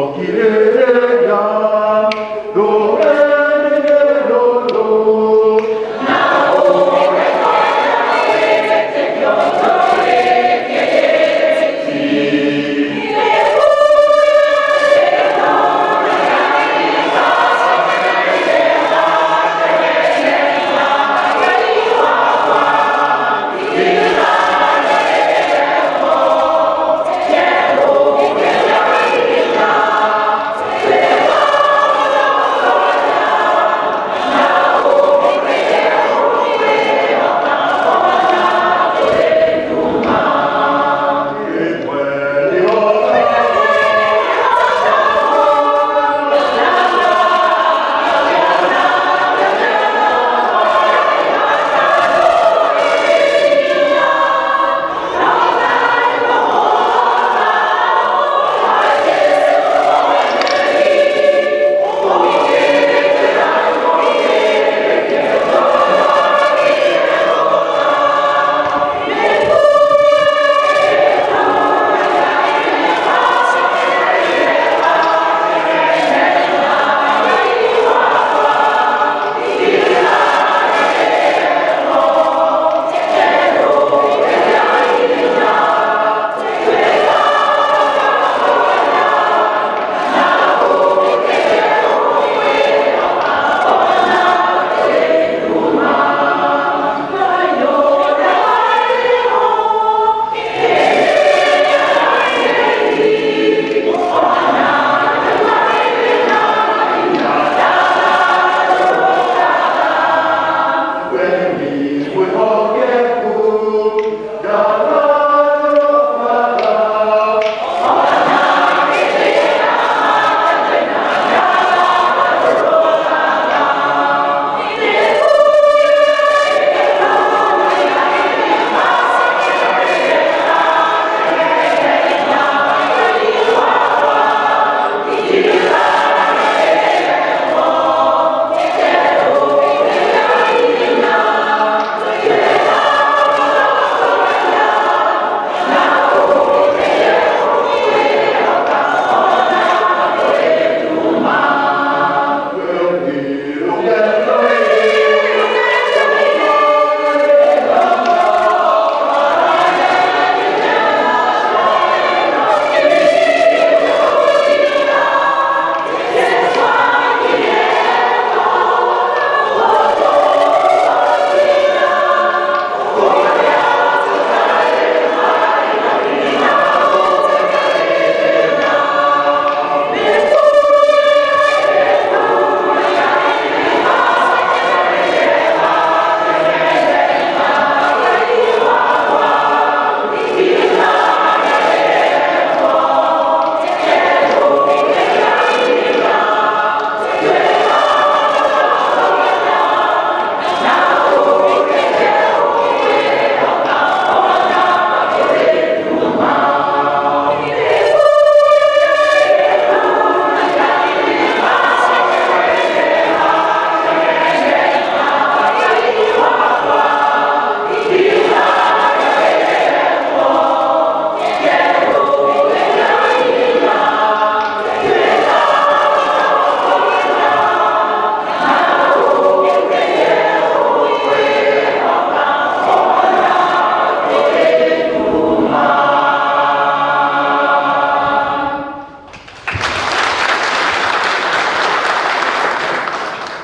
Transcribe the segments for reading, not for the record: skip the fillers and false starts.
Tũkirĩrĩria rũrĩrĩ rũrũ.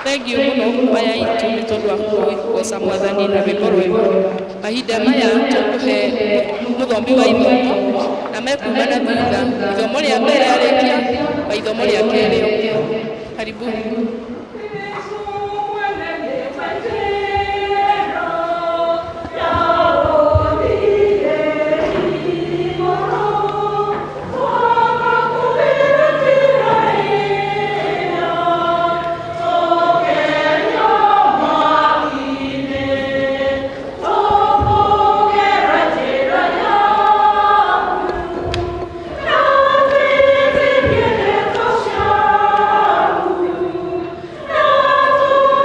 Thengiũ mũno kwaya itũ nĩ tondũ wa kũgoca Mwathani na rwĩmbo rwega. Mahinda maya tũkũhe mũthomi wa ithomo na mekuma na thutha, ithomo rĩa mbere arĩkia na ithomo rĩa kerĩ oke. Karibuni. Thank you.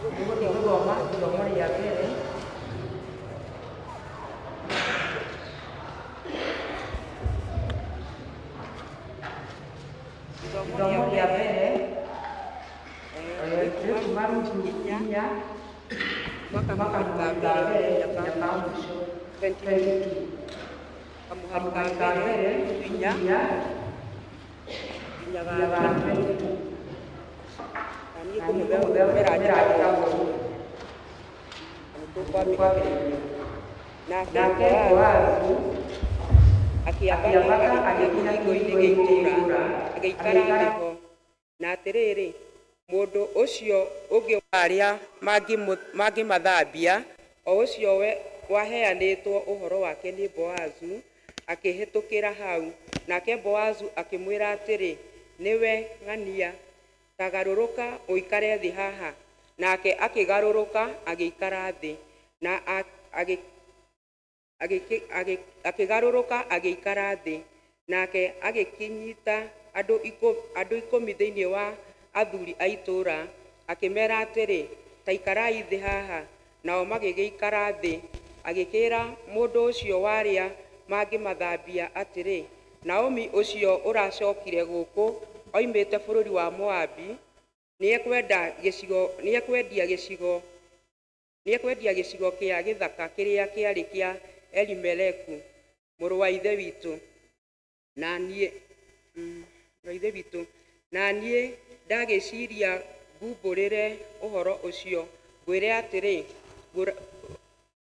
Tũgũthiĩ gũthoma ithomo rĩa mbere. Ithomo rĩa mbere rĩkuma Ruthu 4 kuma kamũhari ka mbere nginya ka mũico 22. Kamũhari ka mbere 4 nginya ga 22. Na niĩ ngũmũthomera njĩtagwo Ruth. Na nĩtũkwambĩrĩria. Nake Boazu akĩambata agĩkinya kĩhingo-inĩ gĩa itũũra, agĩikara thĩ ho. Na atĩrĩrĩ, mũndũ ũcio ũngĩ wa arĩa mangĩmathambia, o ũcio waheanĩtwo ũhoro wake nĩ Boazu, akĩhĩtũkĩra hau. Nake Boazu akĩmwĩra atĩrĩ, Nĩwe ng'ania, ta garũrũka ũikare thĩ haha. Nake akĩgarũrũka agĩikara thĩ. Na akĩgarũrũka agĩikara thĩ. Nake agĩkĩnyita andũ 10 thĩinĩ wa athuri a itũũra, akĩmera atĩrĩ, Ta ikarai thĩ haha. Nao magĩgĩikara thĩ. Agĩkĩĩra mũndũ ũcio wa arĩa mangĩmathambia atĩrĩ, Naomi ũcio ũracokire gũkũ oimĩte bũrũri wa Moabi nĩekwendia gĩcigo kĩa gĩthaka kĩrĩa kĩarĩ kĩa Elimeleku, mũrũ wa ithe witũ. Na niĩ ndagĩciria ngumbũrĩre ũhoro ũcio, ngwĩre atĩrĩ,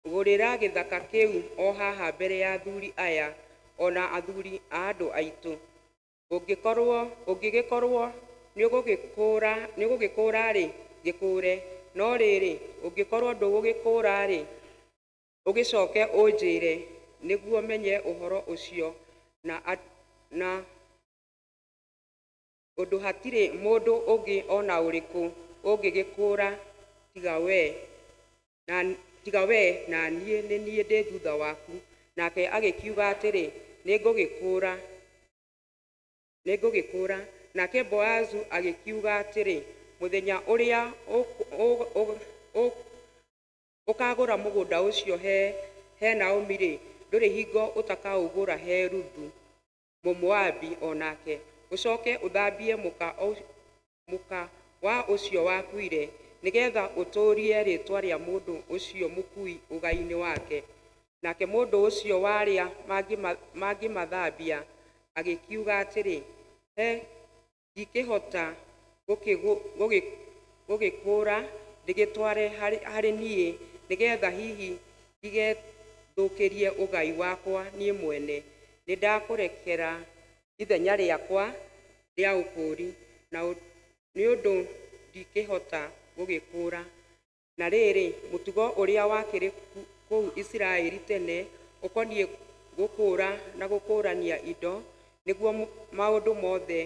Gũrĩra gĩthaka kĩu o haha mbere ya athuri aya, o na athuri a andũ aitũ. Ũngĩgĩkorũo nĩũgũgĩkũũra-rĩ, gĩkũũre, no rĩrĩ, ũngĩkorũo ndũgũgĩkũũra-rĩ, ũgĩcoke ũnjĩre, nĩguo menye ũhoro ũcio, na ũndũ hatirĩ mũndũ ũngĩ o na ũrĩkũ ũngĩgĩkũũra tiga wee, na niĩ nĩ niĩ ndĩ thutha waku. Nake agĩkiuga atĩrĩ, Nĩngũgĩkũũra. Nĩngũgĩkũũra. Nake Boazu agĩkiuga atĩrĩ, Mũthenya ũrĩa ũkagũra mũgũnda ũcio he Naomi-rĩ, ndũrĩ hingo ũtakaũgũra he Ruthu Mũmoabi o nake, ũcoke ũthambie mũka wa ũcio wakuire, nĩ getha ũtũũrie rĩĩtwa rĩa mũndũ ũcio mũkui ũgai-inĩ wake. Nake mũndũ ũcio wa arĩa mangĩmathambia agĩkiuga atĩrĩ, He, ndikĩhota gũgĩkũũra ndĩgĩtware harĩ niĩ, nĩ getha hihi ndigethũkĩrie ũgai wakwa niĩ mwene. Nĩndakũrekera ithenya rĩakwa rĩa ũkũũri, nĩ ũndũ ndikĩhota gũgĩkũũra. Na rĩrĩ, mũtugo ũrĩa wakĩrĩ kũu Isiraeli tene ũkoniĩ gũkũũra na gũkũũrania indo, nĩguo maũndũ mothe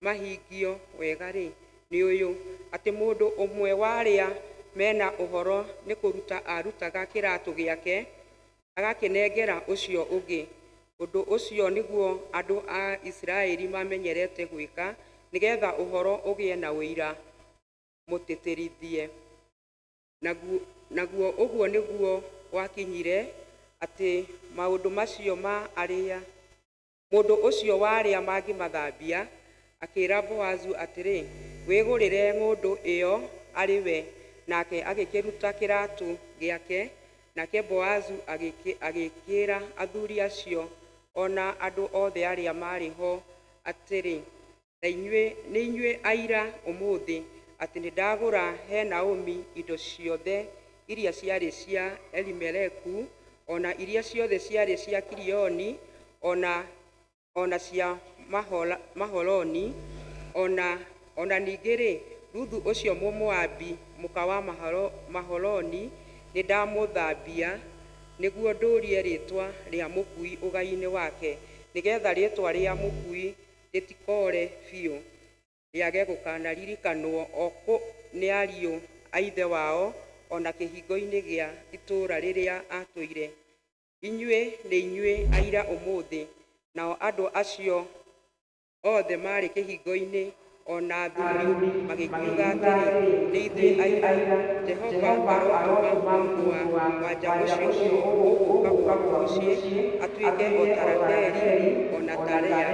mahingio wega-rĩ, nĩ ũyũ, atĩ mũndũ ũmwe wa arĩa me na ũhoro nĩ kũruta aarutaga kĩratũ gĩake, agakĩnengera ũcio ũngĩ. Ũndũ ũcio nĩguo andũ a Isiraeli mamenyerete gwĩka, nĩ getha ũhoro ũgĩe na ũira mũtĩtĩrithie. Naguo ũguo nĩguo gwakinyire, atĩ maũndũ macio ma arĩa mũndũ ũcio wa arĩa mangĩmathambia akĩĩra Boazu atĩrĩ, Wĩgũrĩre ng'ũndũ ĩyo arĩ we. Nake agĩkĩruta kĩratũ gĩake, nake Boazu agĩkĩĩra athuri acio o na andũ othe arĩa maarĩ ho atĩrĩ, Nĩ inyuĩ aira ũmũthĩ atĩ nĩndagũra he Naomi indo ciothe iria ciarĩ cia Elimeleku, o na iria ciothe ciarĩ cia Kilioni, o na cia Maholoni, o na ningĩ-rĩ, Ruthu ũcio Mũmoabi, mũka wa Maholoni, nĩndamũthambia, nĩguo ndũũrie rĩĩtwa rĩa mũkui ũgai-inĩ wake, nĩ getha rĩĩtwa rĩa mũkui rĩtikoore biũ, rĩage gũkanaririkanwo o kũ nĩ ariũ a ithe wao, o na kĩhingo-inĩ gĩa itũũra rĩrĩa aatũire. Inyuĩ nĩ inyuĩ aira ũmũthĩ. Nao andũ acio othe maarĩ kĩhingo-inĩ, O na athuri magĩkiuga atĩrĩ, Nĩ ithuĩ aira. Jehova arotũma mũndũ-wa-nja ũcio ũgũũka gwaku mũciĩ atuĩke o ta Rakeli o na ta Lea,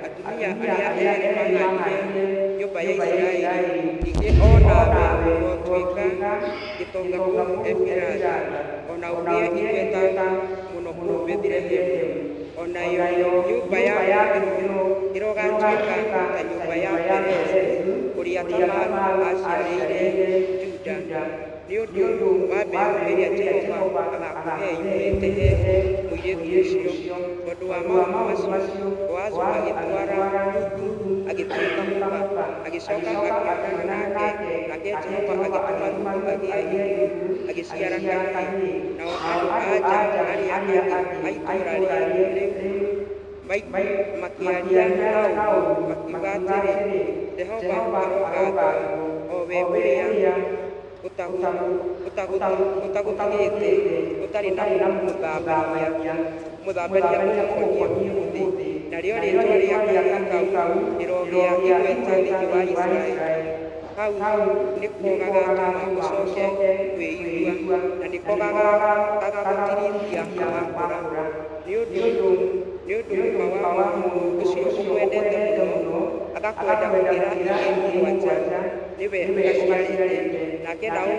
atumia arĩa erĩ maahaandire nyũmba ya Isiraeli. Ningĩ o nawe ũrotuĩka gĩtonga kũu Efiratha, o na ũgĩe igweta mũno kũu Bethilehemu. O nayo nyũmba yaku ĩrogatuĩka ta nyũmba ya Perezu, ũrĩa Tamaru aaciarĩire Juda, nĩ ũndũ wa mbeũ ĩrĩa Jehova agaakũhe yumĩte he mũirĩtu ũcio. Tondũ wa maũndũ macio, Boazu agĩtwara Ruthu agĩtuĩka mũka. Agĩcoka akĩonana nake, nake Jehova agĩtũma Ruthu agĩe ihu, agĩciara kahĩĩ. Nao andũ-a-nja arĩa angĩ a itũũra rĩu makĩaria na Naomi, makiuga atĩrĩ, Jehova arogathwo, o we ũrĩa ũtagũtigĩte ũtarĩ na mũthambania ũgũkoniĩ ũmũthĩ, narĩo rĩĩtwa rĩa kahĩĩ kau rĩrogĩa igweta thĩinĩ wa Isiraeli. Kau nĩko gagatũma ũcoke kwĩigua, na nĩko gagagũtiirithia wakũra. Nĩ ũndũ mũka wa mũndũ ũcio ũkwendete mũno, agakwenda gũkĩra ingĩ mũgwanja, nĩwe ũgaciarĩte. Nake Naomi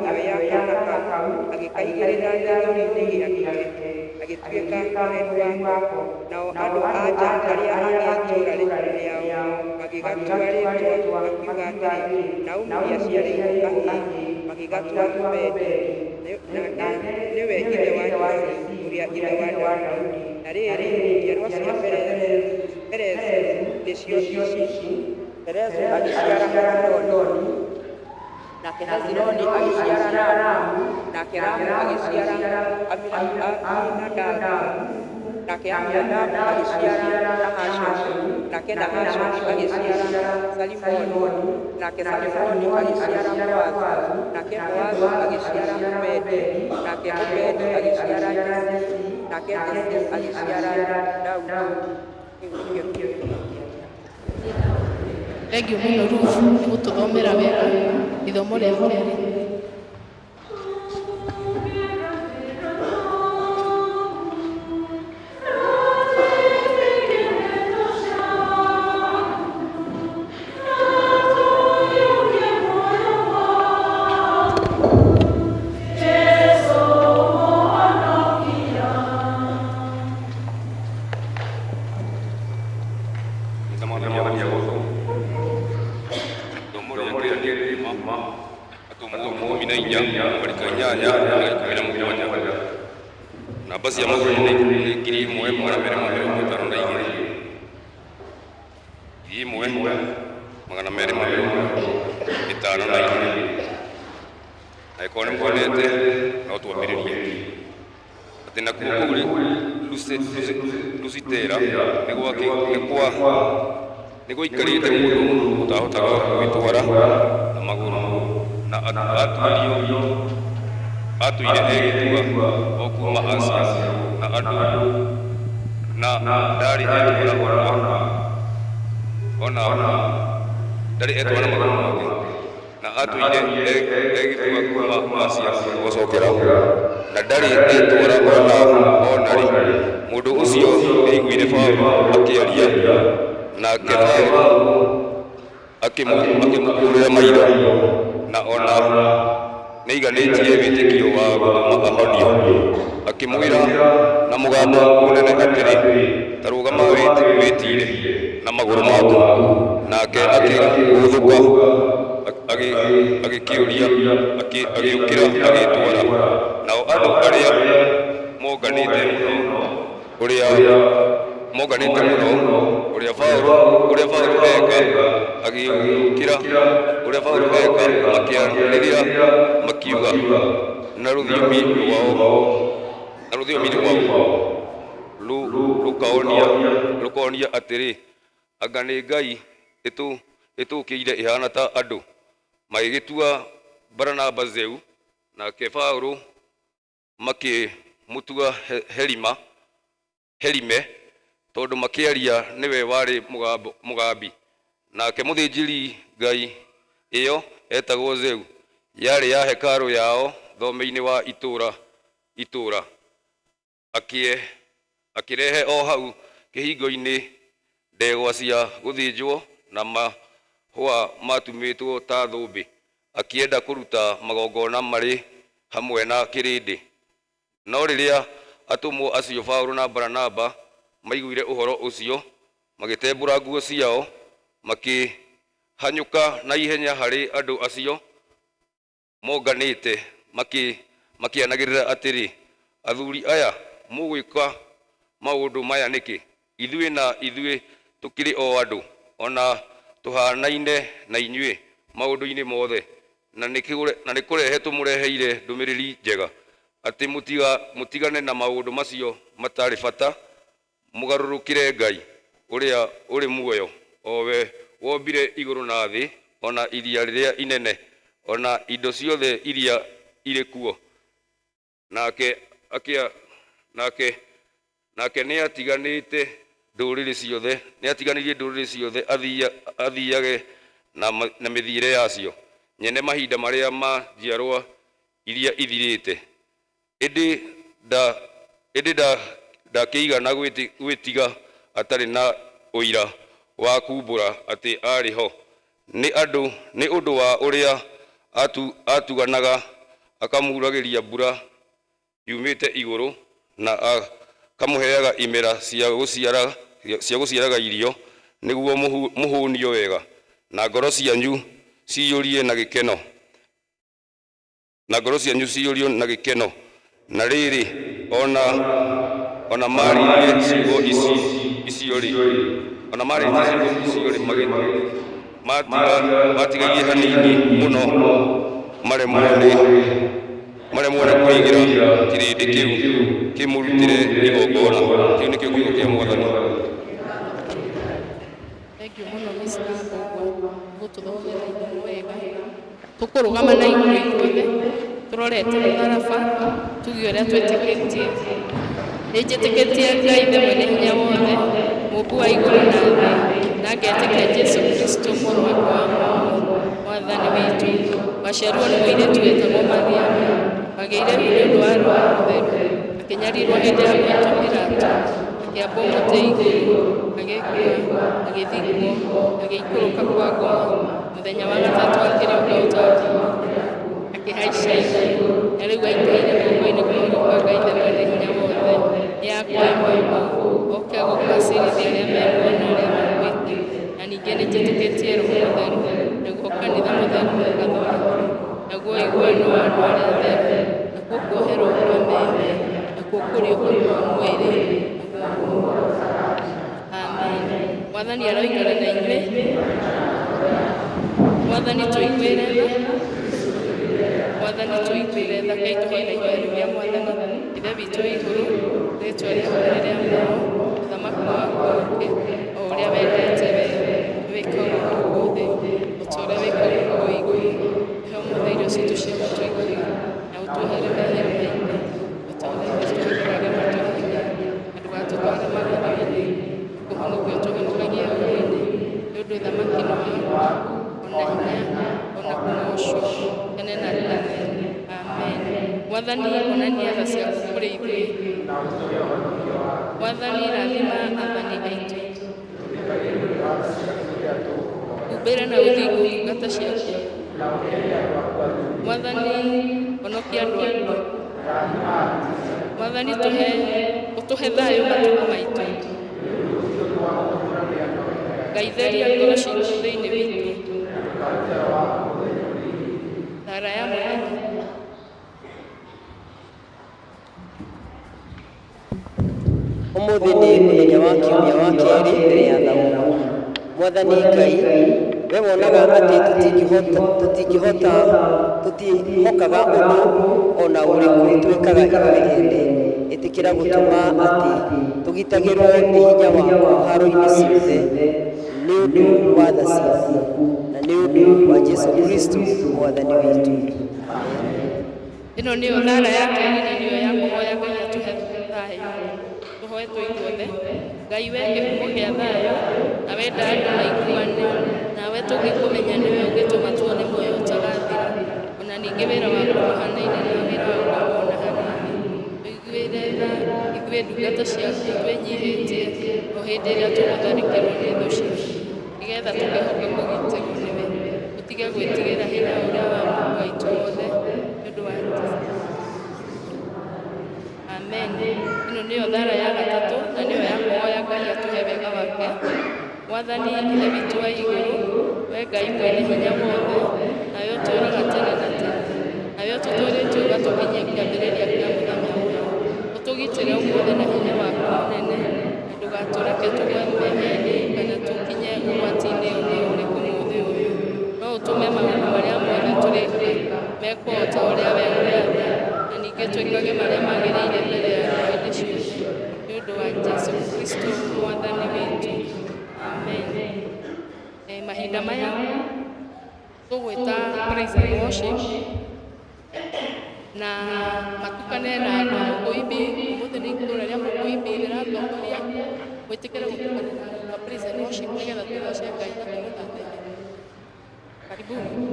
akĩoya kaana kau, agĩkaigĩrĩra gĩthũri-inĩ gĩake, agĩtuĩka mũreri wako. Nao andũ-a-nja arĩa angĩ a itũũra rĩao magĩgatua rĩĩtwa, makiuga atĩrĩ, Naomi nĩaciarĩirwo kahĩĩ, magĩgatua Obedi, nake nĩwe ithe wa Jesii, ũrĩa ithe wa Daudi. Na rĩrĩ, njiarwa cia Perezu nĩcio ici: Perezu agĩciara Hezironi, nake Hezironi agĩciara Ramu, nake Ramu agĩciara Aminadabu, nake Aminadabu agĩciara Nahashoni, nake Nahashoni agĩciara Salimoni, nake Salimoni agĩciara Boazu, nake Boazu agĩciara Obedi, nake Obedi agĩciara Jesii, nake Jesii agĩciara Daudi. Kĩu nĩkĩo kiugo kĩa Thengiũ mũno Ruth nĩ gũtũthomera wega ithomo rĩa kerĩ. Ithomo rĩa kerĩ kuma Atũmwo 14 mũhari ka 8 na 17. Namba cia magũrũ nĩ 1252. 1252. Angĩkorwo nĩ muonete no twambĩrĩrie. Atĩ nakuo kũu Lusitera nĩ gwaikarĩte mũndũ ũtaahotaga gwĩtwara na magũrũ, na atũire e gĩtua o kuuma aciarwo, na ndarĩ etwara na magũrũ make, na atũire e gĩtua kuuma aciarwo. Gũcokera, na ndarĩ etwara o na rĩ. Mũndũ ũcio nĩaiguire Paũlũ akĩaria, nake Paũlũ akĩmũkũũrĩra maitho, na ona nĩaiganĩtie wĩtĩkio wa gũtũma ahonio, akĩmwĩra na mũgambo mũnene atĩrĩ, Ta rũgama wĩtiire na magũrũ maku. Nake akĩgũũthũka, agĩkĩũria, agĩũkĩra agĩĩtwara. Nao andũ arĩa monganĩte mũno ũrĩa Paũlũ eka, agĩũkĩra, ũrĩa Paũlũ eka, makĩanĩrĩra makiuga na rũthiomi rwao Lũkaonia atĩrĩ, Anga nĩ ngai ĩtũũkĩire ĩhaana ta andũ. Magĩgĩtua Baranaba Zeu, nake Paũlũ makĩmũtua Herime, tondũ makĩaria nĩwe warĩ mũgambi. Nake mũthĩnjĩri ngai ĩyo etagwo Zeu, yarĩ ya hekarũ yao thome-inĩ wa itũũra itũũra. Akĩrehe o hau kĩhingo-inĩ ndegwa cia gũthĩnjwo na mahũa matumĩtwo ta thũmbĩ, akĩenda kũruta magongona marĩ hamwe na kĩrĩndĩ. No rĩrĩa atũmwo acio Paũlũ na Baranaba maiguire ũhoro ũcio, magĩtembũra nguo ciao, makĩhanyũka na ihenya harĩ andũ acio monganĩte, makĩanagĩrĩra atĩrĩ, Athuri aya, mũgwĩka maũndũ maya nĩkĩ? Ithuĩ na ithuĩ tũkĩrĩ o andũ, o na tũhaanaine na inyuĩ maũndũ-inĩ mothe, na nĩ kũrehe tũmũreheire ndũmĩrĩri njega, atĩ mũtigane na maũndũ macio matarĩ bata, mũgarũrũkĩre Ngai ũrĩa ũrĩ muoyo, o we wombire igũrũ na thĩ, o na iria rĩrĩa inene, o na indo ciothe iria irĩ kuo. Nake nĩatiganĩte ndũrĩrĩ ciothe, nĩatiganĩirie ndũrĩrĩ ciothe athiage na mĩthiĩre yacio nyene mahinda marĩa ma njiarwa iria ithirĩte, ĩndĩ ndakĩigana gwĩtiga atarĩ na ũira wa kumbũra atĩ arĩ ho, nĩ ũndũ wa ũrĩa atuganaga akamuuragĩria mbura yumĩte igũrũ, na akamũheaga imera cia gũciaraga irio, nĩguo mũhũnio wega, na ngoro cianyu ciyũrie na gĩkeno. Na ngoro cianyu ciyũrio na gĩkeno. Na rĩrĩ, ona maarĩrie ciugo icio-rĩ, matigairie hanini mũno maremwo nĩ kũigĩra kĩrĩndĩ kĩu kĩmũrutĩre igongona. Kĩu nĩkĩo kiugo kĩa Mwathani. Thank you mũno Mr. Mbũgua gũtũthomera ithomo wega. Tũkũrũgama na igũrũ ithuothe tũrorete mũtharaba tuge ũrĩa twĩtĩkĩtie. Nĩnjĩtĩkĩtie Ngai Ithe mwene hinya wothe, mũmbi wa igũrũ na thĩ, na ngetĩkia Jesũ Kristo mũrũ wake wa mũmwe, Mwathani witũ, waciarirwo nĩ mũirĩtu wetagwo Mariamu, wagĩire nĩ ũndũ wa Roho Mũtheru, akĩnyarirwo hĩndĩ ya Pontio Pilato, akĩambwo mũtĩ igũrũ, agĩkua, agĩthikwo, agĩikũrũka kwa ngoma, mũthenya wa gatatũ akĩriũka o ta ũrĩa akĩhaica igũrũ, na rĩu aikaire guoko-inĩ kwa ũrĩo kwa Ngai Ithe mwene hinya wothe, nĩ akoima kũu oke gũkacirithia arĩa me muoyo na arĩa makuĩte. Na ningĩ nĩnjĩtĩkĩtie Roho Mũtheru, naguo kanitha mũtheru Mũgatholeki, naguo ũiguano wa andũ arĩa atheru, nakuo kuoherwo kwa mehia, nakuo kũriũka kwa mwĩrĩ, naguo. Amen. Mwathani aroikara na inyuĩ. Mwathani tũiguĩre tha. Mwathani tũiguĩre tha. Ngai tũhoe na ihoya rĩu rĩa Mwathani. Ithe witũ wĩ igũrũ, rĩtwa rĩaku rĩrĩamũrwo, ũthamaki waku ũũke, o ũrĩa wendete we, wĩkagwo gũkũ thĩ, o ta ũrĩa wĩkagwo kũu igũrũ. Tũhe ũmũthĩ irio citũ cia gũtũigana, na ũtuohere mehia maitũ, o ta ũrĩa ithuĩ tuohagĩra arĩa matwĩhagia. Na ndũgatũtware magerio-inĩ, kũhonokia ũtũhonokagie ũũru-inĩ, nĩ ũndũ ũthamaki nĩ waku, ona hinya, ona kũgoocwo, tene na tene. Amen. Mwathani onania tha ciaku kũrĩ ithuĩ. Mwathani rathima athani aitũ. Humbĩra na ũthingu ndungata ciaku. Mwathani honokia andũ aku. Mwathani ũtũhe thayũ matukũ maitũ. Ngai theria ngoro citũ thĩinĩ witũ. Thara ya mũthenya. Ũmũthĩ nĩ mũthenya wa kiumia wa kerĩ mbere ya thaumu. Mwathani Ngai, we wonaga atĩ tũtingĩhota tũtihokaga ũndũ o na ũrĩkũ twĩkaga ithuĩ ene, ĩtĩkĩra gũtũma atĩ tũgitagĩrwo nĩ hinya waku haro-inĩ ciothe, nĩ ũndũ wa tha ciaku, na nĩ ũndũ wa Jesũ Kristo Mwathani witũ. Amen. Ĩno nĩyo thara ya kerĩ na nĩyo ya kũhoya Ngai atũhe thayũ. Tũhoe. Tũhoe tũiguothe. Ngai we kĩhumo kĩa thayũ, na wenda andũ maiguane, nawe tũngĩkũmenya nĩwe ũngĩtũma tuone muoyo ũtagathira. Ona ningĩ wĩra waku ndũhanaine na wĩra wa ngombo ona hanini. Tũiguĩre tha ithuĩ ndungata ciaku twĩnyihĩtie o hĩndĩ ĩrĩa tũgũtharĩkĩrwo nĩ thũ citũ, nĩgetha tũkĩhoka kũgitĩrwo nĩwe. Tũtige gwĩtigĩra hinya ũrĩa wa Mũmbi waitũ wothe, nĩ ũndũ wa Jesũ. Amen. Ĩno nĩyo thara ya gatatũ na nĩyo ya kũhoya Ngai atũhe wega wake. Mwathani Ithe witũ wa igũrũ, we Ngai mwene hinya wothe, nawe ũtũũraga tene na tene, nawe ũtũtũũrĩtie ũgatũkinyia kĩambĩrĩria kĩa mũthenya ũyũ. Ũtũgitĩre ũmũthĩ na hinya waku mũnene, na ndũgatũreke tũgwe mehia-inĩ kana tũkinye ũgwati-inĩ ona ũrĩkũ mũthĩ ũyũ. No ũtũme maũndũ marĩa mothe tũrĩka mekwo o ta ũrĩa we ũrenda, na ningĩ twĩkage marĩa magĩrĩire mbere yaku hĩndĩ ciothe. Nĩ ũndũ wa Jesũ Kristo Mwathani witũ. Amen. Mahinda maya tũgwĩta praise and worship na matukane na andũ a Mũkũimbi. Ũmũthĩ nĩ itũũra rĩa Mũkũimbi rĩratongoria. Mwĩtĩkĩre gũtukana na andũ a praise and worship nĩgetha tũgoce Ngai na tũmũthathaiye. Karibuni.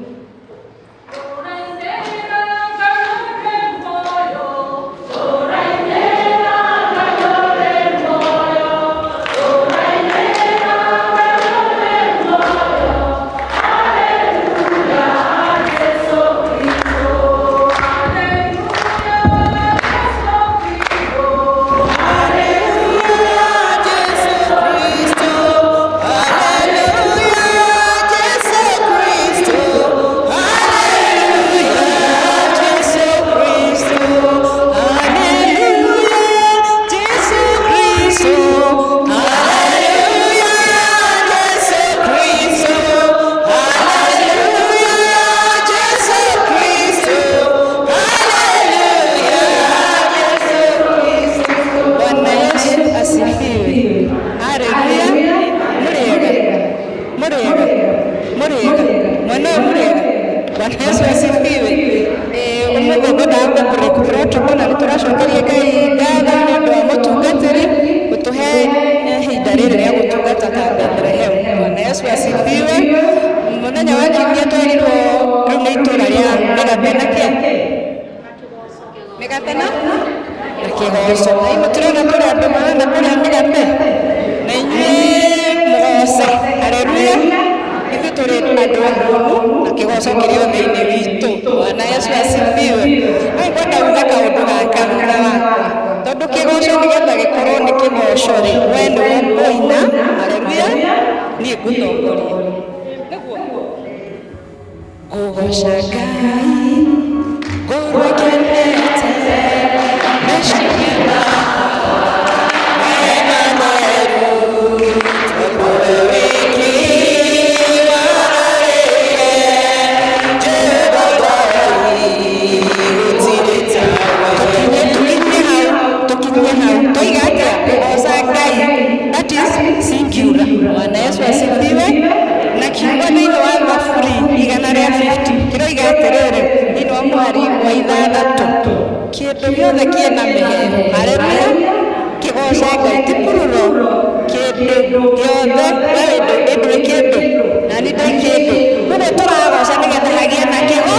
Bwana Yesu asifiwe. Haleluya. Muriega. Muriega. Muriega. Mwena ũyũ muriega. Bwana Yesu asifiwe. Ũmũthĩ ngwendaga kũ break protocol na nĩtũracokeria Ngai ngatho nĩ ũndũ wa mũtungatĩri gũtũhe ihinda rĩrĩ rĩa gũtungata ta Bethlehem. Bwana Yesu asifiwe. Mũthenya wa kiumia twerirwo rĩu nĩ itũra rĩa mĩgate na kĩ? Mĩgate na kĩgoco. Na imwe tũrona kũrĩ andũ marenda kũrĩa mĩgate na inyuĩ mũgoce. Haleluya. Ithuĩ tũrĩ andũ ahũnu na kĩgoco kĩrĩ o thĩinĩ witũ. Bwana Yesu asifiwe. No ngwenda uga kaũndũ gaka thutha wakwa, tondũ kĩgoco nĩgetha gĩkorwo nĩ kĩgoco rĩ, we nĩwe ũkũina. Haleluya. Niĩ ngũtongoria. Nĩguo ngũgoca Ngai ngorwo ngenete meciria makwa mena meru, tondũ we wiki warĩire Jehova Ngai gũtirĩ tawe. Tũkinyie hau, tũkinyie hau. Toiga atĩa? Kũgoca Ngai, that is singular. Bwana Yesu asifiwe. Na kiugo thĩinĩ wa Thaburi 150 kĩroiga atĩrĩrĩ, thĩinĩ wa mũhari wa 6, kĩndũ gĩothe kĩna mĩheehũ. Haleluya. Kĩgoce Ngai ti plural. Kĩndũ gĩothe, we wĩ ndũrĩ kĩndũ na niĩ ndĩ kĩndũ, koguo tũragoca nĩgetha hagĩe na kĩgo.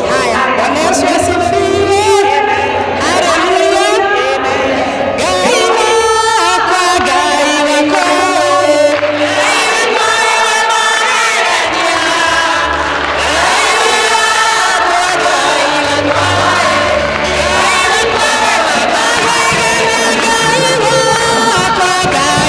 Haya, Bwana Yesu asifiwe. Haleluya. Ngai wakwa, Ngai wakwa, Ngai wakwa, Ngai wakwa, Ngai wakwa.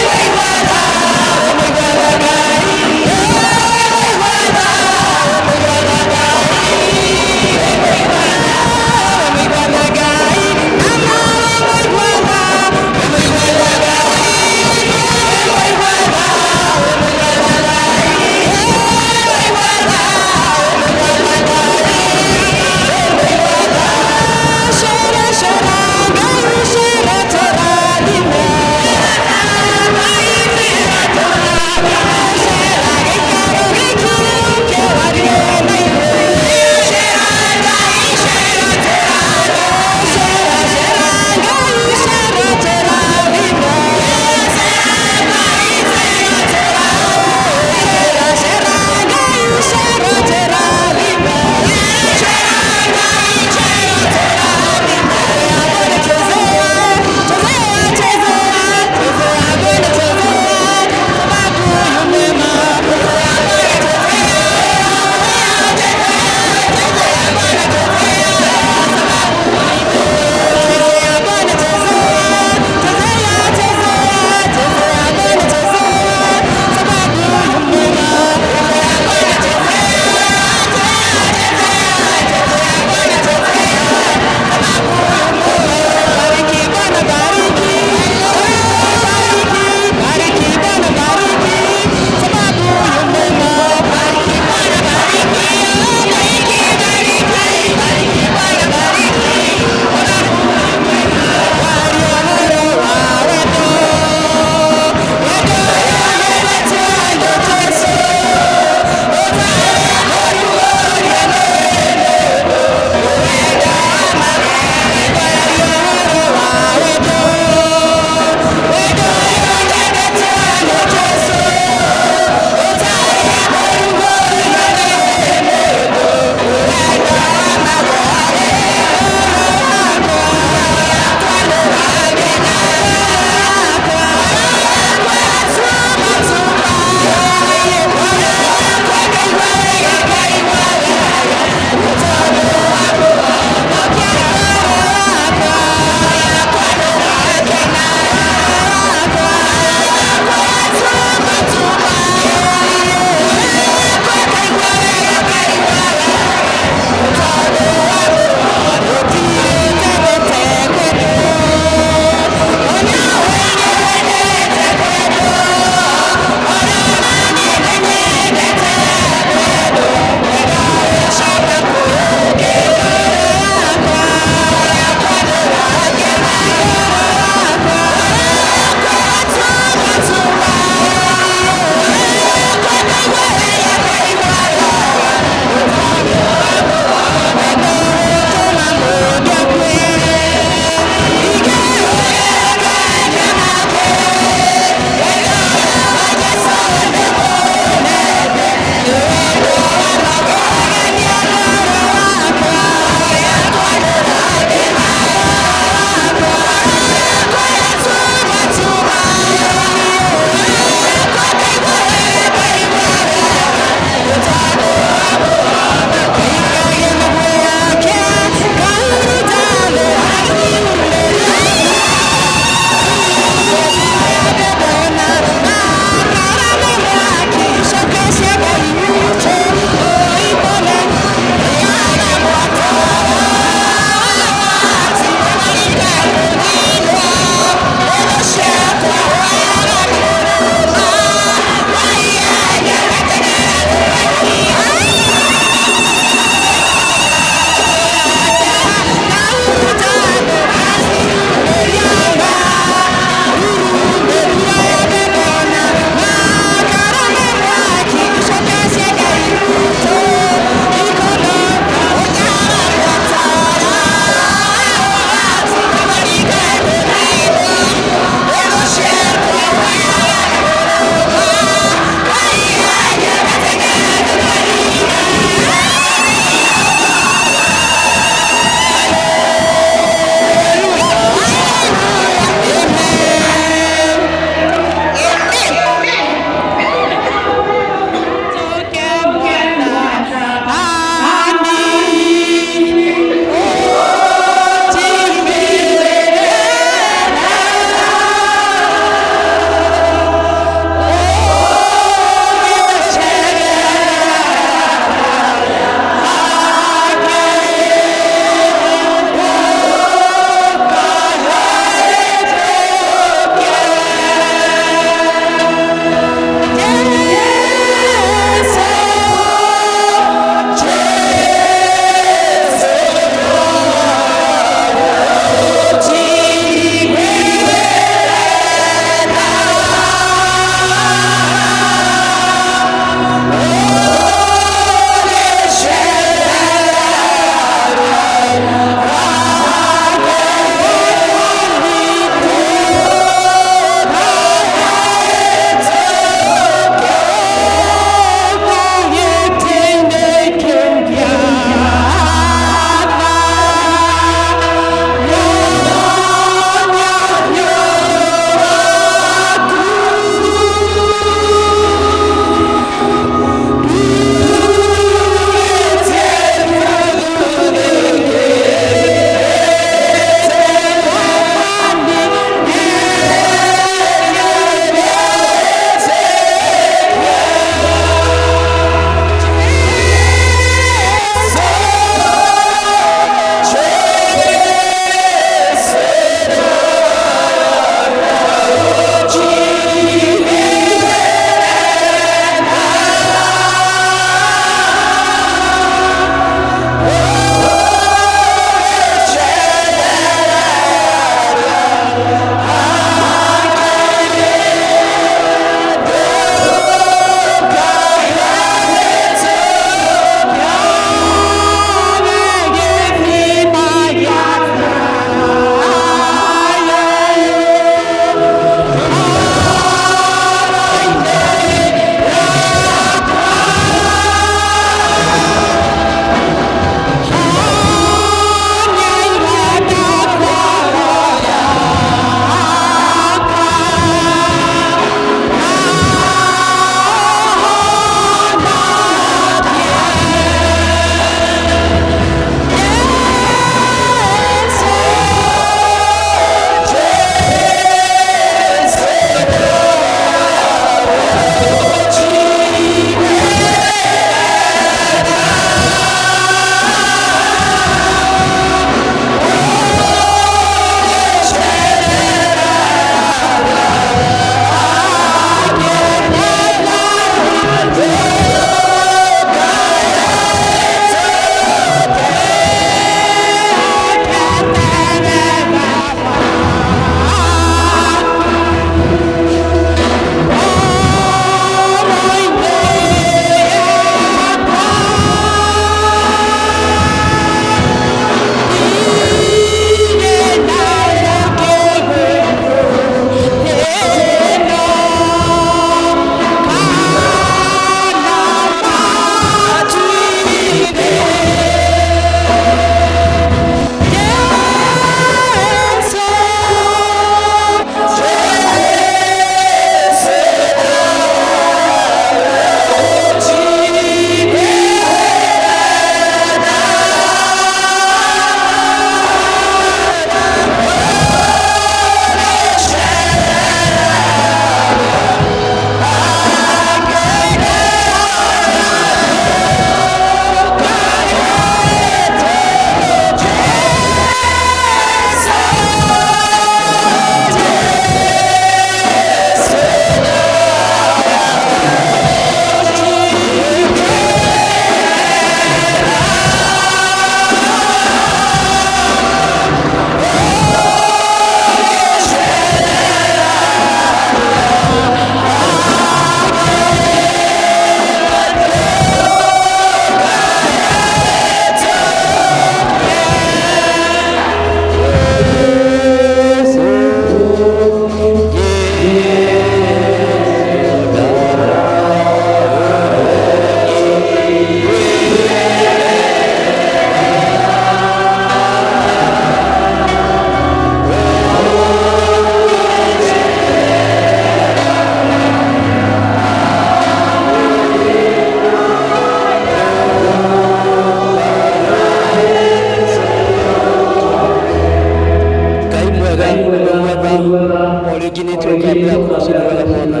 Thengi nĩ tuoka mbere yaku rũcinĩ rwega Mwathani.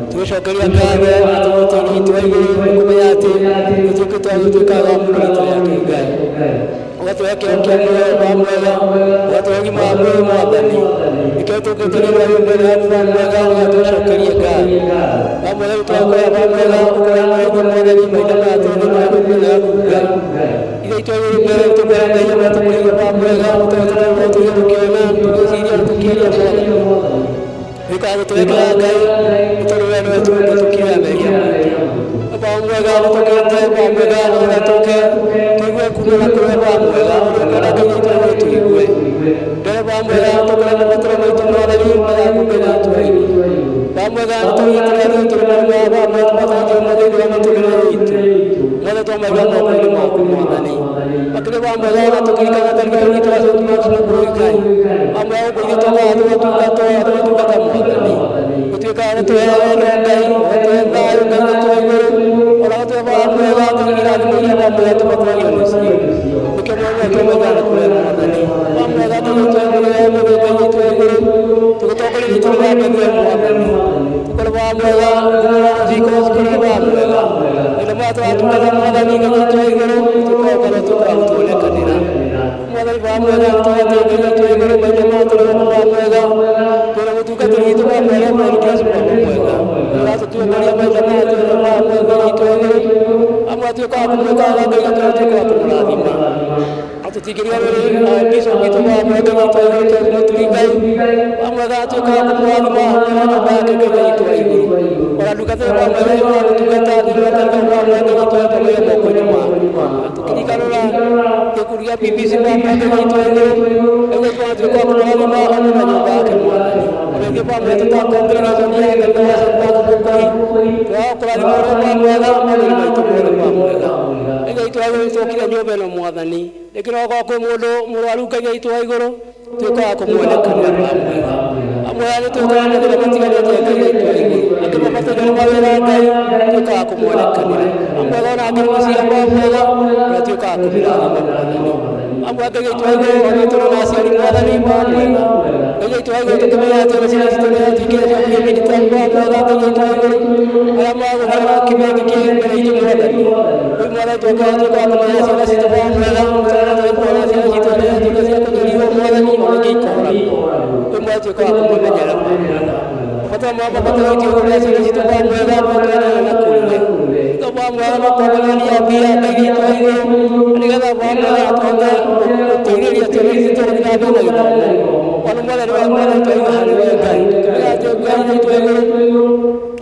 Tũgũcokeria ngatho na tũgũtĩria witũ wa igũrũ nĩ kũmenya atĩ nĩ ũtuĩkĩte wa gũtuĩka wa mũno rĩtwa rĩake Ngai. Ũgatũhe kĩheo kĩa muoyo wa mwega, ũgatũhe ũgima wa mwĩrĩ Mwathani. Nĩkĩo tũkĩte nĩ ũrĩa mbere yaku wa mwega nĩgetha tũgũcokerie ngatho. Wa mwega nĩ tũrakwĩra wa mwega ũkorwo hamwe na ithuĩ Mwathani mahinda maya tũrĩ thĩinĩ wa nyũmba yaku Ngai. Ithe witũ wa igũrũ mbere tũkwĩra mehia marĩa tũkũrĩire wa mwega tũrĩa tũrĩa tũkĩona tũgĩciria tũkĩaria Mwathani. Wĩkaga gũtũrekera Ngai nĩ tondũ we nĩwe tũngĩtũkirĩra mehia maitũ. Baba mwega nĩtũkĩte Baba mwega nĩgetha tũke tũigue kuma na kũrĩ Baba mwega ũrĩa ũkwenda Ngai witũ nĩguo tũigue. Mbere Baba mwega tũkũrĩa mabataro maitũ Mwathani mbere yaku Ngai witũ wa igũrũ. Baba mwega nĩtũgĩtũrĩa tũrĩ mũrimũ wa Baba mwega tũbataratie thĩinĩ wa mĩtũrĩre itũ. Mothe twamaiga moko-inĩ maku Mwathani. Makĩria Baba mwega ona tũkĩririkana kanitha witũ wa St. Mark's Mũkũrũi Ngai. Baba mwega gũkũ ithuĩ tũkaga tũgatungata tũgatungata Mwathani. Ũtuĩkaga gũtũhe wendo Ngai, ũgatũhe thayũ Ngai witũ wa igũrũ, ona ũgatũhe Baba mwega irathimo iria Baba mwega tũbataragio nĩcio. Nĩkĩo mwega twamaiga na kũrĩ Mwathani. Baba mwega Ngai witũ wa igũrũ, ũmũthĩ Ngai witũ wa igũrũ, tũgĩtongoria mĩtũrĩre ya mbere Mwathani. Tũkorwo Baba mwega, ngumo cikorwo cikũrĩ Baba mwega. Mahinda maya tũratungata Mwathani Ngai witũ wa igũrũ, tũkorwo tũkaga gũtuonekanĩra. Mwathani Baba mwega, tũgatĩ Ngai witũ wa igũrũ, mahinda maya tũrĩ gũkũ Baba mwega, twĩna mũtungatĩri witũ Baba mwega, Mwathani Jesũ Baba mwega. Ũratũtongoria mahinda maya tũrĩ Baba mwega Ngai witũ wa igũrũ, amwe atuĩka wa kũmwĩkaga Ngai witũ atuĩka wa kũmũrathima. Atũtingĩria rĩrĩ bishop witũ Baba mwega Ngai witũ wa igũrũ tondũ mũturi Ngai Baba mwega atuĩka wa kũmũrathima hamwe na nyũmba yake Ngai witũ wa igũrũ. Ona ndungata ĩyo Baba mwega ĩrĩa gũtungata thĩinĩ wa kanitha Baba mwega Ngai witũ wa igũrũ moko-inĩ maku. Tũkĩrikanũra gĩkundi gĩa PPC Baba mwega Ngai witũ wa igũrũ nĩguo twatuĩka wa kũmũrathima hamwe na nyũmba yake Mwathani. Ona ithuĩ Baba mwega tũta congregation ya kanitha wa St. Mark's Mũkũrũi tũraga kũrathima ũrĩa Baba mwega maũndũ maitũ mothe Baba mwega. Ngai witũ wa igũrũ nĩtwokire nyũmba ĩno Mwathani. Rĩngĩ no gũkorwo kwĩ mũndũ mũrwaru Ngai witũ wa igũrũ tuĩka wa kũmuonekanĩra Baba mwega. Baba mwega nĩtũĩ na mathĩna matiganĩte Ngai witũ wa igũrũ. Angĩ mabataire nĩ mawĩra Ngai tuĩka wa kũmuonekanĩra. Baba mwega ona angĩ nĩ mũciĩ Baba mwega ũrĩa tuĩka wa kũmĩrathima Mwathani. Baba mwega Ngai witũ wa igũrũ ona tũrĩ na aciari Mwathani Baba mwega. Ngai witũ wa igũrũ tũkĩmenya atĩ ona ciana citũ nĩiratuĩkire cia kũgĩa mĩditerm Baba mwega Ngai witũ wa igũrũ arĩa magũthiĩ na kiumia gĩkĩ mbere itũ Mwathani. Rĩu Mwathani tũkaga tuĩka wa kũmenya ciana citũ Baba mwega tũrĩa tũrĩ ciana citũ nĩiratuĩka cia kũnyarirwo Mwathani ona ingĩ ikoragwo. Rĩu Mwathani tuĩka wa kũmamenyerera Baba mwega. Mabataro marĩa mabatarĩtio igũrũ rĩa ciana citũ Baba mwega no tũheane na kũrĩ we. To Baba mwega no kwamũrania mbia Ngai witũ wa igũrũ nĩgetha Baba mwega tũhote gũteithĩrĩria ciana citũ gũthiĩ na mbere na gĩthomo. Mwana Mwathani wa Mwathani twaiga harĩ we Ngai. Tũkĩmenya atĩ Ngai witũ wa igũrũ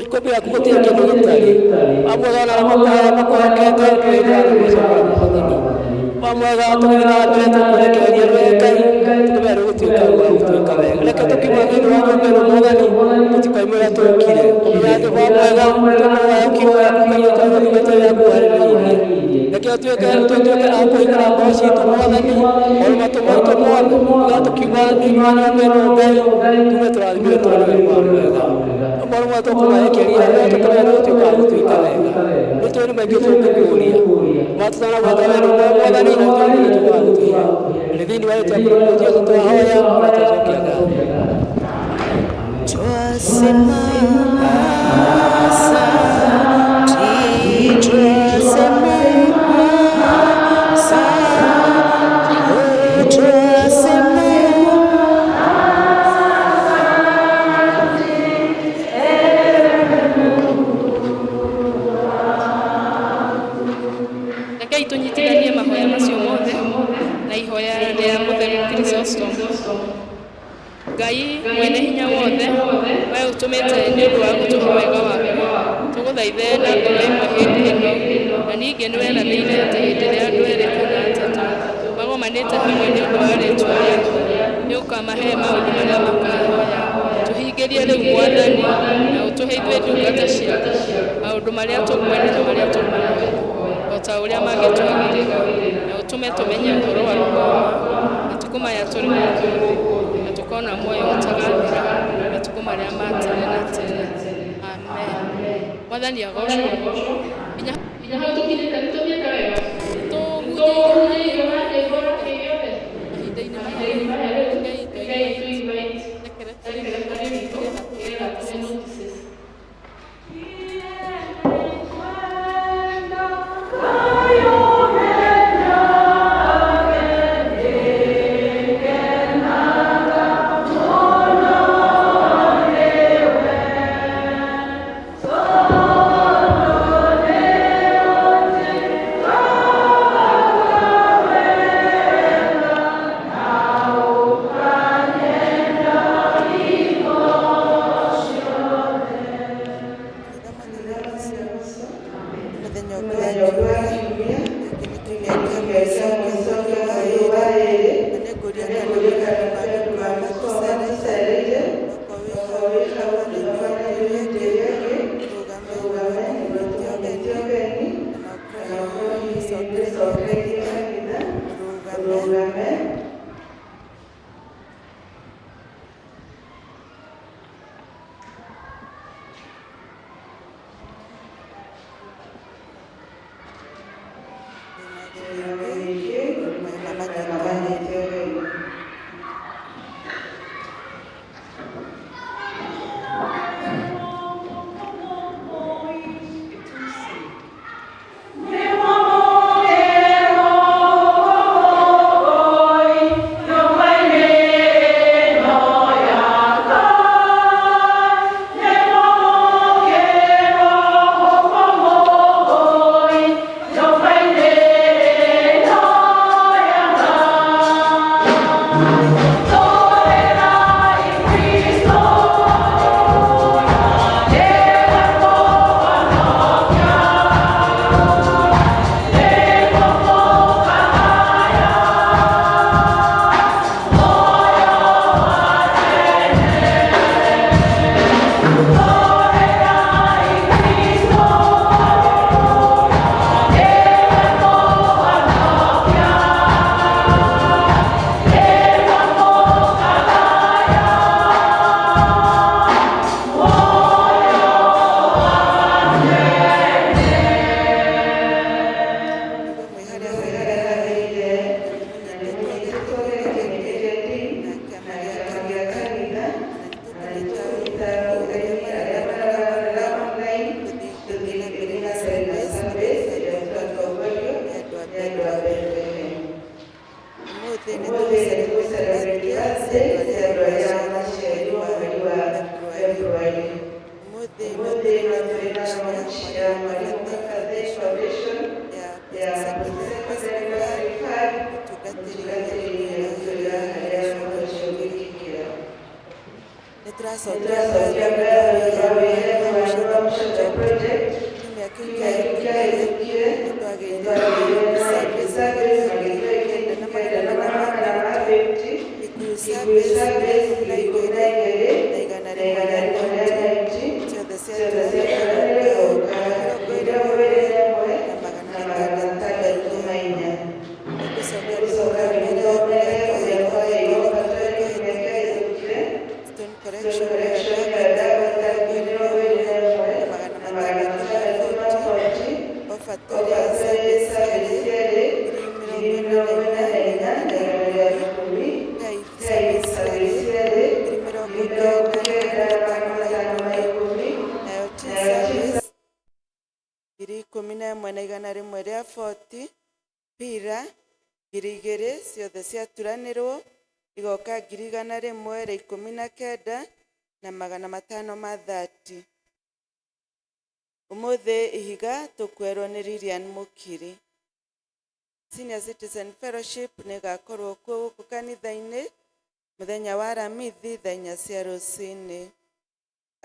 ikũmbĩ yaku gũtirĩ kĩndũ gĩtarĩ. Baba mwega ona arĩa makũhoya makwĩhokete twĩtwara gwĩcokera Mwathani. Baba mwega tũgĩthiĩ na mbere tũkwerekereria we Ngai tũkĩmenya nĩũgũtuĩka wa gũtuĩka wega. Reke tũkiuma thĩinĩ wa nyũmba ĩno Mwathani tũtikoime ũrĩa tũkire. Kũmenya atĩ Baba mwega tũkũhoya kiugo gĩaku Ngai witũ wa ndungata yaku harĩrĩirie. Reke tuĩke tũtuĩke a kũhingũra ngoro citũ Mwathani ona matũ maitũ Mwathani nĩgetha tũkiuma thĩinĩ wa nyũmba ĩno Ngai tume tũrathimĩtwo nĩwe Baba mwega. Mwana mwe tũkũmarekeria no tũkĩmenya nĩũgũtuĩka wa gũtuĩka wega. Nĩ tũĩ nĩ maingĩ tũngĩkũria. Ma tũtanagweta wendo Mwathani na tũĩ nĩũgũtuĩka wa gũtũhe. Na nĩ thĩinĩ wa rĩtwa rĩaku Jesũ twahoya na twacokia ngatho. Twasema asante, twasema asante, oh, twasema. Rekei tũnyitithanie mahoya macio mothe na ihoya rĩa mũtheru Chrysostom. Ngai mwene hinya wothe, we ũtũmĩte nĩ ũndũ wa gũtũhe wega waku, tũgũthaithe na ngoro ĩmwe hĩndĩ ĩno, na ningĩ nĩ weranĩire atĩ hĩndĩ ĩrĩa andũ erĩ kana atatũ magomanĩte hamwe nĩ ũndũ wa rĩĩtwa rĩaku, nĩ ũkamahe maũndũ marĩa makahoya. Tũhingĩrie rĩu Mwathani, na ũtũhe ithuĩ ndungata ciaku maũndũ marĩa tũkwenda na marĩa tũkũhoya, o ta ũrĩa mangĩtwagĩrĩra, na ũtũme tũmenye ũhoro waku wa ma matukũ maya tũrĩ gũkũ thĩ, na tũkona muoyo ũtagathira matukũ marĩa ma tene na tene. Amen. Mwathani agocwo. Nginya hau tũkinyĩte nĩ tũthiĩte wega. Tũhunjĩirio na nyĩmbo na kĩ gĩothe. Mahinda-inĩ maya rĩu, rekei tũ-invite secretary witũ. Nĩ tũracokia ngatho nĩ ũndũ wa wĩra wa Mũceta Project. Kiumia kĩu kĩahĩtũkire nĩ twagĩire service 950, Gĩkuyu service 12,190, ciothe ciaturanĩirwo 21,604. Nĩngũcoka ndĩmũthomere ũrĩa twaheirwo kiumia kĩahĩtũkire. Stone collection ĩrĩa ndagweta 21,640, Offertory service yarĩ 44,110, Tithe service yarĩ 95,010, nayo tea service 11,140, pira 2,000 ciothe ciaturanĩrwo igoka 119,530. Ũmũthĩ ihiga tũkwerwo nĩ Lilian Mũkiri. Senior Citizen Fellowship nĩ ĩgakorwo kuo gũkũ kanitha-inĩ mũthenya wa Aramithi thaa 4 cia rũcinĩ.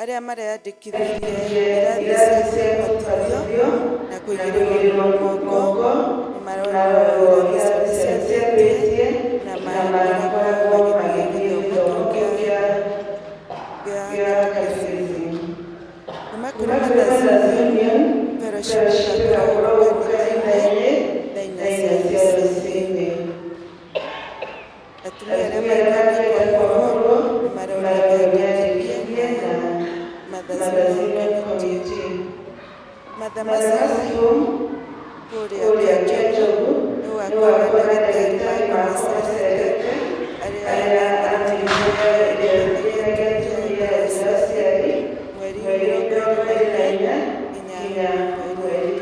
Arĩa mareyandĩkithirie irathi cia kũbatithio na kũigĩrĩrwo moko nĩ marorirwo irathi icio nĩ ciambĩtie na makoragwo magĩthiĩ gĩthomo kĩu kĩa catechism. Kuma kũrĩ Mothers Union Fellowship ĩgakorwo gũkũ kanitha-inĩ thaa 4 cia rũcinĩ. Atumia arĩa maikaraga nĩ marorio meyandĩkithie na Mothers Union Committee. Mother Mercy Home kũrĩa Kĩanjogu nĩ gũgakorwo na ndagĩtarĩ Michael Macerete arĩa ateithagia atumia aciari mweri 24 nginya mweri 27.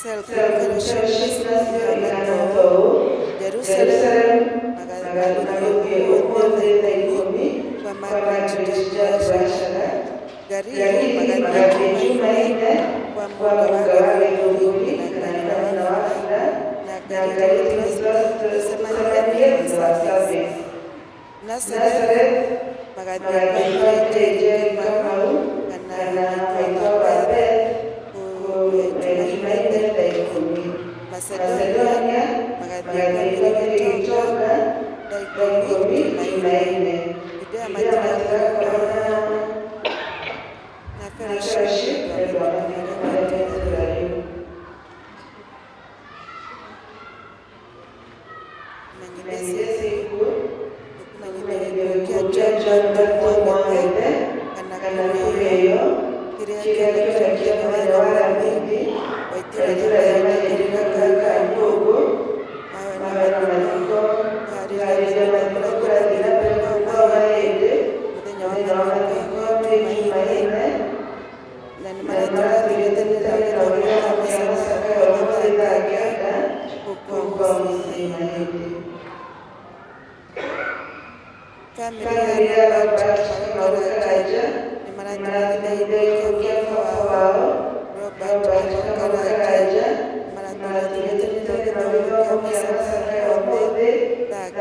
Cell Fellowship ihana toũ Jerusalem magagũthiĩ ũmũthĩ thaa 10 kwa Margaret Dashara. Gariri magathiĩ Jumaine kwa Mũga wa Gĩthũngũri kana Nyina wa Wafula, na Gariri Trust tũcemanie thutha wa service. Nazareth magathiĩ kwa JJ Kamau kana Maitũ wa Beth Jumaine thaa 10. Macedonia magathiĩ kwa Mary Gitonga thaa 10 Jumaine. Judea matirakorwo na fellowship nĩ ũndũ wa mathiko marĩa metĩra rĩu. Menyithia ciĩkuo tũkũmenyithia gĩkuũ kĩa John Barton Mwang'ethe kana kũrĩo kĩrĩa kĩonekire mũthenya wa Aramithi wa itũũra rĩa Mathĩra Kangogo. Mawe na mathiko kũharĩria mathiko kũrathiĩ na mbere kwa Mahĩndĩ mũthenya wa mathiko Jumaine, na nĩ maratũrathimĩte gĩthomo kĩa mĩcemanio ũmũthĩ thaa 9 gũkũ mũciĩ Mahĩndĩ. Famĩlĩ ya Robert Kamau Karanja nĩ maratũmenyithia gĩkuũ kĩa baba wao Robert Kamau Karanja. Nĩ maratũrathimĩte gĩthomo kĩa mĩcemanio ũmũthĩ thaa 9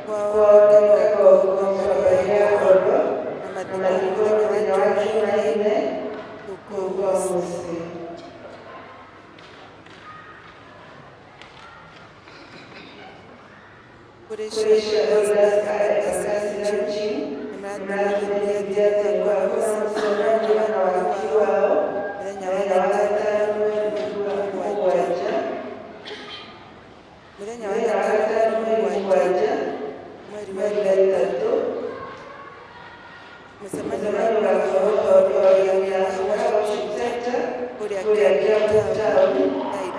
kwao Kagongo kwa Maria ya Goro, na mathiko mũthenya wa Jumaine gũkũ mũciĩ. Kũrĩ shareholders a Embakasi nĩ maratũmenyithia atĩ gũgakorwo mũcemanio na wakiri wao mũthenya wa gatano mweri 7, mũthenya wa gatano mweri 7 mweri wa 3. Mũcemanio ũgakorwo Worship Center kũrĩa Kiambu Town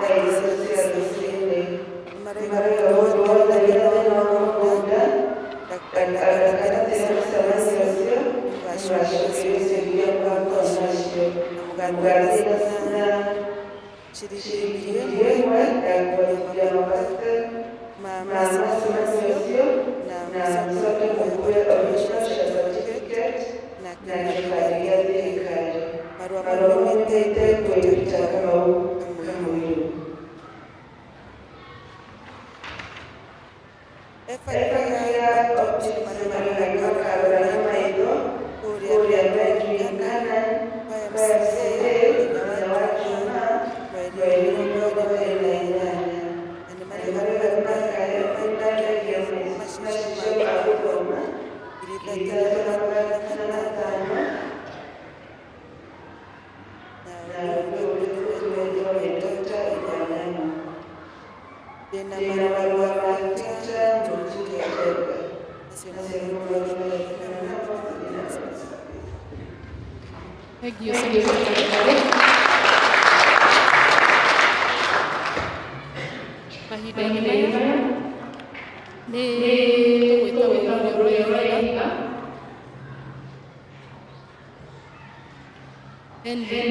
thaa 3 cia rũcinĩ. Nĩ marauga mũndũ wothe wĩna thĩna wa mũgũnda ndagatere mũcemanio ũcio, nĩmũgacokerio ciũria macio na mũgathiĩ na ciringi 1,000 ya maguta ma mũcemanio ũcio, na mũcoke mũkue original certificate na kĩbandĩ gĩa thirikari. Marũa maumĩte kwĩ Peter Kamau Kamũirũ. Everclear Baptist marĩhaga karaga maitho kũrĩa Turkana YMCA mũthenya wa Jumaa mweri 28, na nĩ marĩhaga mendagio macicio ma gũthoma 3500, na ũndũ ũyũ ũtũmetwo Dr. Ndĩna marũa ma Victor Mũtutende. Macio nĩmo maũndũ. Thank you, Secretary. Mahinda-inĩ maya nĩ tũgwĩta wĩra ũrĩa ũroiga Henry.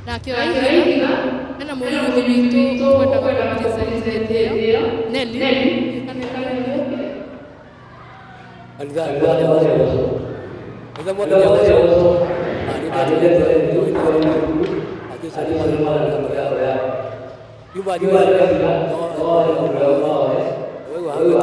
Nake oiga hena mũyuthi witũ ũkwendaga kũ-present hĩndĩ ĩyo, Nelly. Kanitha mwathani agocwo. Kanitha mwathani agocwo. Nĩ ndetwo mwathani yuma nyuma no wewe hau no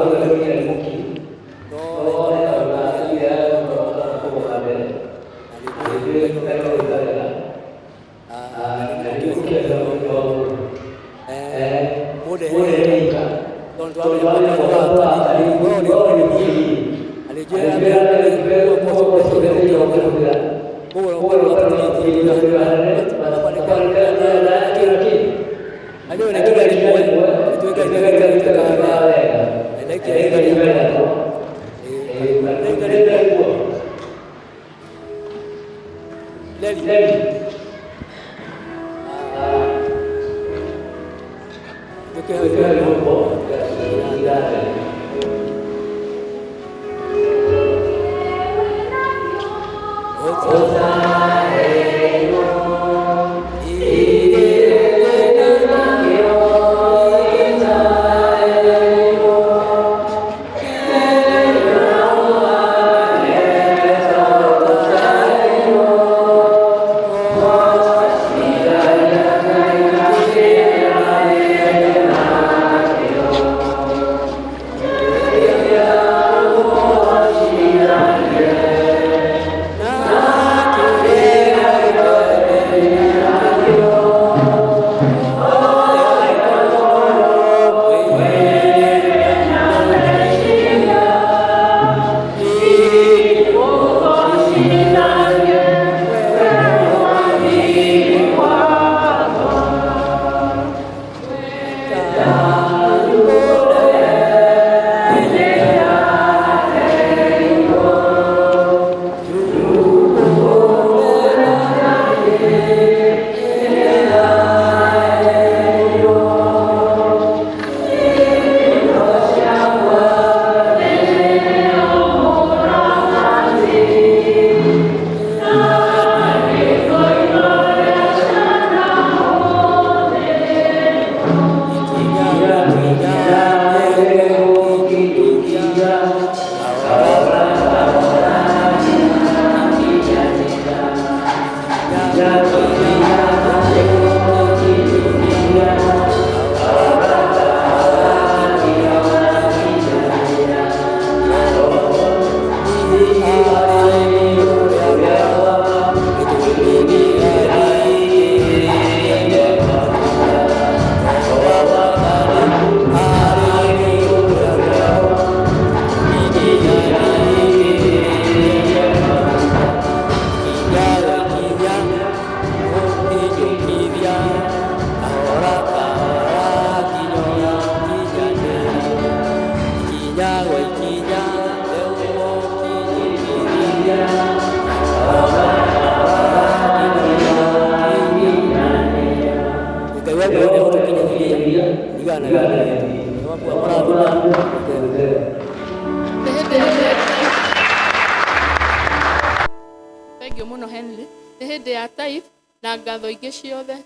Thank you mũno Henry. Nĩ hĩndĩ ya tithe na ngatho ingĩ ciothe.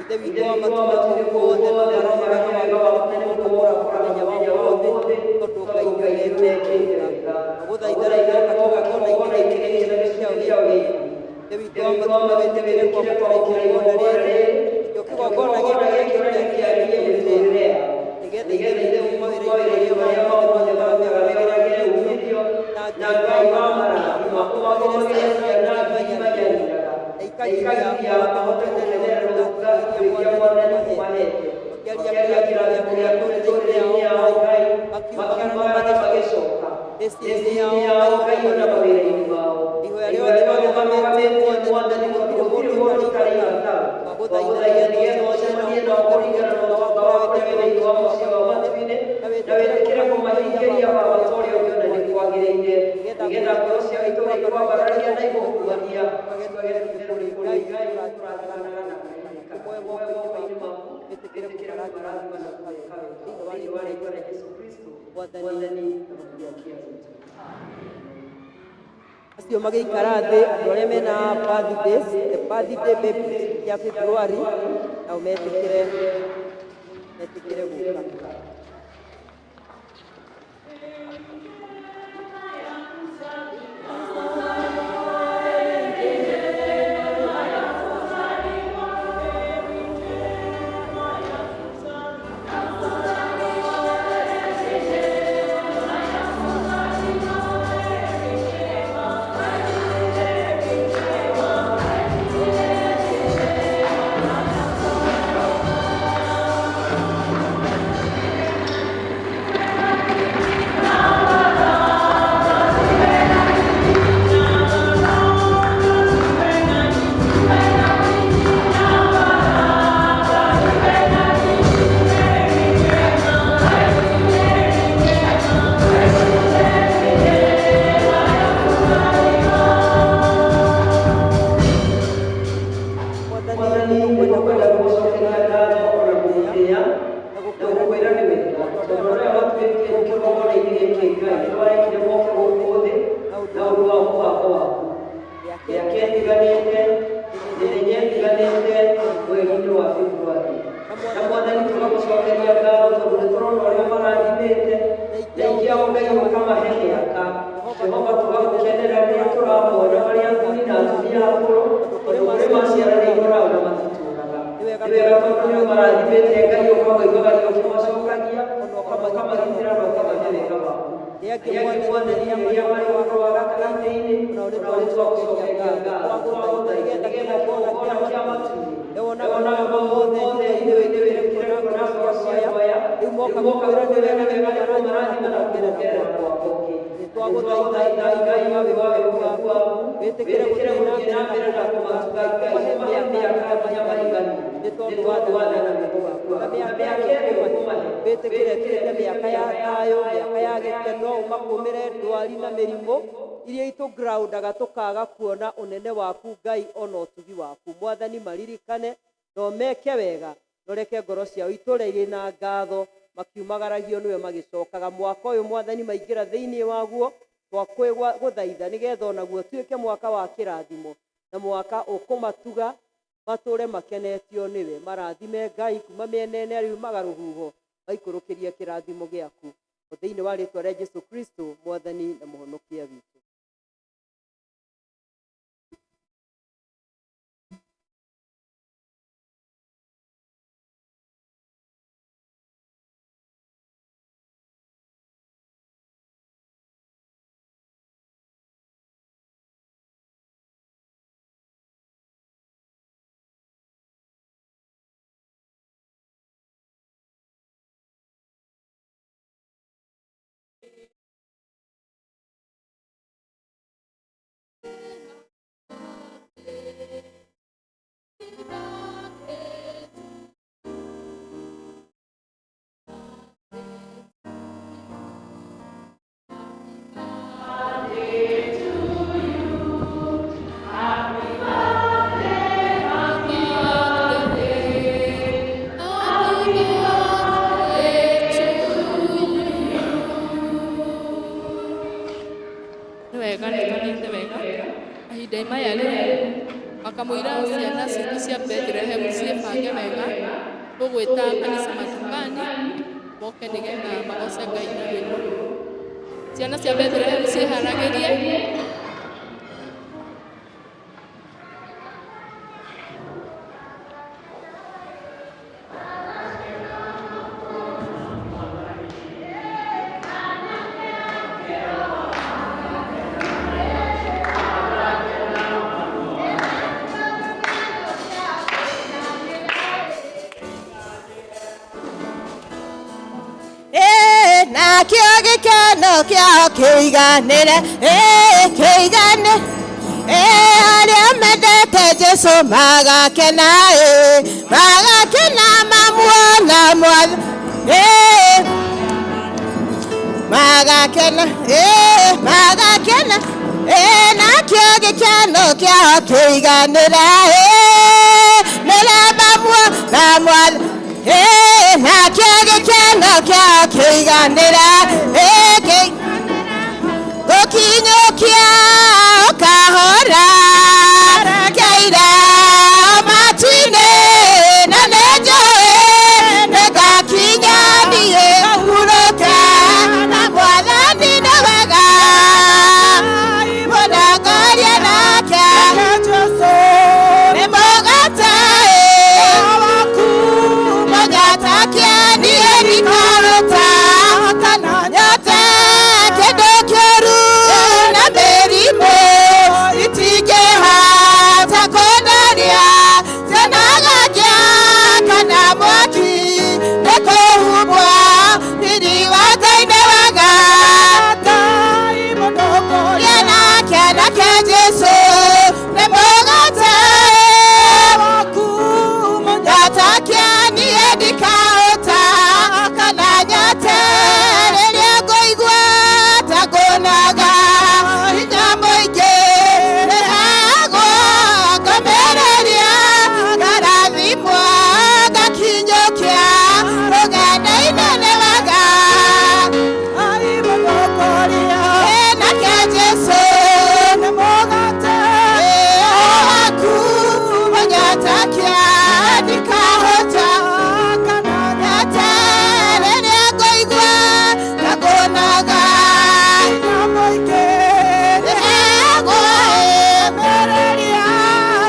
Ithe witũ wa matu-inĩ guothe no marohe wega waku na nĩguo ũkũra mũthenya wa ũmũthĩ tondũ Ngai nĩũmekĩte wega. Gũthaitha rĩu woka kĩgongona-inĩ gĩkĩ gĩkĩro kĩa ũgĩkũyũ. Ithe witũ wa matu-inĩ wĩtĩkĩre kwamũkĩra igongona rĩrĩ, nakĩo kĩgongona gĩkĩ gĩkĩonania mĩtũũrĩre yao, nĩgetha Ithe witũ mawĩra-inĩ marĩa mothe marutaga wagĩre uumithio, na Ngai wa marathima ũmagĩre ciana ngiri manyariraga, na ikagiria mahote gũkenerera ũtungata ũrĩa Mwathani ũmahete. Makĩaria kĩrathimo gĩa mĩtũũrĩre-inĩ yao Ngai, makiumagara na magĩcoka mĩciĩ-inĩ yao Ngai ona mawĩra-inĩ mao. Ihoya rĩothe marũgamĩtie Mwathani gũtirĩ mũndũ ũtarĩ ibataro. Twagũthaitha nĩgetha ũcemanie nao kũringana na ũtonga waku wĩ thĩinĩ wa mũciĩ wa matu-inĩ, na wĩtĩkĩre kũmahingĩria Baba ta ũrĩa ũngĩona nĩ kwagĩrĩire, nĩgetha ngoro ciao itũũre ikwambararia na igũkumagia, ciugage ti-itherũ nĩ kũrĩ Ngai ũrathimanaga na akaririkana. Tumoe moko-inĩ maku, wĩtĩkĩre kũmarathima na kũmeka wega. Thĩinĩ wa rĩĩtwa rĩa Jesũ Kristo, Mwathani na Mũhonokia witũ. Acio magĩikara thĩ andũ arĩa mena birthdays, the birthday babies ya February, nao metĩkĩre metĩkĩre gũka. Mwathani nĩngwenda gũgũcokeria ngatho ona gũgũtĩĩa na gũkwĩra nĩ wega tondũ ũrĩa watuĩkire kĩgongona-inĩ gĩkĩ Ngai nĩwarekire moke gũkũ thĩ na ũndũ wa mũbango waku. Mĩaka ĩtiganĩte, mĩthenya ĩtiganĩte mweri-inĩ wa February. Na Mwathani tũgagũcokeria ngatho tondũ nĩtũrona ũrĩa marathimĩte na aingĩ ao Ngai ũkamahe mĩaka. Jehova tũgagũkenera rĩrĩa tũramona marĩ athuri na atumia akũrũ tondũ kũrĩ maciaranĩirwo nao na matitũraga. Nĩ wega tondũ nĩ ũmarathimĩte Ngai ũkamoimagaria ũkĩmacokagia ona ũkamagitĩra na ũkamahe wega waku. Arĩa angĩ Mwathani rĩrĩa marĩ ũhoro wa gatagatĩ-inĩ onao nĩ twagũcokeria ngatho twagũthaitha nĩgetha kĩgongona kĩa matu-inĩ wonaga maũndũ mothe ithe wĩtĩkĩre kuona ngoro cia andũ aya rĩu moka gũkwĩra nĩ wega nĩ kũmarathima na kũmongerera mwaka ũngĩ. Nĩtwagũthaitha Ngai ũyũ wa wĩhokeku waku wĩtĩkĩre gũthiĩ na mbere na kũmatuga Ngai ũmahe mĩaka nginya maiganu nĩ tondũ wa tha na wĩhokeku waku. Na mĩaka ĩrĩa ũkũmahe wĩtĩkĩre ĩtuĩke mĩaka ya thayũ, mĩaka ya gĩkeno, ũmakũmĩre ndwari na mĩrimũ iria itũgroundaga tũkaga kuona ũnene waku Ngai ona ũtugi waku. Mwathani maririkane na ũmeke wega na ũreke ngoro ciao itũre irĩ na ngatho makiumagaragio nĩwe magĩcokaga. Mwaka ũyũ Mwathani maingĩra thĩinĩ waguo twagũthaitha nĩgetha onaguo ũtuĩke mwaka wa kĩrathimo na mwaka ũkũmatuga matũre makenetio nĩwe. Marathime Ngai kuma mĩena ĩna ĩrĩa yumaga rũhuho maikũrũkĩrie kĩrathimo gĩaku. O thĩinĩ wa rĩtwa rĩa Jesu Kristo Mwathani na Mũhonokia witũ. Bethlehem ciĩbange wega, tũgwĩta kanitha matukani moke nĩgetha magoce Ngai na rwĩmbo. Ciana cia Bethlehem ciĩharagĩrie. Nakĩo gĩkeno kĩao kĩiganĩre, kĩigane, arĩa mendete Jesũ magakena, magakena mamuona Mwathani, magakena, magakena, nakĩo gĩkeno kĩao kĩiganĩre, nĩre mamuona Mwathani, nakĩo gĩkeno kĩao kĩiganĩre, gũkinyũkia ũkahora kĩire matu-inĩ, na nĩnjũĩ nĩngakinya niĩ hurũke na Mwathani nĩ wega, mũndongorie nake nĩ mũgate mũnyatakia niĩ ndikaruta nyote kĩndũ kĩũru na mĩrimũ itingĩhota kũndaria, cionaga kana mwaki nĩ kũhumbwo riri wa Ngai nĩ wega, nake nake Jesũ nĩ mũgate mũnyatakia niĩ ndikahota kana nyote, rĩrĩa ngũigua ta ngũnaga hinya mũingĩ, nĩheagwo ngomĩrĩria ngarathimwo ngakinyũkia rũgendo-inĩ nĩ wega, nake Jesũ nĩ mũgate waku mũnyatakia ndikahota kana nyote, rĩrĩa ngũigua ta ngũnaga hinya mũingĩ, nĩheagwo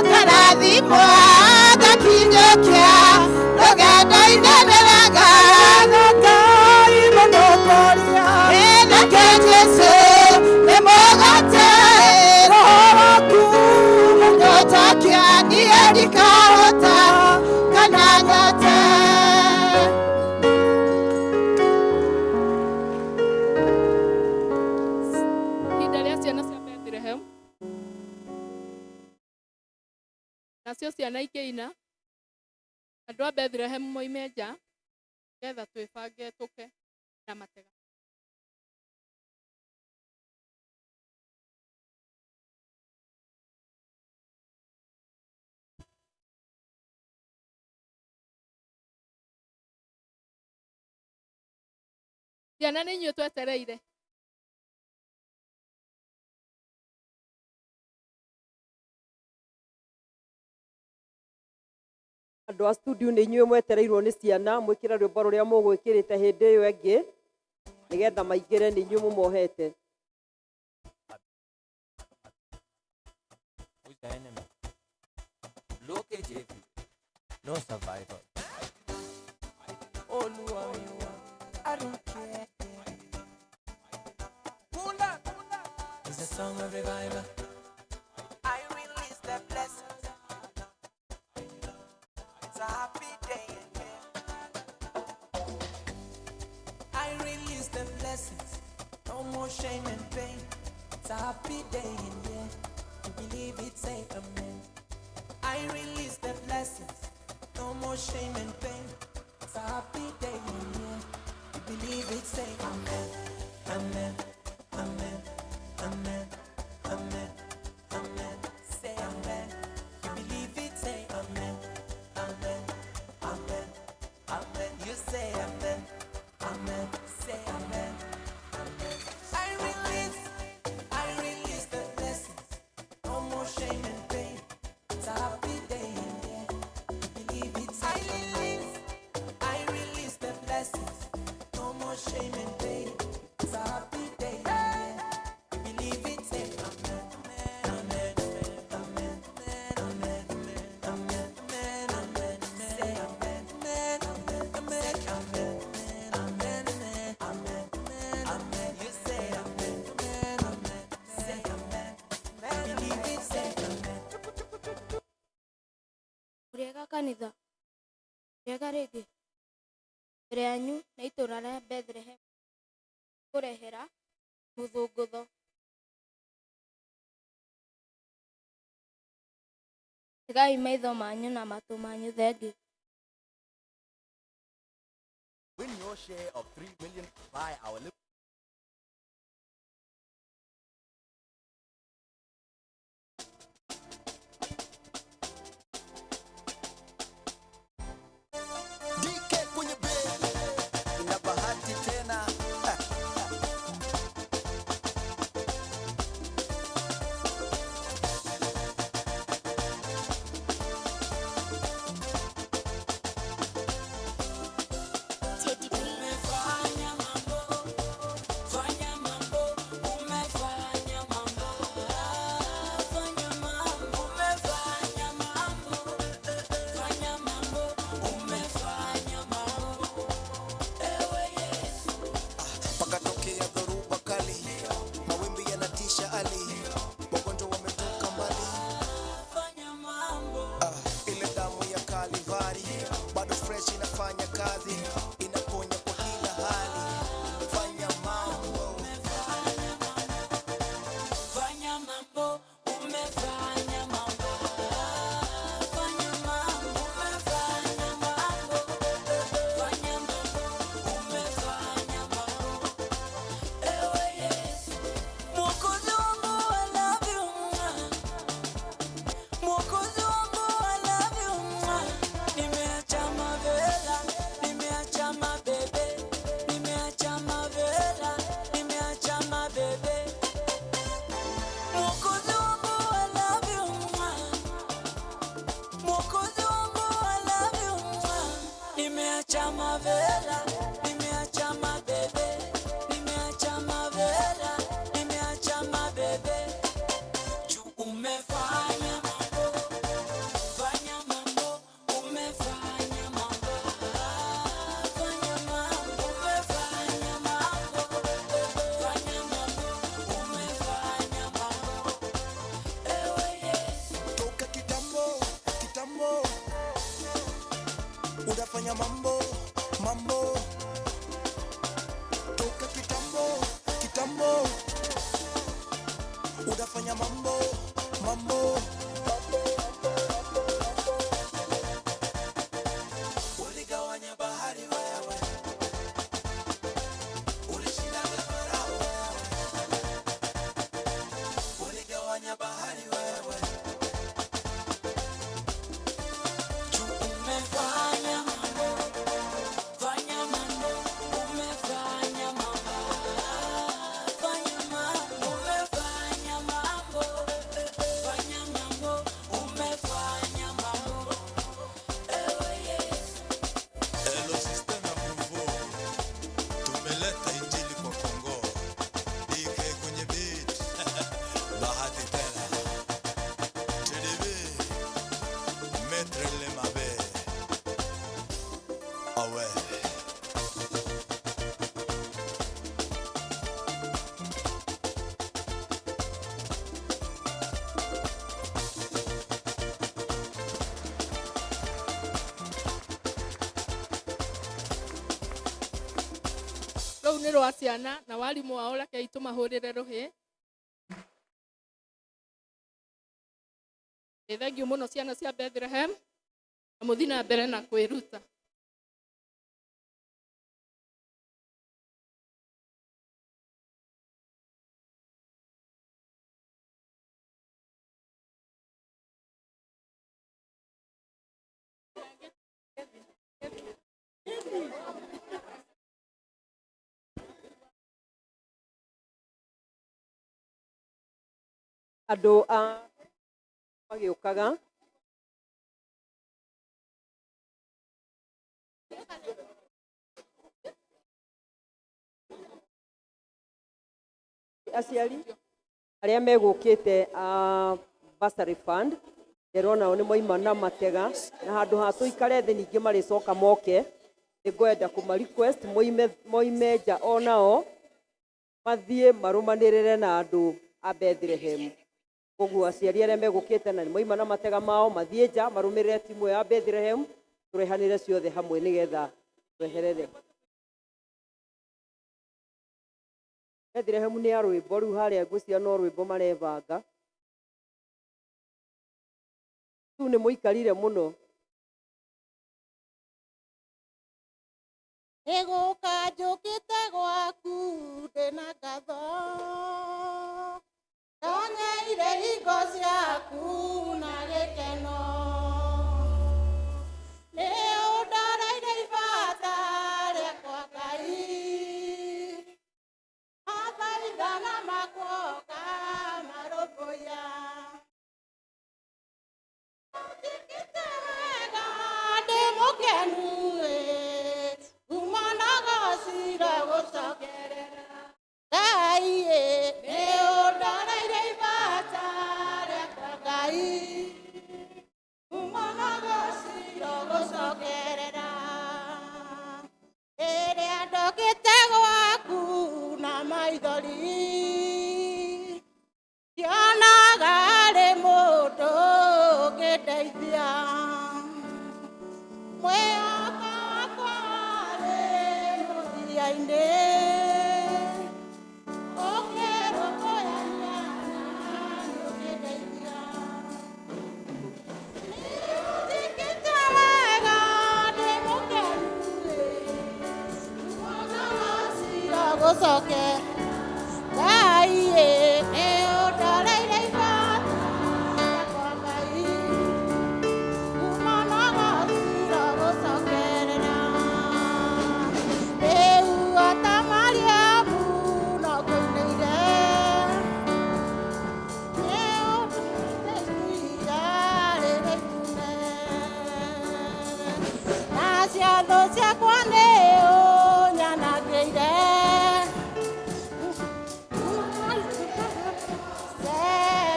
ngarathimwo ngakinyũkia rũgendo-inĩ nĩ wega, nake Jesũ nĩ mũgate mũnyatakia niĩ ndikahota kana nyote. Ihinda rĩa ciana cia Bethlehem, nacio ciana ikĩina, andũ a Bethlehem moime nja nĩgetha twĩbange tũke na matega. Ciana nĩ inyuĩ twetereire. Andũ a studio nĩ inyuĩ mwetereirwo nĩ ciana, mwĩkĩre rwĩmbo rũrĩa mũgwĩkĩrĩte hĩndĩ ĩyo ĩngĩ nĩgetha maingĩre, nĩ inyuĩ mũmohete. Who's the enemy? Blockage everywhere. No survival. Oluwa mi wa, I don't care. Pull up. It's a song of revival. I release the blessings. It's a happy day in here. I release the blessings. No more shame and pain. It's a happy day in here. You believe it, say amen. I release the blessings. No more shame and pain. It's a happy day in here. You believe it, say amen. Amen. Amen. Amen. Amen. Amen. Say amen. You believe it, say amen. Amen. Amen. Amen. You say amen. Amen. Say amen. Amen. I release the blessings. No more shame and pain. It's a happy day in here. Mũrĩega kanitha? Mũrĩega rĩngĩ? Mbere yanyu nĩ itũra rĩa Bethlehem kũrehera mũthũngũtho. Tegai maitho manyu na matũ manyu thengiũ. Win your share of 3 million by our DK kwenye bed ina bahati tena. Umefanya mambo, fanya mambo, umefanya mambo, fanya mambo, umefanya mambo, fanya mambo, umefanya mambo, ewe Yesu. Pakatokea dhoruba kali, mawimbi yanatisha ali, wagonjwa wametoka mbali. Fanya mambo, Ah, ile damu ya Kalivari bado fresh inafanya kazi, inaponya kwa kila hali. Fanya mambo, fanya mambo, umefanya mambo, fanya mambo, umefanya mambo, fanya mambo, umefanya mambo, ewe Yesu. Mwokozi wangu I love you, mwah. Mwokozi wangu I love you, mwah. Nimeacha mavela, nimeacha mabebe, nimeacha mavela, nimeacha mabebe. Mwokozi wangu I love you, mwah. Mwokozi wangu I love you, mwah. Nimeacha mavela, nimeacha mabebe, nimeacha mavela, nimeacha mabebe. Juu umefanya mambo, fanya mambo, umefanya mambo, fanya mambo, umefanya mambo, fanya mambo, umefanya mambo, ewe Yesu. Toka kitambo kitambo, unafanya mambo mambo. Toka kitambo kitambo, unafanya mambo mambo. Uligawanya bahari wewe, ulishinda na Farao wewe, uligawanya bahari wewe. Umefanya mambo, fanya mambo, umefanya mambo, fanya mambo, umefanya mambo, fanya mambo, umefanya mambo, ewe Yesu. Elo system ya Congo, tumeleta injili kwa Kongo. DK kwenye beat, bahati tena. TDB, Maître Lemabe. Awe. Rũu nĩ rwa ciana na warimũ ao rekei tũmahũrĩre rũhĩ. Ĩ thengiũ mũno ciana cia Bethlehem na mũthiĩ na mbere na kwĩruta. Andũ a magĩũkaga aciari arĩa megũkĩte a bursary fund ndĩrona o nĩ moima na matega na handũ ha tũikare thĩ ningĩ marĩcoka moke nĩ ngwenda kũma request moime moime nja onao mathiĩ marũmanĩrĩre na andũ a Bethlehem. Koguo aciari arĩa megũkĩte na nĩmoima na matega mao mathiĩ nja marũmĩrĩre timu ĩyo ya Bethlehem, tũrehanĩre ciothe hamwe nĩgetha tweherere. Bethlehem nĩ ya rwĩmbo rĩu harĩa ngwĩciria no rwĩmbo marebanga. Rĩu nĩ mũikarire mũno. Nĩgũka njũkĩte gwaku ndĩna ngatho, ndonyeire hingo ciaku na gĩkeno. Nĩ ũndoreire ibata rĩakwa Ngai, mathaithana makwa ũkamarũmbũiya. Njĩkĩte wega ndĩ mũkenu ĩ, kuma na gacira gũcokerera Ngai ĩ, nĩ ũndoreire ibata rĩakwa Ngai, kuma na gacira gũcokerera. Rĩrĩa ndokĩte gwaku na maithori, ndionaga harĩ mũndũ ũngĩndeithia. Mwĩhoko wakwa warĩ mũthia-inĩ, ũkĩrũmbũyania na nĩũkĩndeithia. Nĩũnjĩkĩte wega ndĩ mũkenu ĩ, kuma na gacira gũcoke Ngai ĩ, nĩ ũndoreire ibata rĩakwa Ngai, kuma na gacira gũcokerera. Rĩu o ta Mariamu no ngũinĩire, nĩ ũndũire iria rĩrĩ itune, na ciatho ciakwa nĩ ũnyanangĩire.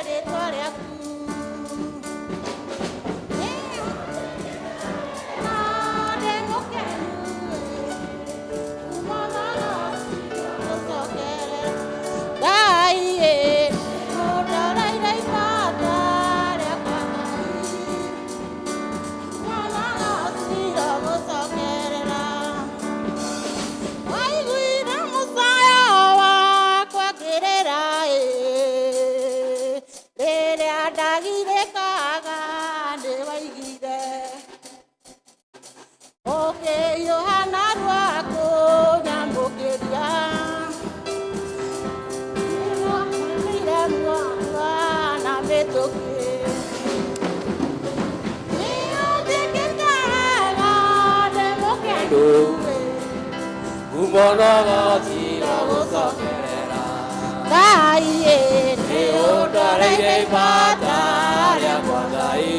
Rĩtwa rĩaku ndĩ mũkenu kuma na gũcokerera Ngai ĩ, ũndoreire ibata rĩakwa Ngai, kuma na gacira gũcokerera. Waiguire mũcayo wakwa ngĩrĩra ĩ, rĩrĩa ndagirĩkaga nĩ waiguire, ũkĩhiũha narua kũnyamũkĩria. Nĩwatũmire muoyo na mĩtũkĩ. Nĩũnjĩkĩte wega ndĩ mũkenu ĩ, Kuma na gacira gũcokerera. Ngai ĩ, Nĩ ũndoreire ibata rĩakwa Ngai,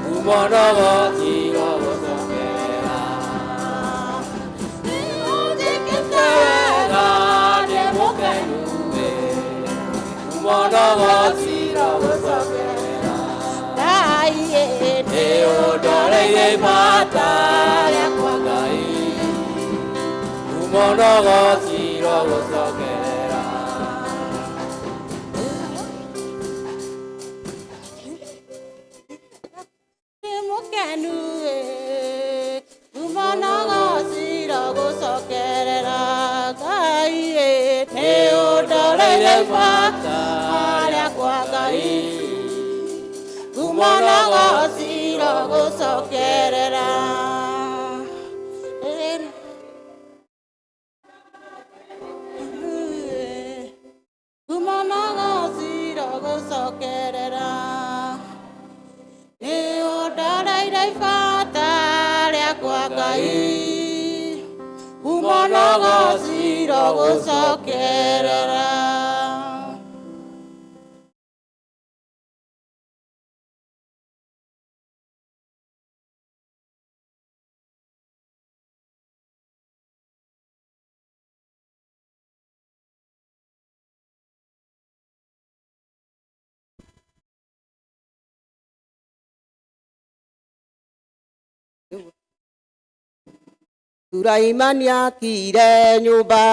kuma na gacira gũcokerera. Nĩũnjĩkĩte Wega ndĩ mũkenu ĩ, kuma na gacira gũcokerera. Ngai ĩ, Nĩ ũndoreire ibata rĩakwa Ngai, kuma na gacira gũcokerera. Ndĩ mũkenu ĩ, kuma na gacira gũcokerera Ngai ĩ, nĩ ũndoreire ibata rĩakwa Ngai, kuma na gacira gũcokerera. Kuma na gacira gũcokerera. Nĩ ũndoreire ibata rĩakwa Ngai, kuma na gacira gũcokerera. Suraimani akire nyũmba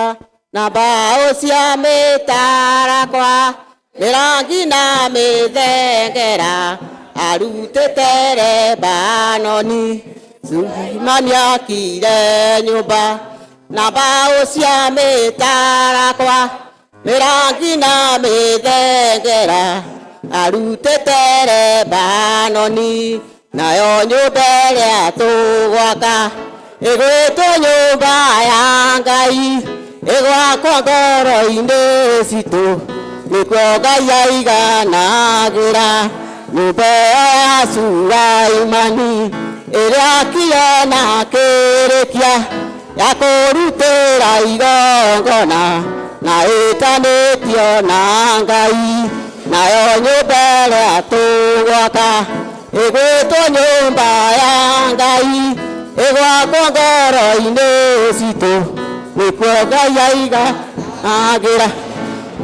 na mbaũ cia mĩtarakwa. Mĩrangi na mĩthengera arutĩte Lebanoni. Suleimani akire nyũmba na mbaũ cia mĩtarakwa, mĩrangi na mĩthengera arutĩte Lebanoni. Nayo nyũmba ĩrĩa tũgwaka ĩgwĩtwo nyũmba ya Ngai, ĩgwakwo ngoro-inĩ citũ, nĩkuo Ngai aiganagĩra. Nyũmba ĩyo ya Sulaimani ĩrĩa akire na akĩrĩkia ya kũrutĩra igongona na ĩtanĩtio na Ngai. Nayo nyũmba ĩrĩa tũgwaka ĩgwĩtwo nyũmba ya Ngai, ĩgwakwo ngoro-inĩ citũ, nĩkuo Ngai aiganagĩra.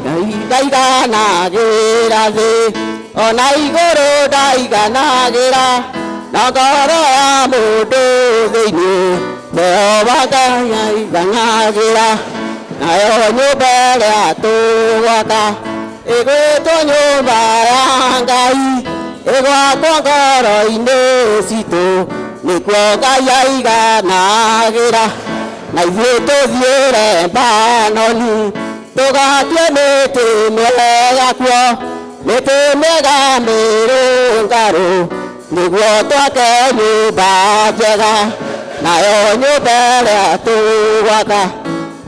Ngai ndaiganagĩra thĩ ona igũrũ ndaiganagĩra, na ngoro ya mũndũ thĩinĩ Jehova Ngai aiganagĩra. Nayo nyũmba ĩrĩa tũgwaka ĩgwĩtwo nyũmba ya Ngai, ĩgwakwo ngoro-inĩ citũ, nĩkuo Ngai aiganagĩra. Na ithuĩ tũthiĩ Lebanoni tũgatue mĩtĩ mĩega kuo, mĩtĩ mĩega mĩrũngarũ, nĩguo twake nyũmba njega. Nayo nyũmba ĩrĩa tũgwaka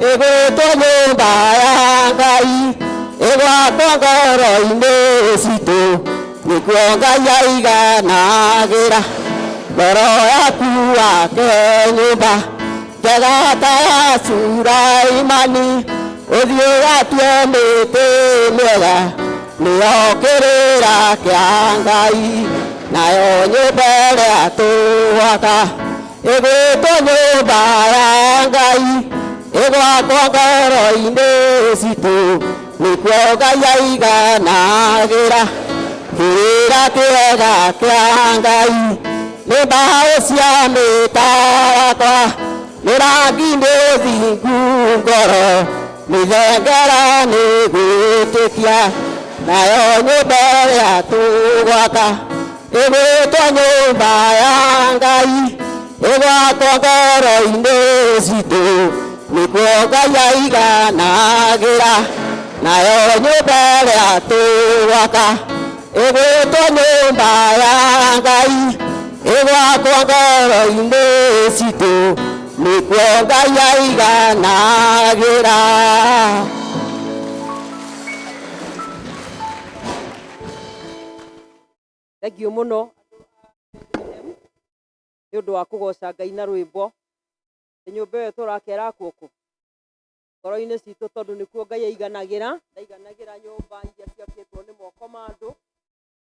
ĩgwĩtwo nyũmba ya Ngai, ĩgwakwo ngoro-inĩ citũ, nĩkuo Ngai aiganagĩra. Ngoro yaku wake nyũmba njega ta ya Sulaimani, ũthiĩ ũgatue mĩtĩ mĩega, nĩyo kĩrĩra kĩa Ngai. Nayo nyũmba ĩrĩa tũgwaka ĩgwĩtwo nyũmba ya Ngai, ĩgwakwo ngoro-inĩ citũ, nĩkuo Ngai aiganagĩra. Kĩrĩra kĩega kĩa Ngai nĩ mbaũ cia mĩtarakwa, mĩrangi nĩ thingu ngoro, mĩthengera nĩ gwĩtĩkia. Nayo nyũmba ĩrĩa tũgwaka ĩgwĩtwo nyũmba ya Ngai, ĩgwakwo ngoro-inĩ citũ, nĩkuo Ngai aiganagĩra. Nayo nyũmba ĩrĩa tũgwaka ĩgwĩtwo nyũmba ya Ngai, ĩgwakwo ngoro-inĩ citũ, nĩkuo Ngai aiganagĩra. Thengiũ mũno nĩ ũndũ wa kũgoca Ngai na rwĩmbo. Nyũmba ĩyo tũraka ĩrakwo kũ? Ngoro-inĩ citũ, tondũ nĩkuo Ngai aiganagĩra. Ndaiganagĩra nyũmba iria ciakĩtwo nĩ moko ma andũ.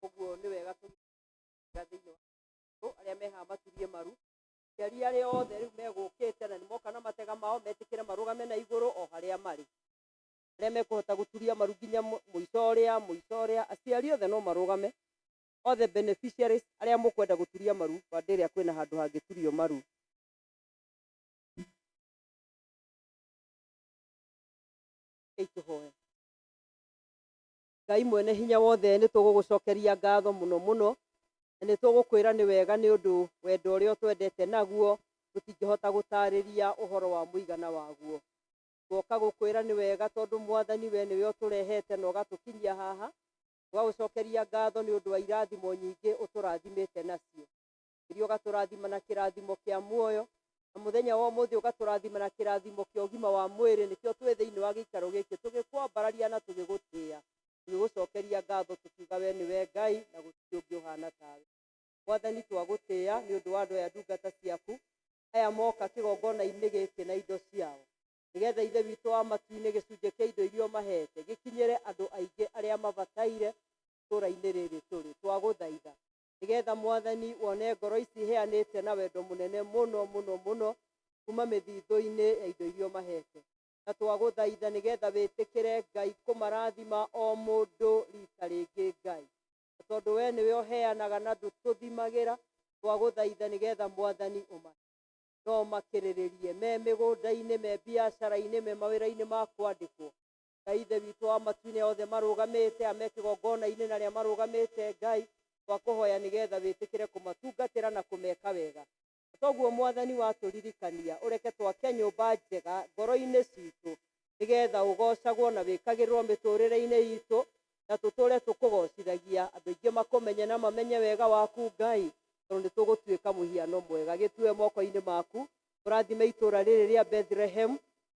Ũguo nĩ wega tũgĩra thĩinĩ wa arĩa me haha maturie maru. Aciari arĩa othe rĩu megũkĩte na nĩmoka na matega mao, metĩkĩre marũgame na igũrũ o harĩa marĩ. Arĩa mekũhota gũturia maru nginya mũico ũrĩa, mũico ũrĩa, aciari othe no marũgame. Othe beneficiaries arĩa mũkwenda gũturia maru bande ĩrĩa kwĩna handũ hangĩturio maru. Rekei tũhoe. Ngai mwene hinya wothe, nĩ tũgũgũcokeria ngatho mũno mũno, na nĩ tũgũkwĩra nĩ wega, nĩ ũndũ wendo ũrĩa ũtwendete naguo tũtingĩhota gũtarĩria ũhoro wa mũigana waguo. Twoka gũkwĩra nĩ wega, tondũ Mwathani we nĩwe ũtũrehete na ũgatũkinyia haha. Tũgagũcokeria ngatho nĩ ũndũ wa irathimo nyingĩ ũtũrathimĩte nacio. Iria ũgatũrathima na kĩrathimo kĩa muoyo, na mũthenya wa ũmũthĩ ũgatũrathima na kĩrathimo kĩa ũgima wa mwĩrĩ, nĩkĩo twĩ thĩinĩ wa gĩikaro gĩkĩ tũgĩkwambararia na tũgĩgũtĩĩa, tũgĩgũcokeria ngatho tũkiuga we nĩwe Ngai na gũtirĩ ũngĩ ũhana tawe. Mwathani, twagũtĩĩa nĩ ũndũ wa andũ aya ndungata ciaku, aya moka kĩgongona-inĩ gĩkĩ na indo ciao, nĩgetha Ithe witũ wa matu-inĩ gĩcunjĩ kĩa indo iria ũmahete gĩkinyĩre andũ aingĩ arĩa mabataire itũũra-inĩ rĩrĩ tũrĩ. Twagũthaitha nĩgetha Mwathani wone ngoro ici iheanĩte na wendo mũnene mũno mũno mũno kuma mĩthithũ-inĩ ya indo iria ũmahete. Na twagũthaitha nĩgetha wĩtĩkĩre Ngai kũmarathima o mũndũ rita rĩngĩ Ngai. Na tondũ we nĩwe ũheanaga na ndũtũthimagĩra, twagũthaitha nĩgetha Mwathani ũmahe. No makĩrĩrĩrie me mĩgũnda-inĩ, me biacara-inĩ, me mawĩra-inĩ ma kwandĩkwo. Ngai Ithe witũ wa matu-inĩ, othe marũgamĩte ame kĩgongona-inĩ na arĩa marũgamĩte, Ngai twakũhoya nĩgetha wĩtĩkĩre kũmatungatĩra na kũmeka wega. Toguo Mwathani watũririkania ũreke twake nyũmba njega ngoro-inĩ citũ nĩgetha ũgocagwo na wĩkagĩrĩrwo mĩtũrĩre-inĩ itũ, na tũtũre tũkũgocithagia, andũ aingĩ makũmenye na mamenye wega waku Ngai, tondũ nĩ tũgũtuĩka mũhiano mwega. Gĩtue moko-inĩ maku, ũrathime itũra rĩrĩ rĩa Bethlehem,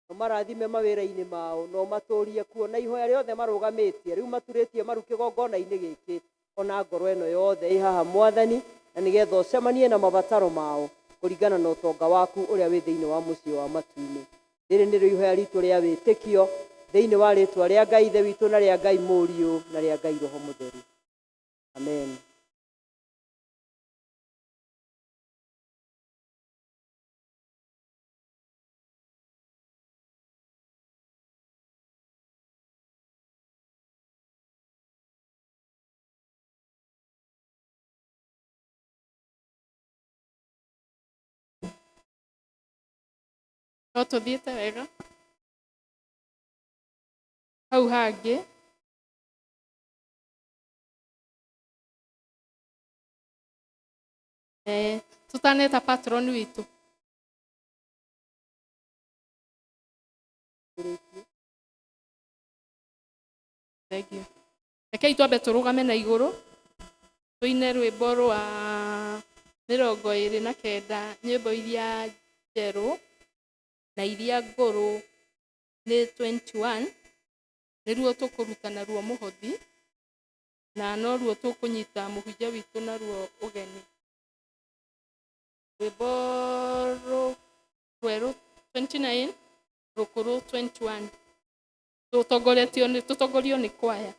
na ũmarathime mawĩra-inĩ mao, na ũmatũrie kuo, na ihoya rĩothe marũgamĩtie rĩu maturĩtie maru kĩgongona-inĩ gĩkĩ, ona ngoro ĩno yothe ĩ haha Mwathani, na nĩgetha ũcemanie na mabataro mao kũringana na ũtonga waku ũrĩa wĩ thĩinĩ wa mũciĩ wa matu-inĩ. Rĩrĩ nĩrĩo ihoya ritũ rĩa wĩtĩkio thĩinĩ wa rĩtwa rĩa Ngai Ithe witũ na rĩa Ngai Mũriũ na rĩa Ngai Roho Mũtheru. Amen. No tũthiĩte wega hau hangĩ. Tũtaneta patron witũ. Thank you. Rekei twambe tũrũgame na igũrũ tũine rwĩmbo rwa 29, nyĩmbo iria njerũ na iria ngũrũ nĩ 21, nĩruo tũkũruta naruo mũhothi, na noruo tũkũnyita mũhunjia witũ naruo ũgeni. Rwĩmbo rwerũ 29, rũkũrũ 21, tũtongoretio nĩ tũtongorio nĩ kwaya.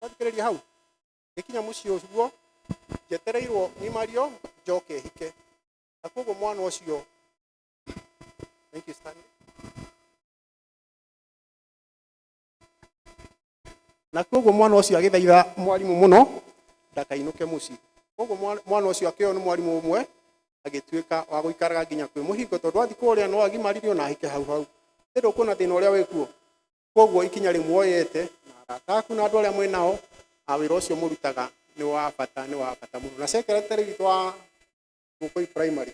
Wathikĩrĩria hau ngĩkinya mũciĩ ũguo njetereirwo ng'imario njoke hike na koguo mwana ũcio. Thank you, Stanley. Na koguo mwana ũcio agĩthaitha mwarimũ mũno ndakainũke mũciĩ. Koguo mwana ũcio akĩoywo nĩ mwarimũ ũmwe agĩtuĩka wa gũikaraga nginya kwĩ mũhingo, tondũ athiĩ kũrĩa no agimaririo na ahike hau hau. Ĩ ndũkuona thĩna ũrĩa wĩkuo? Koguo ikinya rĩmwe oyete na arata aku na andũ arĩa mwĩ nao a wĩra ũcio mũrutaga nĩ wa bata, nĩ wa bata mũno. Na secretary witũ wa Mũkũi Primary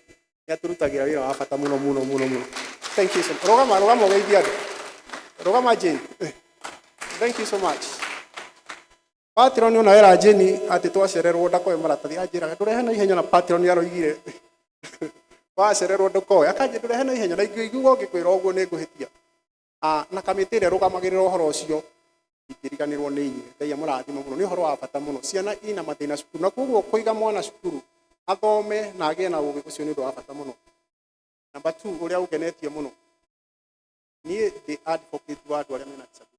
nĩ atũrutagĩra wĩra wa bata mũno mũno mũno mũno. Thank you so much. Rũgama, rũgama ũgeithie andũ. Rũgama Jane. Thank you so much. Patron ona era Jane atĩ twacererwo ndakoe maratathi, anjĩraga ndũrehe na ihenya, na Patron aroigire wacererwo ndũkoe, akanjĩra ndũrehe na ihenya, na ingĩigua ũngĩkwĩra ũguo nĩ ngũhĩtia. Ah, na kamĩtĩ ĩrĩa ĩrũgamagĩrĩra ũhoro ũcio ingĩriganĩrwo nĩ inyuĩ. Ngai amũrathime mũno, nĩ ũhoro wa bata mũno. Ciana ina mathĩna cukuru, na koguo kũiga mwana cukuru athome na agĩe na ũgĩ ũcio nĩ ũndũ wa bata mũno. Number 2, ũrĩa ũngenetie mũno, niĩ ndĩ advocate wa andũ arĩa mena disability.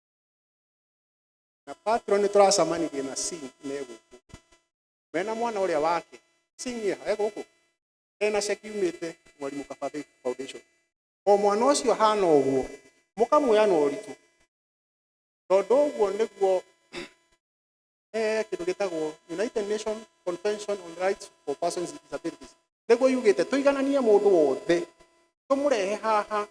Na patron nĩ tũracemanirie na Singh me gũkũ mena mwana ũrĩa wake Singh e gũkũ ena ceki yumĩte Mwalimu Kabathi Foundation. O mwana ũcio hana ũguo mũkamuoya na ũritũ, tondũ ũguo nĩguo kĩndũ gĩtagwo United Nations Convention on Rights for Persons with Disabilities nĩguo yugĩte tũigananie mũndũ wothe tũmũrehe haha,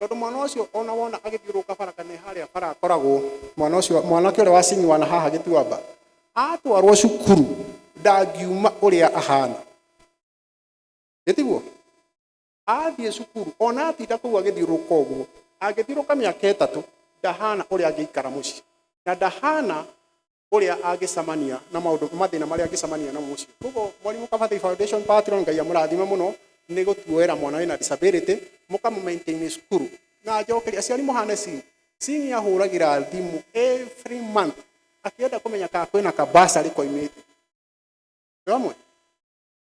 tondũ mwana ũcio ona wona agĩthiũrũrũka bara kana harĩa bara akoragwo mwana ũcio, mwanake ũrĩa wa Singh wana haha Gĩtuamba atwarwo cukuru ndangiuma ũrĩa ahana, ĩtiguo? Athiĩ cukuru ona atinda kũu agĩthiũrũrũka ũguo, angĩthiũrũrũka mĩaka 3 ndahana ũrĩa angĩikara mũciĩ, na ndahana ũrĩa angĩcemania na maũndũ mathĩna marĩa angĩcemania namo mũciĩ. Koguo Mwalimu Kabathi Foundation patron, Ngai amũrathime mũno nĩ gũtuoera mwana wĩna disability mũkamũ maintain cukuru. Na njokeria aciari mũhane Singh. Singh ahũragĩra thimũ every month akĩenda kũmenya kana kwĩna ka bursary koimĩte. Twĩ hamwe?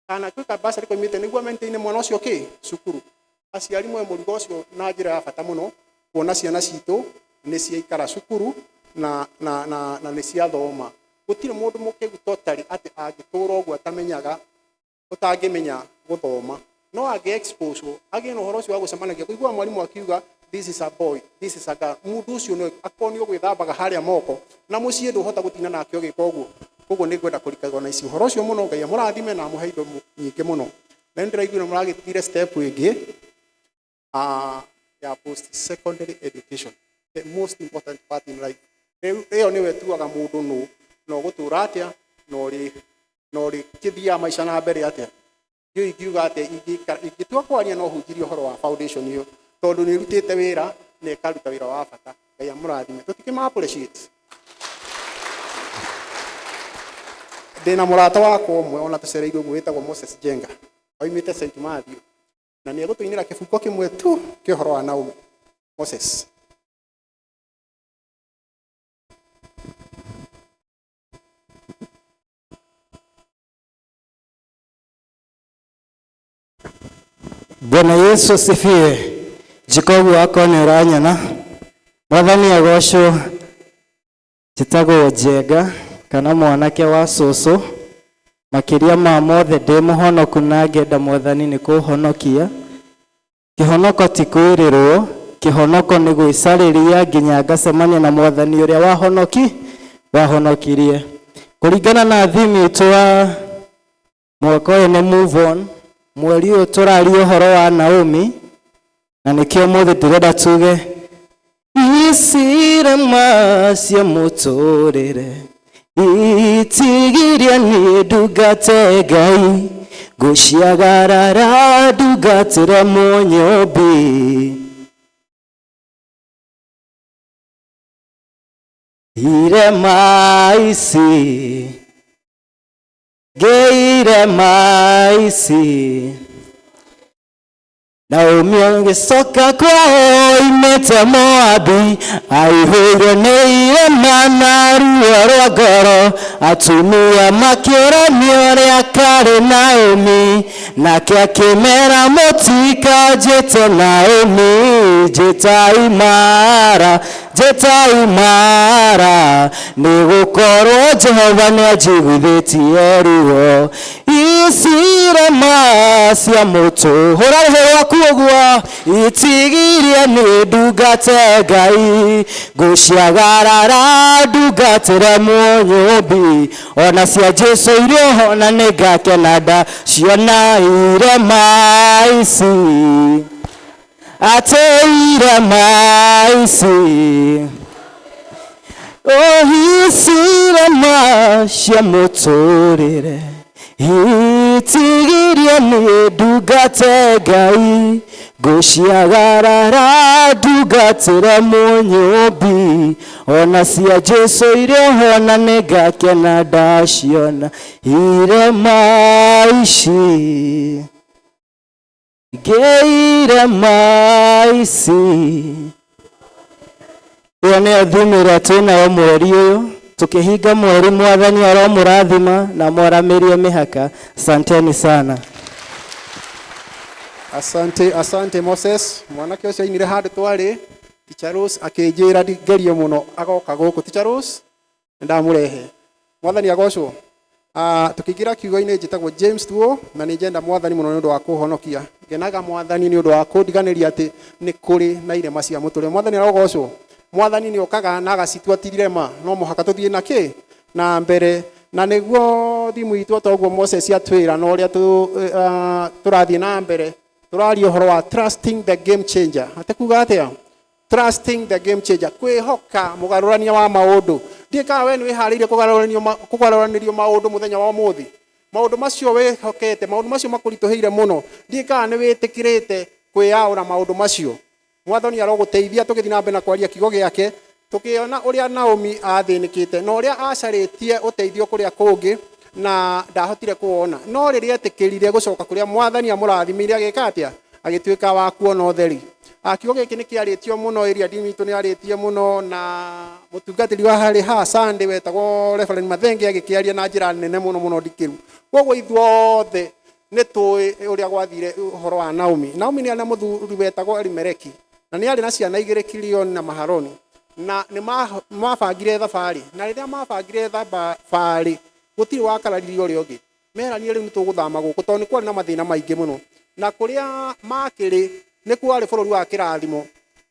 Kana kwĩ ka bursary koimĩte nĩguo maintain mwana ũcio kĩ cukuru. Aciari moe mũrigo ũcio na njĩra ya bata mũno, kuona ciana citũ nĩ ciaikara cukuru na nĩ ciathoma. Gũtirĩ mũndũ mũkĩgu totally atĩ angĩtũra ũguo atamenyaga, ũtangĩmenya gũthoma, no angĩ expose agĩe na ũhoro ũcio wa gũcemanagia, kũigua mwarimũ akiuga this is a boy, this is a girl, mũndũ ũcio no akonio gwĩthambaga harĩa moko na mũciĩ ndũhota gũtinda nake ũgĩka ũguo. Koguo nĩ ngwenda kũrikagwo na ici ũhoro ũcio mũno. Ngai amũrathime na amũhe indo nyingĩ mũno. Na nĩ ndĩraiguire mũragĩtigire step ĩngĩ ya post secondary education, the most important part in life. Rĩu ĩyo nĩyo ĩtuaga mũndũ nũ na ũgũtũra atĩa na ũrĩ na ũrĩkĩthiaga maica na mbere atĩa. Ndiũĩ ingiuga atĩa, ingĩtua kwaria no hunjirie ũhoro wa foundation ĩyo, tondũ nĩ ĩrutĩte wĩra na ĩkaruta wĩra wa bata. Ngai amũrathime. Tũtikĩma appreciate. Ndĩna mũrata wakwa ũmwe ona tũcereirwo ũguo wĩtagwo Moses Jenga, oimĩte St Matthew, na nĩ egũtũinĩra kĩbungo kĩmwe tu kĩa ũhoro wa Naomi. Moses. Bwana Yesu asifiwe. Njĩka ũguo akorwo nĩ ũranyona. Mwathani agocwo. Njĩtagwo Njenga kana mwanake wa cũcũ. Makĩria ma mothe ndĩ mũhonoku na ngenda Mwathani nĩ kũhonokia. Kĩhonoko ti kwĩrĩrwo, kĩhonoko nĩ gwĩcarĩria nginya ngacemania na Mwathani ũrĩa wahonokirie. Kũringana na theme itũ ya mwaka ũyũ nĩ move on, mweri ũyũ tũraria ũhoro wa Naomi, na nĩkĩo ũmũthĩ ndĩrenda tuge Isirema cia mũtũrĩre itigiria niĩ ndungate Ngai, ngũciagarara ndungatĩre Mũnyũmbi. Irema ici ngeirema ici. Naomi agĩcoka kwao oimĩte Moabi, aihũirwo nĩ irema na ruo rwa ngoro. Atumia makĩũrania ũrĩa karĩ Naomi, nake akĩmera mũtikanjĩte Naomi, njĩtai Mara. Mara njĩtai Mara nĩ gũkorwo Jehova nĩ anjiguithĩtie ruo icirema cia mũtũ hũra rũhĩ rwaku ũguo itigirie nĩ ndungate Ngai ngũciagarara ndungatĩre mũnyũmbi ona cia Jesu irio ona nĩ ngakena ndaciona irema ici atĩ irema ici ohicirema cia mũtũrĩre itigirie nĩ ndungate Ngai ngũciagarara ndungatĩre mũnyũmbi ona cia Jesu irio ona nĩ ngakena ndaciona irema ici ngeirema ici. Ĩyo nĩyo theme ĩrĩa twĩnayo mweri ũyũ tũkĩhinga mweri mwathani aromũrathima na mwaramĩrie mĩhaka. Asanteni sana. Asante, asante Moses. Mwanake ũcio ainire handũ twarĩ. Teacher Rose akĩnjĩra ngerie mũno agoka gũkũ. Teacher Rose, nĩndamũrehe. Mwathani agocwo. Tũkĩingĩra kiugo-inĩ njĩtagwo James Tuo na nĩ njenda mwathani mũno nĩ ũndũ wa kũhonokia. Ngenaga mwathani nĩ ũndũ wa kũndiganĩria atĩ nĩ kũrĩ na irema cia mũtũrĩre. Mwathani arogocwo. Mwathani nĩ okaga na agacitua ti irema, no mũhaka tũthiĩ na kĩ? Na mbere. Na nĩguo thimu itũ ta ũguo Moses atwĩra na ũrĩa tũrathiĩ na mbere, tũraria ũhoro wa trusting the game changer. Atĩ kuga atĩa? Trusting the game changer, kwĩhoka mũgarũrania wa maũndũ. Ndiũĩ kana we nĩ wĩharĩirie kũgarũranĩrio maũndũ mũthenya wa ũmũthĩ. Maũndũ macio wĩhokete, maũndũ macio makũritũhĩire mũno, ndiũĩ kana nĩ wĩtĩkĩrĩte kwĩyaũra maũndũ macio. Mwathani arogũteithia tũgĩthiĩ na mbere na kwaria kiugo gĩake, tũkĩona ũrĩa Naomi athĩnĩkĩte na ũrĩa acarĩtie ũteithio kũrĩa kũngĩ na ndahotire kũwona. No rĩrĩa etĩkĩrire gũcoka kũrĩa mwathani amũrathimire agĩka atĩa? Agĩtuĩka wa kuona ũtheri. Kiugo gĩkĩ nĩ kĩarĩtio mũno, area team itũ nĩ yarĩtie mũno, na mũtungatĩri wa harĩ haha Sunday wetagwo Reverend Mathenge agĩkĩaria na njĩra nene mũno mũno ndikĩru. Koguo ithuothe nĩ tũĩ ũrĩa gwathire ũhoro wa Naomi. Naomi nĩ arĩ na mũthuri wetagwo Elimeleki, na nĩ arĩ na ciana igĩrĩ, Kilioni na Mahaloni, na nĩ mabangire thabarĩ. Na rĩrĩa mabangire thabarĩ, gũtirĩ wakararirie ũrĩa ũngĩ. Meranire rĩu nĩ tũgũthama gũkũ tondũ nĩ kwarĩ na mathĩna maingĩ mũno. Na kũrĩa makĩrĩ nĩ kwarĩ bũrũri wa kĩrathimo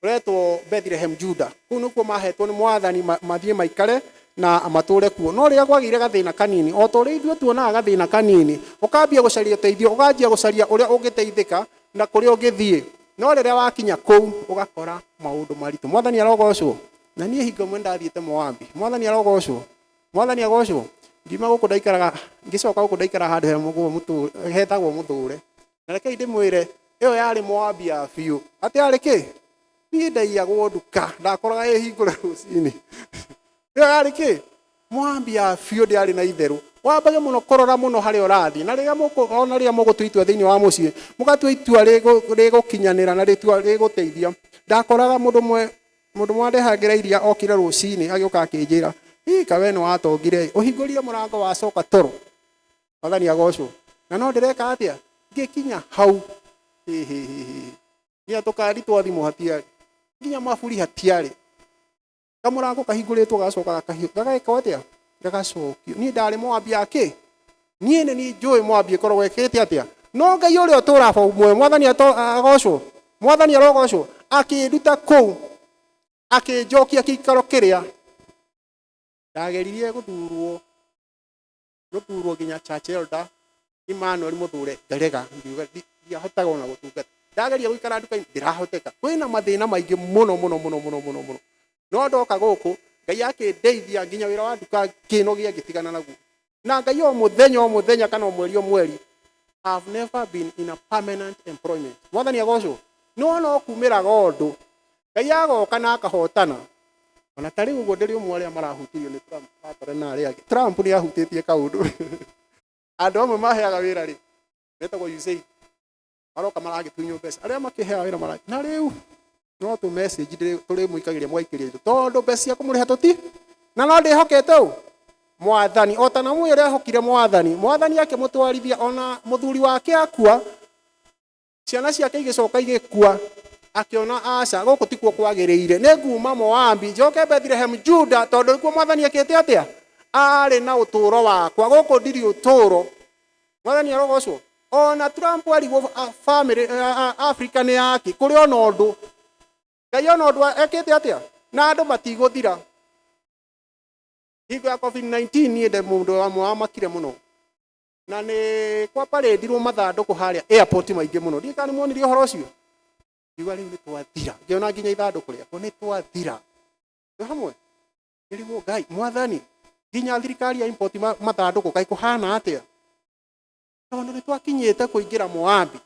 ũretwo Bethlehem Juda. Kũu nĩkuo mahetwo nĩ mwathani mathiĩ maikare na matũre kuo. No rĩrĩa kwagĩire gathĩna kanini, o ta ũrĩa ithuĩ tuonaga gathĩna kanini, ũkambia gũcaria ũteithio, ũkanjia gũcaria ũrĩa ũngĩteithĩka na kũrĩa ũngĩthiĩ. No rĩrĩa wakinya kũu ũgakora maũndũ maritũ. Mwathani arogocwo. Na niĩ hingo ĩmwe ndathiĩte Moabi. Mwathani arogocwo. Mwathani agocwo. Ngiuma gũkũ ndaikaraga, ngĩcoka gũkũ ndaikaraga handũ hetagwo Mũthũre. Na rekei ndĩmwĩre, ĩyo yarĩ Moabi ya biũ. Atĩ yarĩ kĩ? Niĩ ndaiyagwo nduka, ndakoraga ĩhingũre rũcinĩ. Ĩyo yarĩ kĩ? Moabi ya biũ, ndĩarĩ na itherũ. Wambage mũno kũrora mũno harĩa ũrathiĩ. Na rĩrĩa ona rĩrĩa mũgũtua itua thĩinĩ wa mũciĩ, mũgatua itua rĩgũkinyanĩra na rĩtua rĩgũteithia. Ndakoraga mũndũ ũmwe, mũndũ ũmwe wandehagĩra iria okire rũcinĩ agĩũka akĩnjĩra, Ĩ, kawe nĩ watongire ĩ, ũhingũrire mũrango wacoka toro. Mwathani agocwo. Na no ndĩreka atĩa? Ngĩkinya hau. Hĩ, hĩ, hĩ, hĩ. Nginya tũkari twa thimũ hatiarĩ. Nginya maburi hatiarĩ. Kamũrango kahingũrĩtwo gacoka gagekwo atĩa? Gagacokio. Niĩ ndarĩ Moabi ya kĩ? Niĩ nĩ niĩ njũĩ Moabi ĩkoragwo ĩkĩte atĩa? No Ngai ũrĩa ũtũũraga muoyo, Mwathani agocwo. Mwathani arogocwo. Akĩnduta kũu, akĩnjokia kĩikaro kĩrĩa ndageririe gũthurwo, gũthurwo nginya church elder Emmanuel Mũthure ngarega, ngiuga ndiahotaga ona gũtungata. Ndageria gũikara nduka-inĩ ndĩrahoteka. Kwĩna mathĩna maingĩ mũno mũno mũno mũno mũno mũno. No ndoka gũkũ Ngai akĩndeithia nginya wĩra wa nduka ngĩnogia ngĩtigana naguo. Na Ngai o mũthenya o mũthenya kana o mweri o mweri, I've never been in a permanent employment. Mwathani agocwo. No no kumĩraga ũndũ Ngai agoka na akahotana. Ona ta rĩu ũguo ndĩrĩ ũmwe arĩa marahutirio nĩ Trump, atore na arĩa angĩ. Trump nĩ ahutĩtie kaũndũ. Andũ amwe maheaga wĩra rĩ, metagwo USAID. Maroka maragĩtunywo mbeca. Arĩa makĩheaga wĩra mara na rĩu no tũ message tũrĩmũikagĩria mũgaikĩria indo tondũ mbeca cia kũmũrĩha tũti. Na no ndĩhokete ũ Mwathani, o ta Naomi ũrĩa ehokire Mwathani. Mwathani akĩmũtwarithia ona mũthuri wake akua, ciana ciake igĩcoka igĩkua. Akĩona aca gũkũ tikuo kwagĩrĩire, nĩ nguma Moabi njoke Bethlehem Juda, tondũ nĩkuo mwathani ekĩte atĩa, arĩ na ũtũũro wakwa, gũkũ ndirĩ ũtũũro. Mwathani arogocwo. Ona Trump arigwo family Africa nĩ yake, kũrĩ ona ũndũ Ngai ona ũndũ ekĩte atĩa, na andũ matigũthira. Hingo ya COVID-19 niĩ ndĩ mũndũ wamwe wamakire mũno, na nĩ kwa parĩndirwo mathandũkũ harĩa airport maingĩ mũno. Ndiũĩ kana nĩ muonire ũhoro ũcio. Ngiuga rĩu nĩ twathira, ngĩona nginya ithandũkũ rĩakwa nĩ twathira. Twĩ hamwe, ngĩrigwo Ngai mwathani, nginya thirikari ya import mathandũkũ kaĩ kũhana atĩa, tondũ nĩ twakinyĩte kũingĩra Moabi,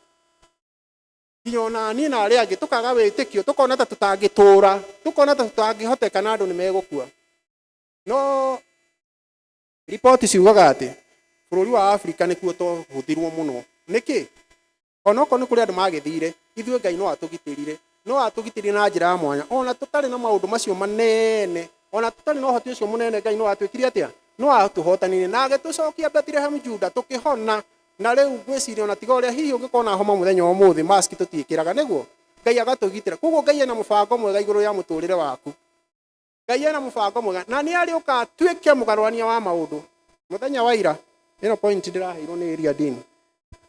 nginya ona niĩ na arĩa angĩ tũkaga wĩtĩkio, tũkona ta tũtangĩtũra, tũkona ta tũtangĩhoteka na andũ nĩ megũkua. No riboti ciugaga atĩ bũrũri wa Afrika nĩkuo twahũthirwo mũno. Nĩkĩ? Onokorwo nĩ kũrĩ andũ magĩthire, ithuĩ Ngai no atũgitĩrire, no atũgitĩrire na njĩra ya mwanya, ona tũtarĩ na maũndũ macio manene, ona tũtarĩ na ũhoti ũcio mũnene. Ngai no atwĩkire atĩa? No atũhotanire na agĩtũcokia Bethlehem Juda, tũkĩhona. Na rĩu ngwĩciria ona tiga ũrĩa hihi ũngĩkorwo na homa mũthenya wa ũmũthĩ, mask tũtiĩkĩraga, nĩguo Ngai agatũgitĩra. Koguo Ngai ena mũbango mwega igũrũ rĩa mũtũrĩre waku. Ngai ena mũbango mwega na nĩ arĩũka atuĩke mũgarũrania wa maũndũ. Mũthenya wa ira, ĩno point ndĩraheirwo nĩ area dean,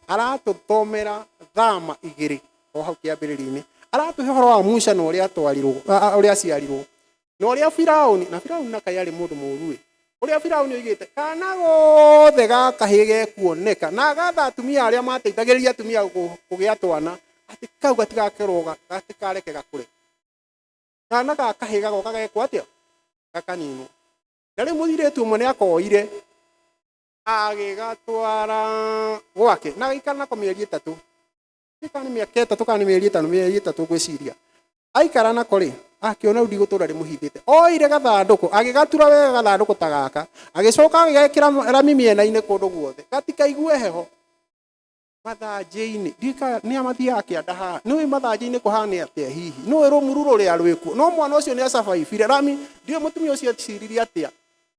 aratũthomera Thama 2 o hau kĩambĩrĩria-inĩ, aratũhe ũhoro wa Musa na ũrĩa atwarirwo, ũrĩa aciarirwo, na ũrĩa Firauni, na Firauni na kaĩ arĩ mũndũ mũũru ĩ, ũrĩa Firauni oigĩte kana gothe ga kahĩĩ gekuoneka, na agatha atumia arĩa mateithagĩrĩria atumia kũgĩa twana atĩ kau gatigakerwo, gatikareke gakũre. Kana ga kahĩĩ gagoka gagekwo atĩa? Gakaninwo. Na rĩu mũirĩtu ũmwe nĩ akoire agĩgatwara gwake na agĩikara nako mĩeri 3, kana nĩ mĩaka 3 kana nĩ mĩeri 5, mĩeri 3 ngwĩciria. Aikara nako rĩ, akĩona rĩu ndigũtũra ndĩmũhithĩte, oire gathandũkũ agĩgatura wega gathandũkũ ta gaka, agĩcoka agĩgekĩra rami mĩena-inĩ kũndũ guothe gatikaigue heho. Mathanjĩ-inĩ ndiũĩ nĩ amathiaga kĩanda haha, nĩũĩ mathanjĩ-inĩ kũhana atĩa, hihi nĩũĩ rũmuru rũrĩa rwĩkuo. No mwana ũcio nĩ acabaibire rami. Ndiũĩ mũtumia ũcio eciririe atĩa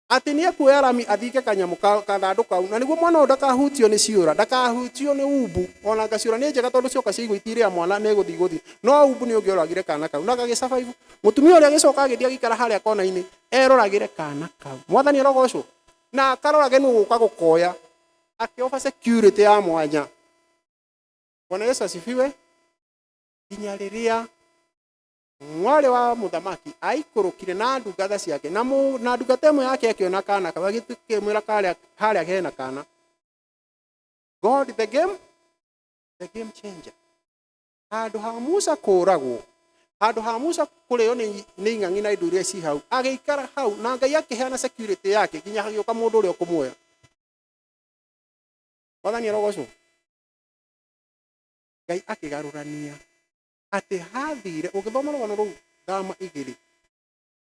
atĩ nĩ ekuoya rami athike kanyamũ kathandũkũ kau, na nĩguo mwana ũyũ ndakahutio nĩ ciũra, ndakahutio nĩ umbu. Ona anga ciũra nĩ njega, tondũ cioka ciaigua itirĩa mwana nĩ gũthiĩ gũthiĩ, no umbu nĩ ũngĩoragire kana kau, na gagĩcabaibu. Mũtumia ũrĩa agĩcoka agĩthiĩ agĩikara harĩa kona-inĩ eroragĩre kana kau. Mwathani arogocwo. Na akarorage nũ gũka gũkoya, akĩoba security ya mwanya. Bwana Yesu asifiwe. Nginya rĩrĩa mwarĩ wa mũthamaki aikũrũkire na ndungata ciake, na, na ndungata ĩmwe yake akĩona kana kau, agĩkĩmwĩra karĩa harĩa hena kana. God the game changer. Handũ ha Musa kũragwo, handũ ha Musa kũrĩo nĩ ing'ang'i na indo iria ci hau, agĩikara hau na Ngai akĩheana security yake nginya hagĩũka mũndũ ũrĩa ũkũmuoya. Mwathani arogocwo. Ngai akĩgarũrania atĩ hathire, ũngĩthoma rũgano rũu Thama 2,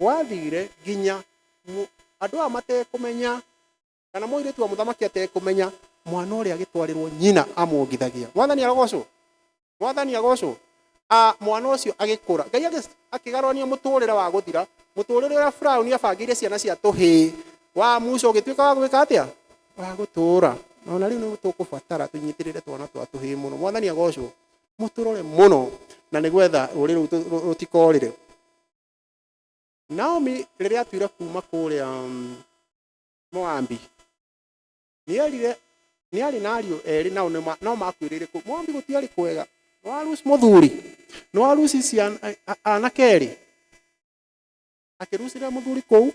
gwathire nginya andũ aya matekũmenya, kana mũirĩtu wa mũthamaki atekũmenya, mwana ũrĩa agĩtwarĩrwo nyina amuongithagia. Mwathani arogocwo. Mwathani agocwo. Mwana ũcio agĩkũra, Ngai akĩgarũrania mũtũrĩre wa gũthira, mũtũrĩre ũrĩa Firaũni abangĩire ciana cia tũhĩĩ wa Musa ũgĩtuĩka wa gwĩka atĩa? Wa gũtũũra. Ona rĩu nĩ tũkũbatara tũnyitĩrĩre twana twa tũhĩĩ mũno. Mwathani agocwo. Mũtũrore mũno na nĩ gwetha rũrĩrĩ rũu rũtikorĩre. Naomi rĩrĩa atuire kuma kũrĩa Moabi, nĩerire nĩarĩ na ariũ erĩ nao no makuĩrĩire kũu Moabi. Gũtiarĩ kwega. Nĩwaruci mũthuri, nĩwaruci ciana anake erĩ, akĩrucĩra mũthuri kũu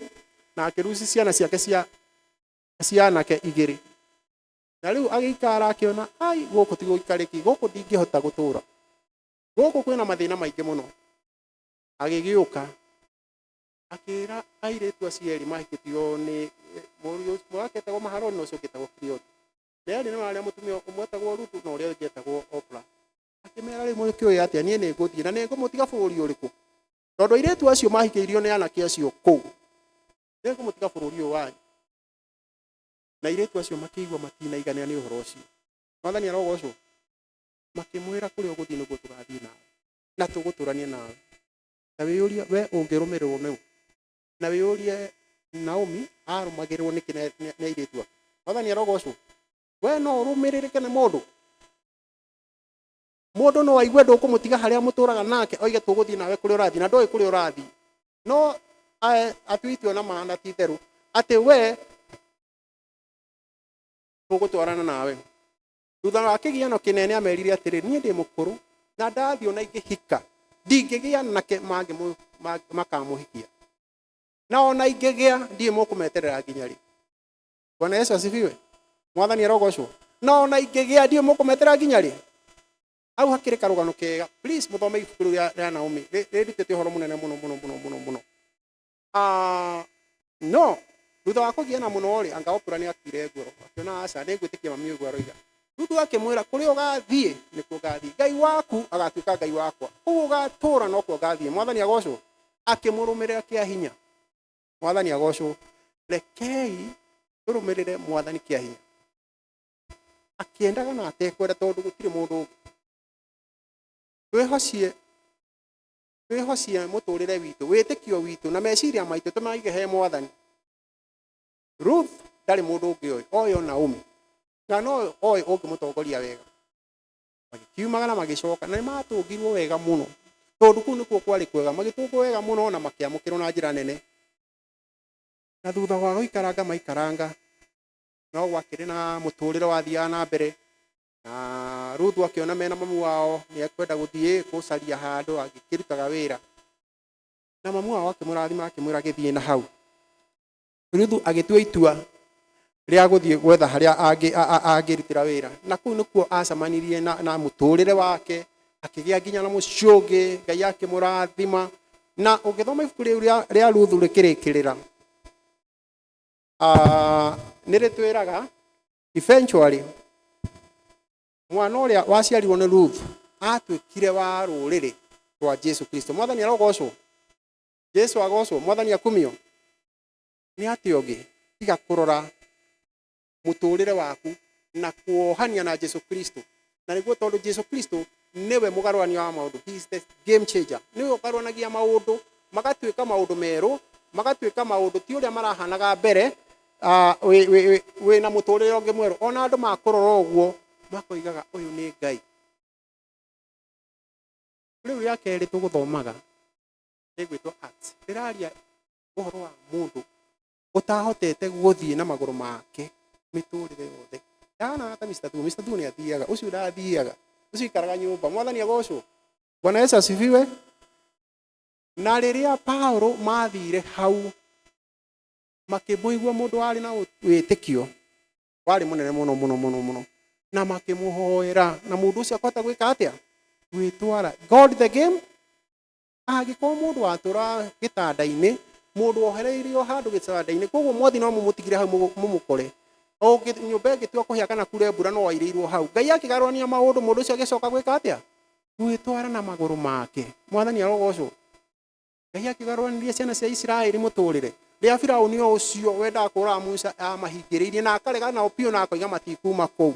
na akĩruci ciana ciake cia anake 2. Na rĩu agĩikara akĩona, ai, gũkũ ti gũikarĩki, gũkũ ndingĩhota gũtũra, gũkũ kwĩna mathĩna maingĩ mũno. Agĩgĩũka akĩra airĩtu acio erĩ mahikĩtio nĩ mũriũ ũmwe wake etagwo Maharoni na ũcio ũngĩ etagwo Kilioni, na erĩ nĩ marĩa mũtumia ũmwe etagwo Ruthu na ũrĩa ũngĩ etagwo Opra. Akĩmera, rĩu mũkĩũĩ atĩa, niĩ nĩ ngũthiĩ na nĩ ngũmũtiga bũrũri ũrĩkũ? Tondũ airĩtu acio mahikĩirio nĩ anake acio kũu, nĩ ngũmũtiga bũrũri ũyũ wanyu. Na airĩtu acio makĩigua matinaiganĩra nĩ ũhoro ũcio. Mwathani arogocwo. Makĩmwĩra, kũrĩa ũgũthiĩ nĩguo tũgathiĩ nawe na tũgũtũrania nawe. Ta wĩyũrie, we ũngĩrũmĩrĩrwo nĩ ũ? Na wĩyũrie, Naomi arũmagĩrĩrwo nĩkĩ nĩ airĩtu ake? Mwathani arogocwo. We no ũrũmĩrĩrĩke nĩ mũndũ? Mũndũ no aigue ndũkũmũtiga harĩa mũtũraga nake oige tũgũthiĩ nawe kũrĩa ũrathiĩ na ndoĩ kũrĩa ũrathiĩ. No atue itua na ma na ti itherũ atĩ we tũgũtwarana nawe. Thutha wa kĩgiano kĩnene amerire atĩrĩ, niĩ ndĩ mũkũrũ na ndathiĩ ona ingĩhika ndingĩgĩa anake makamũhikia, na ona ingĩgĩa ndiĩ mũkũmeterera nginya rĩ. Bwana Yesu asifiwe. Mwathani arogocwo. Na ona ingĩgĩa ndiĩ mũkũmeterera nginya rĩ. Hau hakĩrĩ karũgano kega. Please mũthome ibuku rĩu rĩa Naomi. Rĩrutĩte ũhoro mũnene mũno mũno mũno mũno mũno. No thutha wa kũgiana mũno rĩ, anga Oprah nĩ akuire ngoro. Akĩona aca, nĩ ngwĩtĩkia mami ũguo aroiga. Ruthu akĩmwĩra, kũrĩa ũgathiĩ nĩkuo ngathiĩ. Ngai waku agatuĩka Ngai wakwa. Kũu ũgatũũra nokuo ngathiĩ. Mwathani agocwo. Akĩmũrũmĩrĩra kĩa hinya. Mwathani agocwo. Rekei tũrũmĩrĩre Mwathani kĩa hinya. Akĩendaga na atekwenda tondũ gũtirĩ mũndũ ũngĩ. Twĩhocie twĩhocie mũtũrĩre witũ, wĩtĩkio witũ na meciria maitũ tũmaige he Mwathani. Ruth ndarĩ mũndũ ũngĩ oĩ, oĩ o Naomi. Na no oĩ ũngĩmũtongoria wega. Magĩkiumaga na magĩcoka na nĩmatũngirwo wega mũno. Tondũ kũu nĩkuo kwarĩ kwega, magĩtũngwo wega mũno na makĩamũkĩrwo na njĩra nene. Na thutha wa gũikaranga maikaranga, no gwakĩrĩ na mũtũrĩre wathiaga na mbere. Na Ruthu akĩona mena mamu wao nĩ ekwenda gũthiĩ gũcaria handũ angĩkĩrutaga wĩra. Na mamu wao akĩmũrathima akĩmwĩra gĩthiĩ na hau. Ruthu agĩtua itua rĩa gũthiĩ gwetha harĩa angĩrutĩra wĩra. Na kũu nĩkuo acemanirie na mũtũrĩre wake, akĩgĩa nginya na mũciĩ ũngĩ, Ngai akĩmũrathima. Na ũngĩthoma ibuku rĩu rĩa Ruthu rĩkĩrĩkĩrĩra, nĩ rĩtwĩraga eventually mwana ũrĩa waciarirwo nĩ Ruth atuĩkire wa rũrĩrĩ rwa Jesu Kristo. Mwathani arogocwo. Jesu agocwo. Mwathani akumio. Nĩ atĩa ũngĩ tiga kũrora mũtũrĩre waku na kuohania na Jesu Kristo. Na nĩguo tondũ Jesu Kristo nĩwe mũgarũrania wa maũndũ. He is the game changer. Nĩwe ũgarũranagia maũndũ magatuĩka maũndũ merũ, magatuĩka maũndũ ti ũrĩa marahanaga mbere. Wĩna mũtũrĩre ũngĩ mwerũ. Ona andũ makũrora ũguo makoigaga ũyũ nĩ Ngai. Rĩu rĩa kerĩ tũgũthomaga rĩgwĩtwo Acts. Rĩraria ũhoro wa mũndũ ũtahotete gũthiĩ na magũrũ make mĩtũrĩre yothe. Ndahanaga ta Mr. Thuo. Mr. Thuo nĩ athiaga, ũcio ndathiaga, ũcio aikaraga nyũmba. Mwathani agocwo. Bwana Yesu asifiwe. Na rĩrĩa Paulo mathire hau makĩmũigua mũndũ warĩ na wĩtĩkio warĩ mũnene mũno mũno mũno mũno, na makĩmũhoera, na mũndũ ũcio akahota gwĩka atĩa? Gwĩtwara. God the game. Angĩkorwo mũndũ watũra gĩtanda-inĩ, mũndũ wohereirio handũ gĩtanda-inĩ, koguo mwathi no mũmũtigire hau mũmũkore. Nyũmba ĩngĩtua kũhĩa kana kure mbura no airĩirwo hau. Ngai akĩgarũrania maũndũ, mũndũ ũcio agĩcoka gwĩka atĩa? Gwĩtwara na magũrũ make. Mwathani arogocwo. Ngai akĩgarũranirie ciana cia Isiraeli mũtũrĩre. Rĩrĩa Firaũni o ũcio wendaga kũũraga Musa amahingĩrĩirie na akarega nao biũ na akoiga matikuma kũu.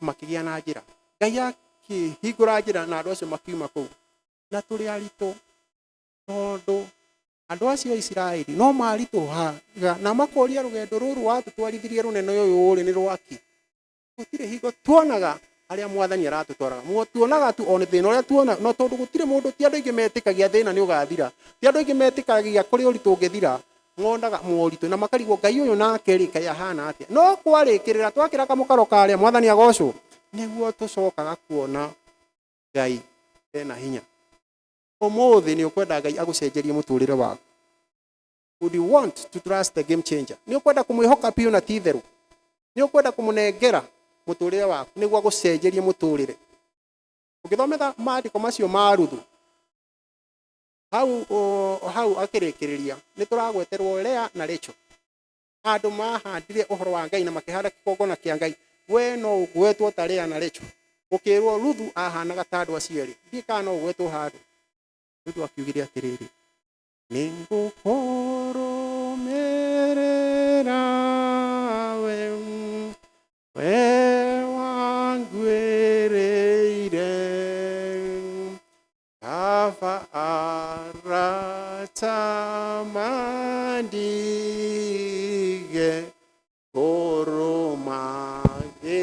Makĩgĩa na njĩra. Ngai akĩhingũra njĩra na andũ acio makiuma kũu. Na tũrĩ aritũ tondũ andũ acio a Isiraeli no maritũhaga na makoria rũgendo rũrũ watũtwarithirie rũnene ũyũ rĩ nĩ rwaki. Gũtirĩ hingo tuonaga harĩa Mwathani aratũtwaraga. Tuonaga tu o nĩ thĩna ũrĩa tuona, no tondũ gũtirĩ mũndũ, ti andũ aingĩ metĩkagia thĩna nĩ ũgathira. Ti andũ aingĩ metĩkagia kũrĩ ũritũ ũngĩthira. Monaga moritũ na makarigwo Ngai ũyũ nake rĩ, kaĩ ahana atĩa. No kwarĩkĩrĩra twakĩra kamũkaro karĩa Mwathani agocwo, nĩguo tũcokaga kuona Ngai ena hinya. Ũmũthĩ nĩ ũkwenda Ngai agũcenjerie mũtũrĩre waku. Would you want to trust the game changer? Nĩ ũkwenda kũmwĩhoka biũ na ti itherũ? Nĩ ũkwenda kũmũnengera mũtũrĩre waku nĩguo agũcenjerie mũtũrĩre? Ũngĩthometha maandĩko macio ma Ruthu hau, hau akĩrĩkĩrĩria nĩ tũragweterwo Lea na Rachel, andũ mahandire ũhoro wa Ngai na makĩhanda kĩgongona kĩa Ngai. We no ũgwetwo ta Lea na Rachel, ũkĩrwo Ruthu ahanaga ta andũ acio erĩ. Ndiũĩ kana no ũgwetwo handũ. Ruthu akiugire atĩrĩrĩ, nĩngũkũrũmĩrĩra we, we wanguĩrĩire, kaba arata mandige, kũrũmagĩrĩra.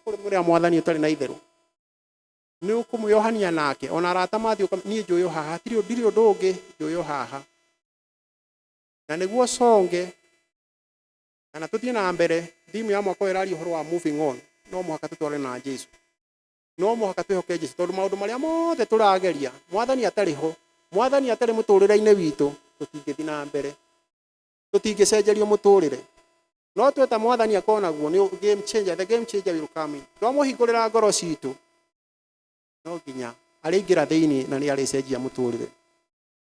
Ũkũrĩmũrĩra mwathani ũtarĩ na itherũ. Nĩ ũkũmwĩohania nake ona arata mathiĩ niĩ njũĩ o haha hatirĩ ndirĩ ũndũ ũngĩ njũĩ o haha. Na nĩguo ũconge kana tũthiĩ na mbere theme ya mwaka ũyũ ĩraria ũhoro wa moving on no mũhaka tũtwarane na Jesu. No mũhaka twĩhoke Jesu tondũ maũndũ marĩa mothe tũrageria mwathani atarĩ ho, mwathani atarĩ mũtũrĩre-inĩ witũ tũtingĩthiĩ na mbere. Tũtingĩcenjerio mũtũrĩre. No tweta mwathani akorwo naguo nĩ game changer, the game changer will come in. Twamũhingũrĩra ngoro citũ no nginya arĩingĩra thĩinĩ na nĩ arĩcenjia mũtũrĩre.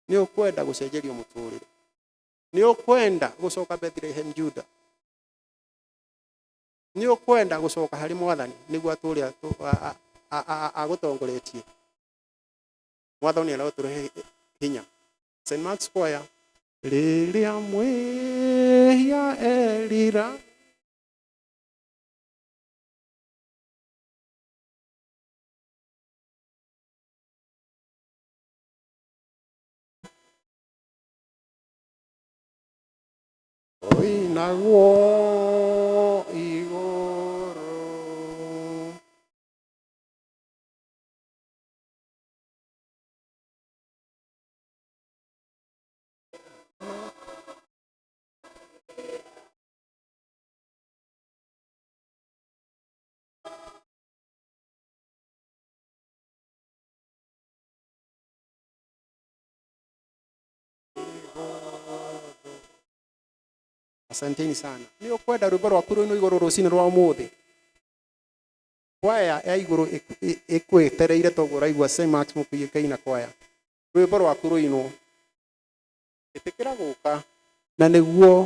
Nĩ ũkwenda gũcenjerio mũtũrĩre. Nĩ ũkwenda gũcoka Bethlehem Juda. Nĩ ũkwenda gũcoka harĩ mwathani nĩguo atũre agũtongoretie. Mwathani arotũhe hinya. St. Mark's Choir. Rĩrĩa mwĩhia erira oinagwo igũrũ. Asanteni sana. Nĩ ũkwenda rwĩmbo rwaku rũinwo igũrũ rũcinĩ rwa ũmũthĩ? Kwaya ya igũrũ ĩkwetereire toguo ũraigua St. Mark's Mũkuĩ ĩkĩina kwaya. Rwĩmbo rwaku rũinwo. Ĩtĩkĩra gũka na nĩguo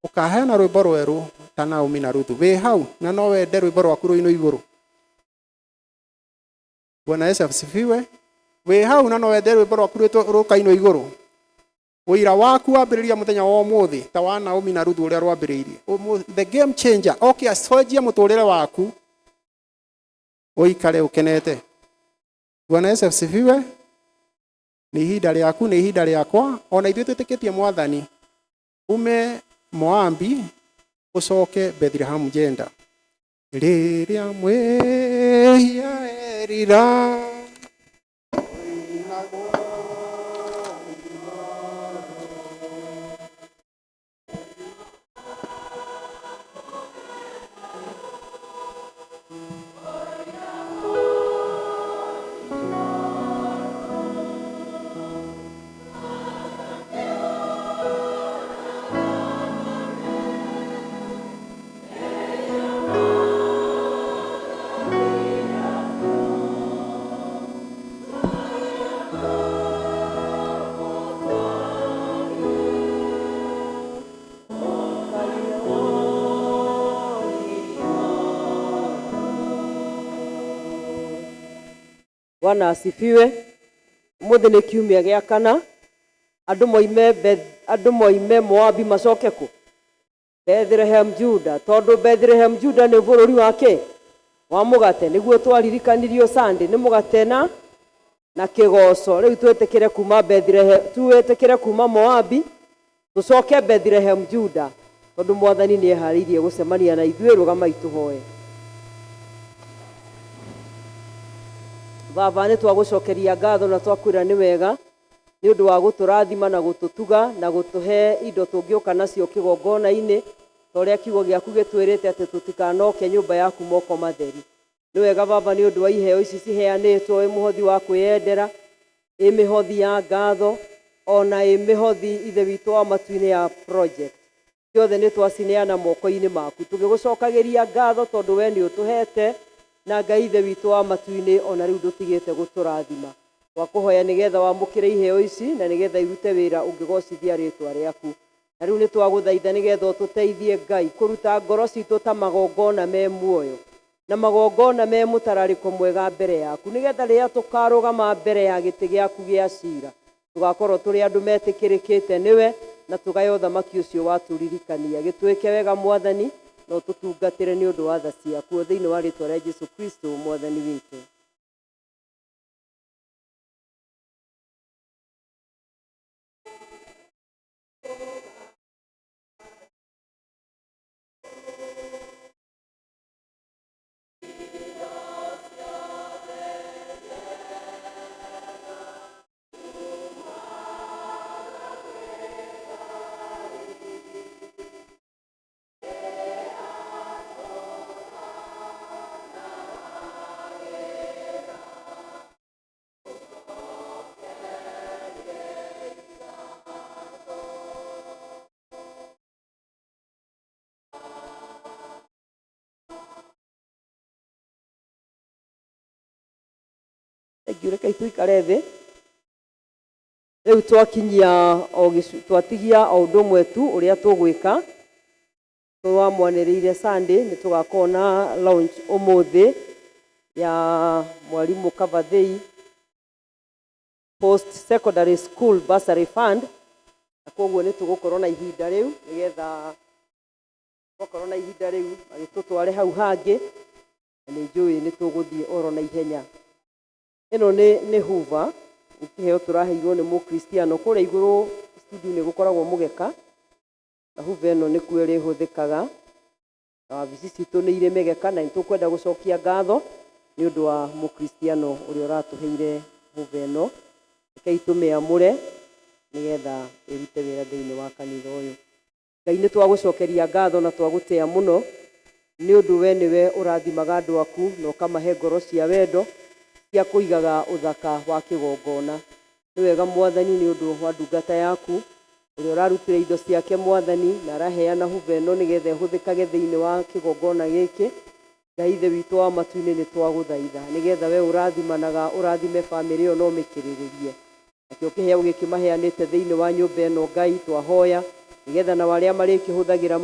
ũkaheana rwĩmbo rwerũ ta Naomi na Ruthu. Wĩ hau na no wende rwĩmbo rwaku rũinwo igũrũ. Bwana Yesu asifiwe. Wĩ hau na no wende rwĩmbo rwaku rũkainwo igũrũ. Ũira waku wambĩrĩria mũthenya wa ũmũthĩ ta wa Naomi na Ruthu ũrĩa rwambĩrĩirie. The game changer oke acenjie mũtũrĩre waku ũikare ũkenete. Bwana Yesu asifiwe. Nĩ ihinda rĩaku, nĩ ihinda rĩakwa, o na ithuĩ twĩtĩkĩtie Mwathani. Ume Moabi ũcoke Bethlehem Jenda. Rĩrĩa mwĩhia erira Bwana asifiwe. Ũmũthĩ nĩ kiumia gĩa kana. Andũ moime Beth, andũ moime Moabi macoke kũ? Bethlehem Juda. Tondũ Bethlehem Juda nĩ bũrũri wa kĩ? Wa mũgate. Nĩguo twaririkanirio Sunday. Nĩ mũgate na na kĩgoco. Rĩu twĩtĩkĩre kuma Bethlehem, twĩtĩkĩre kuma Moabi tũcoke Bethlehem Juda, tondũ Mwathani nĩ eharĩirie gũcemania na ithuĩ. Rũgamai tũhoe. Baba, nĩ twagũcokeria ngatho na twakwĩra nĩ wega nĩ ũndũ wa gũtũrathima na gũtũtuga na gũtũhe indo tũngĩũka nacio kĩgongona-inĩ, ta ũrĩa kiugo gĩaku gĩtwĩrĩte atĩ tũtikanoke nyũmba yaku moko matheri. Nĩ wega Baba nĩ ũndũ wa iheo ici ciheanĩtwo, ĩ mũhothi wa kwĩyendera, ĩ mĩhothi ya ngatho, o na ĩ mĩhothi Ithe witũ wa matu-inĩ ya project. Ciothe nĩ twacineana moko-inĩ maku, tũgĩgũcokagĩria ngatho tondũ we nĩ ũtũhete, na Ngai Ithe witũ wa matu-inĩ o na rĩu ndũtigĩte gũtũrathima. Twakũhoya nĩ getha wamũkĩre iheo ici na nĩ getha irute wĩra ũngĩgocithia rĩtwa rĩaku. Na rĩu nĩ twagũthaitha nĩ getha ũtũteithie Ngai kũruta ngoro citũ ta magongona me muoyo, na magongona me mũtararĩko mwega mbere yaku, nĩ getha rĩrĩa tũkarũgama mbere ya gĩtĩ gĩaku gĩa cira, tũgakorwo tũrĩ andũ metĩkĩrĩkĩte nĩwe, na tũgaye ũthamaki ũcio watũririkania. Gĩtwĩke wega Mwathani, na ũtũtungatĩre nĩ ũndũ wa tha ciaku, o thĩinĩ wa rĩtwa rĩa Jesu Kristo Mwathani witũ. Thank you. Rekei tũikare thĩ rĩu. Twakinyia o twatigia o ũndũ ũmwe tu ũrĩa tũgwĩka. Twamwanĩrĩire Sunday nĩ tũgakorwo na launch ũmũthĩ ya Mwarimũ Kavathei Post Secondary School Bursary Fund, na koguo nĩ tũgũkorwo na ihinda rĩu nĩgetha twakorwo na ihinda rĩu magĩtũtware hau hangĩ, na nĩ njũĩ nĩ tũgũthiĩ oro na ihenya. Ĩno nĩ hoover, nĩ kĩheo tũraheirwo nĩ mũkristiano. Kũrĩa igũrũ studio nĩ gũkoragwo mũgeka, na hoover ĩno nĩkuo ĩrĩhũthĩkaga, na wabici citũ nĩ irĩ mĩgeka, na nĩ tũkwenda gũcokia ngatho nĩ ũndũ wa mũkristiano ũrĩa ũratũheire hoover ĩno. Rekei tũmĩamũre nĩgetha ĩrute wĩra thĩinĩ wa kanitha ũyũ. Ngai, nĩ twagũcokeria ngatho na twagũtĩa mũno nĩ ũndũ we nĩwe ũrathimaga andũ aku na ũkamahe ngoro cia wendo cia kũigaga ũthaka wa kĩgongona. Nĩ wega, Mwathani, nĩ ũndũ wa ndungata yaku ũrĩa ũrarutire indo ciake, Mwathani, na araheana hoover ĩno nĩgetha ĩhũthĩkage thĩinĩ wa kĩgongona gĩkĩ. Ngai Ithe witũ wa matu-inĩ, nĩ twagũthaitha nĩgetha we ũrathimanaga ũrathime bamĩrĩ ĩyo na ũmĩkĩrĩrĩrie. Nakĩo kĩheo gĩkĩ maheanĩte thĩinĩ wa nyũmba ĩno, Ngai, twahoya nĩgetha nao arĩa marĩkĩhũthagĩra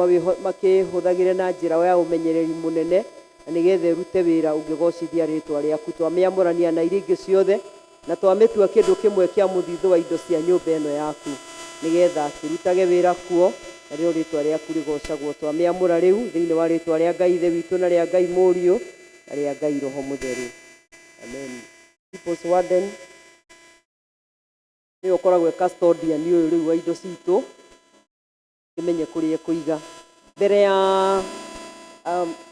makĩhũthagĩre na njĩra ya ũmenyereri mũnene, na nĩgetha ĩrute wĩra ũngĩgocithia rĩtwa rĩaku. Twamĩamũrania na iria ingĩ ciothe na twamĩtua kĩndũ kĩmwe kĩa mũthithũ wa indo cia nyũmba ĩno yaku, nĩgetha kĩrutage wĩra kuo narĩo rĩtwa rĩaku rĩgocagwo. Twamĩamũra rĩu thĩinĩ wa rĩtwa rĩa Ngai Ithe witũ, na rĩa Ngai Mũriũ, na rĩa Ngai Roho Mũtheru. Amen. People's Warden nĩwe ũkoragwo e custodian ũyũ rĩu wa indo citũ, kĩmenye kũrĩa ekũiga. Mbere ya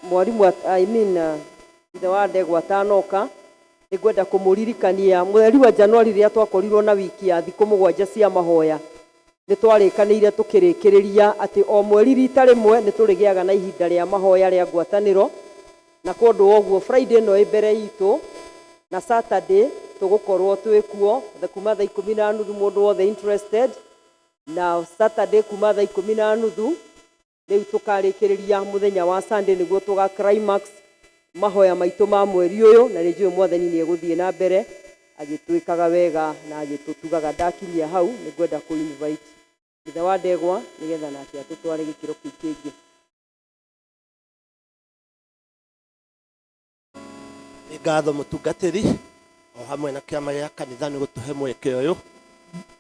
mwarimũ I mean, ithe wa ndegwa atanoka, nĩ ngwenda kũmũririkania mweri wa Januari rĩrĩa twakorirwo na wiki ya thikũ 7 cia mahoya, nĩ twarĩkanĩire tũkĩrĩkĩrĩria atĩ o mweri rita rĩmwe nĩ tũrĩgĩaga na ihinda rĩa mahoya rĩa ngwatanĩro. Na kwondũ wa ũguo, Friday ĩno ĩ mbere itũ na Saturday tũgũkorwo twĩ kuo kuma thaa 10:30, mũndũ wothe interested, na Saturday kuma thaa 10:30. Rĩu tũkarĩkĩrĩria mũthenya wa Sunday nĩguo tũga climax mahoya maitũ ma mweri ũyũ, na nĩ njũĩ Mwathani nĩ egũthiĩ na mbere agĩtwĩkaga wega na agĩtũtugaga. Ndakinyia hau, nĩ ngwenda kũ invite ithe wa ndegwa nĩgetha nake atũtware gĩkĩro kĩu kĩngĩ. Nĩ ngatho, mũtungatĩri o hamwe na kĩama gĩa kanitha, nĩ gũtũhe mweke ũyũ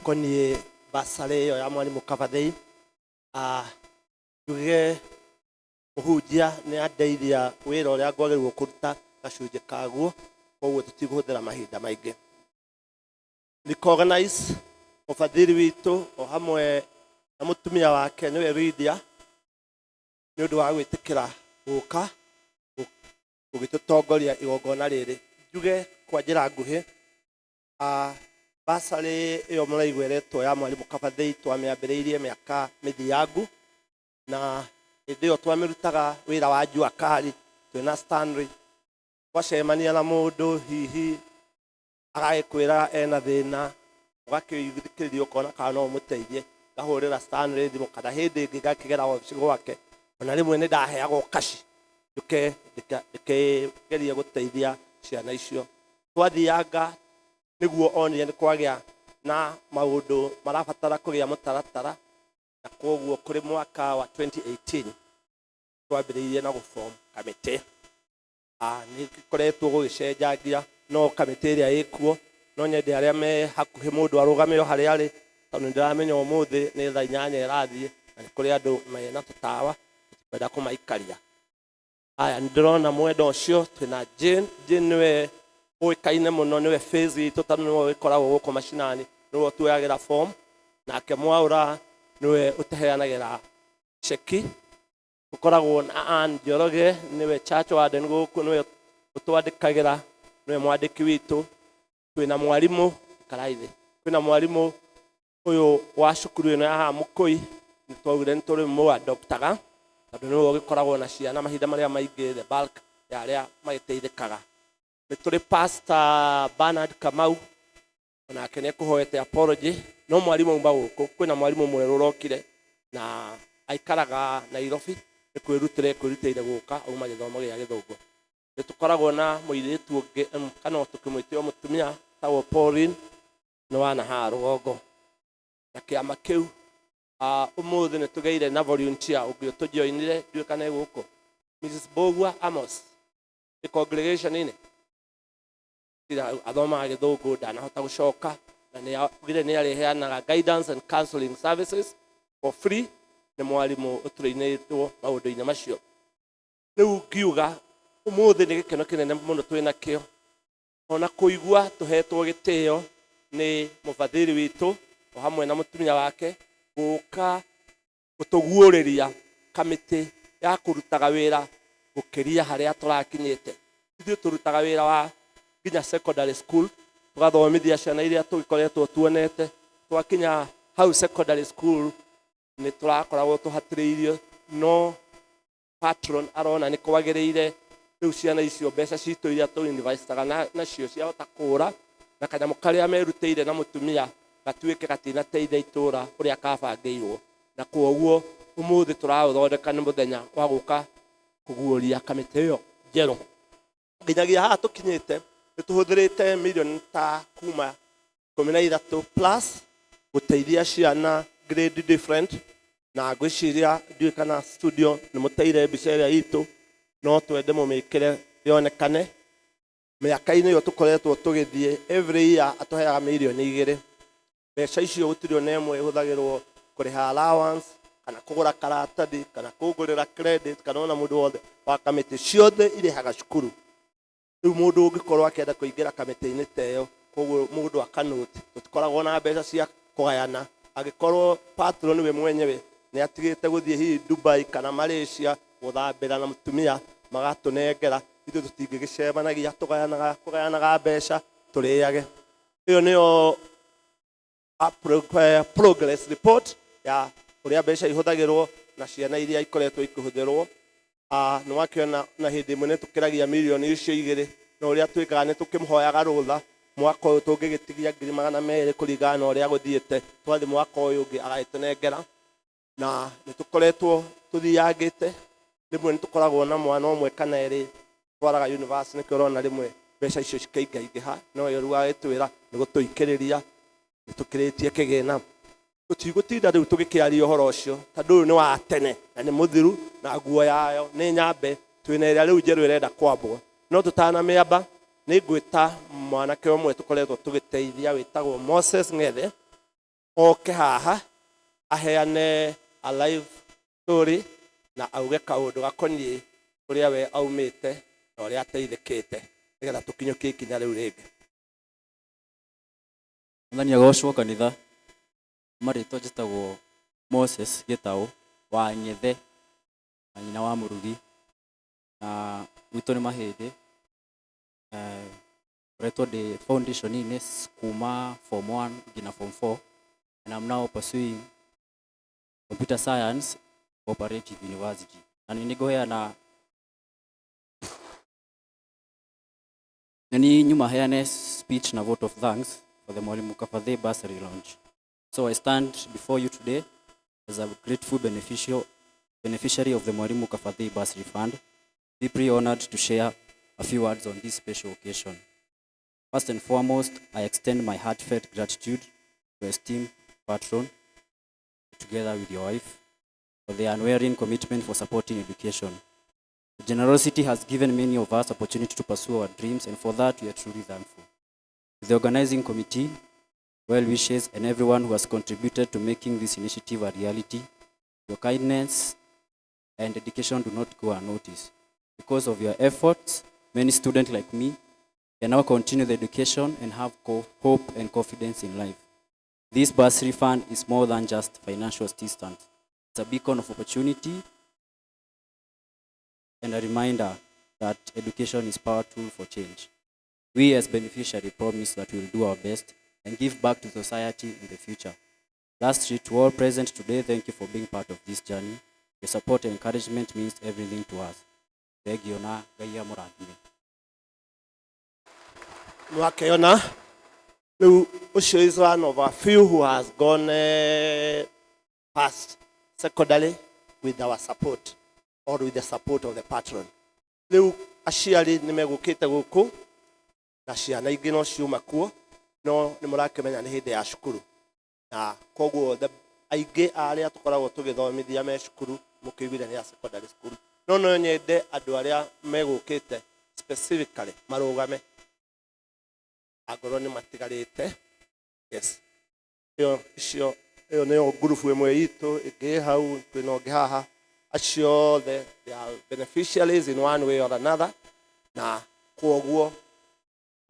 koniĩ basarĩ ĩyo ya Mwarimũ Kavathei. Njuge mũhunjia nĩ andeithia wĩra ũrĩa ngwagĩrĩirwo kũruta gacunjĩ kaguo, koguo tũtikũhũthĩra mahinda maingĩ. Recognize mũbathiri witũ o hamwe na mũtumia wake, nĩwe Lydia, nĩ ũndũ wa gwĩtĩkĩra gũka gũgĩtũtongoria igongona rĩrĩ. Njuge kwa njĩra nguhĩ, basarĩ ĩyo mũraigua ĩretwo ya Mwarimũ Kabathei twamĩambĩrĩirie mĩaka mĩthiangu, na hĩndĩ ĩyo twamĩrutaga wĩra wa jua kali twĩna Stanley. Twacemania na mũndũ, hihi agagĩkwĩra ena thĩna, ũgakĩthikĩrĩria ũkona kana no ũmũteithie, ngahũrĩra Stanley thimũ kana hĩndĩ ĩngĩ ngakĩgera wabici gwake. Ona rĩmwe nĩ ndaheagwo kaci njũke ndĩkĩgerie gũteithia ciana icio. Twathianga nĩguo onire nĩ kwagĩa na maũndũ marabatara kũgĩa mũtaratara, na koguo kũrĩ mwaka wa 2018 twambĩrĩirie na gũform kamĩtĩ. Nĩ gĩkoretwo gũgĩcenjangia, no kamĩtĩ ĩrĩa ĩkuo, no nyende arĩa me hakuhĩ mũndũ arũgame o harĩa arĩ, tondũ nĩ ndĩramenya ũmũthĩ nĩ thaa 8 ĩrathiĩ na nĩ kũrĩ andũ mena tũtawa, tũtikwenda kũmaikaria. Aya, nĩ ndĩrona mwena ũcio twĩna Jane. Jane nĩwe ũĩkaine mũno, nĩwe face itũ, tondũ nĩwe ũgĩkoragwo gũkũ macinani, nĩwe ũtuoyagĩra form. Nake Mwaũra nĩwe ũtũheanagĩra ceki. Tũkoragwo na Ann Njoroge, nĩwe church warden gũkũ, nĩwe ũtwandĩkagĩra, nĩwe mwandĩki witũ. Twĩna mwarimũ ikarai thĩ, kwĩna mwarimũ ũyũ wa cukuru ĩno ya haha Mũkũi, nĩ twaugire nĩ tũrĩ mũadoptaga, tondũ nĩwe ũgĩkoragwo na ciana mahinda marĩa maingĩ, the bulk ya arĩa magĩteithĩkaga. Nĩ tũrĩ Pastor Bernard Kamau, onake nĩ ekũhoete apology, no mwarimũ auma gũkũ. Kwĩna mwarimũ mwerũ ũrokire na aikaraga Nairobi, nĩ kwĩrutĩra ekwĩrutĩire gũka, auma gĩthomo gĩa gĩthũngũ. Nĩ tũkoragwo na mũirĩtu ũngĩ kana tũkĩmwĩte o mũtumia tagwo Pauline nĩ wana haha rũgongo na kĩama kĩu. Ũmũthĩ nĩ tũgĩire na volunteer ũngĩ ũtũjoinire, ndiũĩ kana e gũkũ, Mrs. Bogua Amos ĩ congregation-inĩ. Tira athomaga gĩthũngũ, ndanahota gũcoka na nĩ augire nĩ arĩheanaga guidance and counseling services for free. Nĩ mwarimũ ũtũrĩinĩtwo maũndũ-inĩ macio. Rĩu ngiuga ũmũthĩ nĩ gĩkeno kĩnene mũno twĩ nakĩo ona kũigua tũhetwo gĩtĩo nĩ mũbathiri witũ o hamwe na mũtumia wake gũka gũtũguũrĩria kamĩtĩ ya kũrutaga wĩra gũkĩria harĩa tũrakinyĩte. Ithuĩ tũrutaga wĩra wa nginya secondary school, tũgathomithia ciana iria tũgĩkoretwo tuonete. Twakinya hau secondary school nĩ tũrakoragwo tũhatĩrĩirio, no patron arona nĩ kwagĩrĩire rĩu ciana icio mbeca citũ iria tũ-investaga nacio ciahota kũra na kanyamũ karĩa merutĩire na mũtumia gatuĩke gatinateithia itũra ũrĩa kabangĩirwo, na kwoguo ũmũthĩ tũraũthondeka nĩ mũthenya wa gũka kũguũria kamĩtĩ ĩyo njerũ. Nginyagia haha tũkinyĩte nĩ tũhũthĩrĩte mirioni ta kuma 13 plus gũteithia ciana grade different, na ngwĩciria ndiũĩ kana studio nĩ mũteire mbica ĩrĩa itũ, no twende mũmĩkĩre yonekane. Mĩaka-inĩ ĩyo tũkoretwo tũgĩthiĩ, every year atũheaga mirioni 2. Mbeca icio gũtirĩ ona ĩmwe ĩhũthagĩrwo kũrĩha allowance kana kũgũra karatathi kana kũgũrĩra credit kana ona mũndũ wothe wa kamĩtĩ, ciothe irĩhaga cukuru. Rĩu mũndũ ũngĩkorwo akĩenda kũingĩra kamĩtĩ-inĩ ta ĩyo, koguo mũndũ akanũti, tũtikoragwo na mbeca cia kũgayana. Angĩkorwo patron we mwenyewe nĩ atigĩte gũthiĩ hihi Dubai kana Malaysia gũthambĩra na mũtumia magatũnengera, ithuĩ tũtingĩgĩcemanagia tũgayanaga kũgayanaga mbeca tũrĩage. Ĩyo nĩyo progress report ya ũrĩa mbeca ihũthagĩrwo na ciana iria ikoretwo ikĩhũthĩrwo. Nĩ wakĩona na hĩndĩ ĩmwe nĩ tũkĩragia mirioni icio 2, no ũrĩa twĩkaga nĩ tũkĩmũhoyaga rũtha mwaka ũyũ tũngĩgĩtigia 200,000 kũringana na ũrĩa gũthiĩte, twathiĩ mwaka ũyũ ũngĩ agagĩtũnengera. Na nĩ tũkoretwo tũthiangĩte, rĩmwe nĩ tũkoragwo na mwana ũmwe kana erĩ twaraga university, nĩkĩo ũrona rĩmwe mbeca icio cikaingaingĩha, no yo rĩu agĩtwĩra nĩ gũtũikĩrĩria nĩ tũkĩrĩtie kĩgĩna. Tũtigũtinda rĩu tũgĩkĩaria ũhoro ũcio tondũ ũyũ nĩ wa tene na nĩ mũthiru na nguo yayo nĩ nyambe, twĩna ĩrĩa rĩu njerũ ĩrenda kwambwo. No tũtanamĩamba nĩ ngwĩta mwanake ũmwe tũkoretwo tũgĩteithia wĩtagwo Moses Ng'ethe oke haha aheane a live story na auge kaũndũ gakoniĩ kũrĩa we aumĩte na ũrĩa ateithĩkĩte nĩgetha tũkinyũkie ikinya rĩu rĩngĩ. Mwathani agocwo kanitha. Marĩtwa njĩtagwo Moses Gĩtaũ wa Ng'ethe na nyina wa Mũrugi, na gwitũ nĩ Mahĩndĩ. Ngoretwo ndĩ foundation-inĩ kuma form 1 nginya form 4 and I'm now pursuing computer science, Cooperative University. Na nĩ ngũheana na nĩ nyuma heane speech na vote of thanks for the Mwalimu Kabathe bursary launch. So I stand before you today as a grateful beneficiary of the Mwalimu Kabathe Bursary Fund, deeply honored to share a few words on this special occasion. First and foremost, I extend my heartfelt gratitude to esteemed patron, together with your wife, for their unwavering commitment for supporting education. Generosity has given many of us opportunity to pursue our dreams, and for that we are truly thankful. To the organizing committee, well wishes, and everyone who has contributed to making this initiative a reality, your kindness and dedication do not go unnoticed. Because of your efforts, many students like me can now continue the education and have hope and confidence in life. This bursary fund is more than just financial assistance. It's a beacon of opportunity and a reminder that education is power tool for change. We as beneficiaries promise that we will do our best and give back to society in the future. Lastly, to all present today, thank you for being part of this journey. Your support and encouragement means everything to us. Thank you na Ngai amũrathime. Nĩwakĩona rĩu ũcio is one of a few who has gone past secondary with our support or with the support of the patron. Rĩu Aciari nĩ megũkĩte gũkũ na ciana ingĩ no ciuma kuo, no nĩ mũrakĩmenya nĩ hĩndĩ ya cukuru, na koguo aingĩ a arĩa tũkoragwo tũgĩthomithia me cukuru mũkĩiguire nĩ a secondary school. No no nyende andũ arĩa megũkĩte specifically marũgame angorwo nĩ matigarĩte. Yes, ĩyo icio ĩyo nĩyo ngurubu ĩmwe itũ, ĩngĩ ĩ hau, kwĩna ũngĩ haha. Acio othe, they are beneficiaries in one way or another, na kwoguo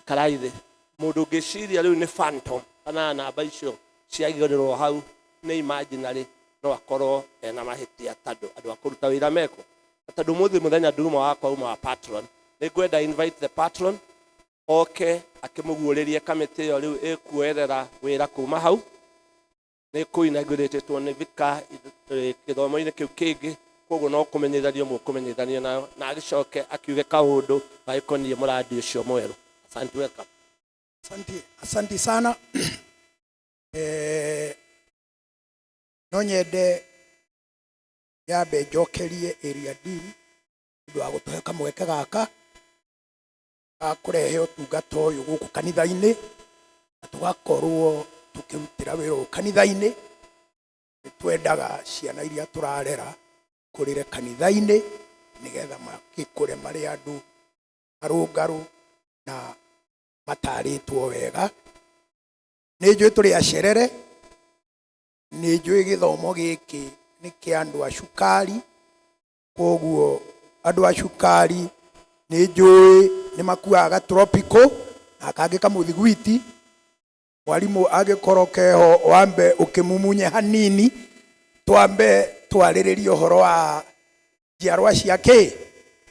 ikarai thĩ. Mũndũ ũngĩciria rĩu nĩ phantom kana namba icio ciagĩrĩrwo hau nĩ imaginary, no akorwo ena mahĩtia, tondũ andũ a kũruta wĩra meko. Na tondũ mũthĩ mũthenya nduma wakwa uma wa patron, nĩ ngwenda invite the patron oke akĩmũguũrĩrie kamĩtĩ ĩyo rĩu ĩkuoerera wĩra kuma hau. Nĩ kũ inauguratetwo nĩ vika gĩthomo-inĩ kĩu kĩngĩ, koguo no kũmenyithanio mũkũmenyithanio nayo, na agĩcoke akiuge kaũndũ gagĩkoniĩ mũrandi ũcio mwerũ. Asante, welcome. Asante, asante sana. No nyende nyambe njokerie area D nĩ ũndũ wa gũtũhe kamweke gaka ga kũrehe ũtungata ũyũ gũkũ kanitha-inĩ, na tũgakorwo tũkĩrutĩra wĩra ũyũ kanitha-inĩ. Nĩ twendaga ciana iria tũrarera kũrĩre kanitha-inĩ nĩgetha magĩkũre marĩ andũ arũngarũ na matarĩtwo wega. Nĩ njũĩ tũrĩ acerere, nĩ njũĩ gĩthomo gĩkĩ nĩ kĩa andũ a cukari, koguo andũ a cukari nĩ njũĩ nĩ makuaga gatropical na kangĩ kamũthiguiti. Mwarimũ angĩkorwo keho wambe ũkĩmumunye hanini, twambe twarĩrĩrie ũhoro wa njiarwa cia kĩ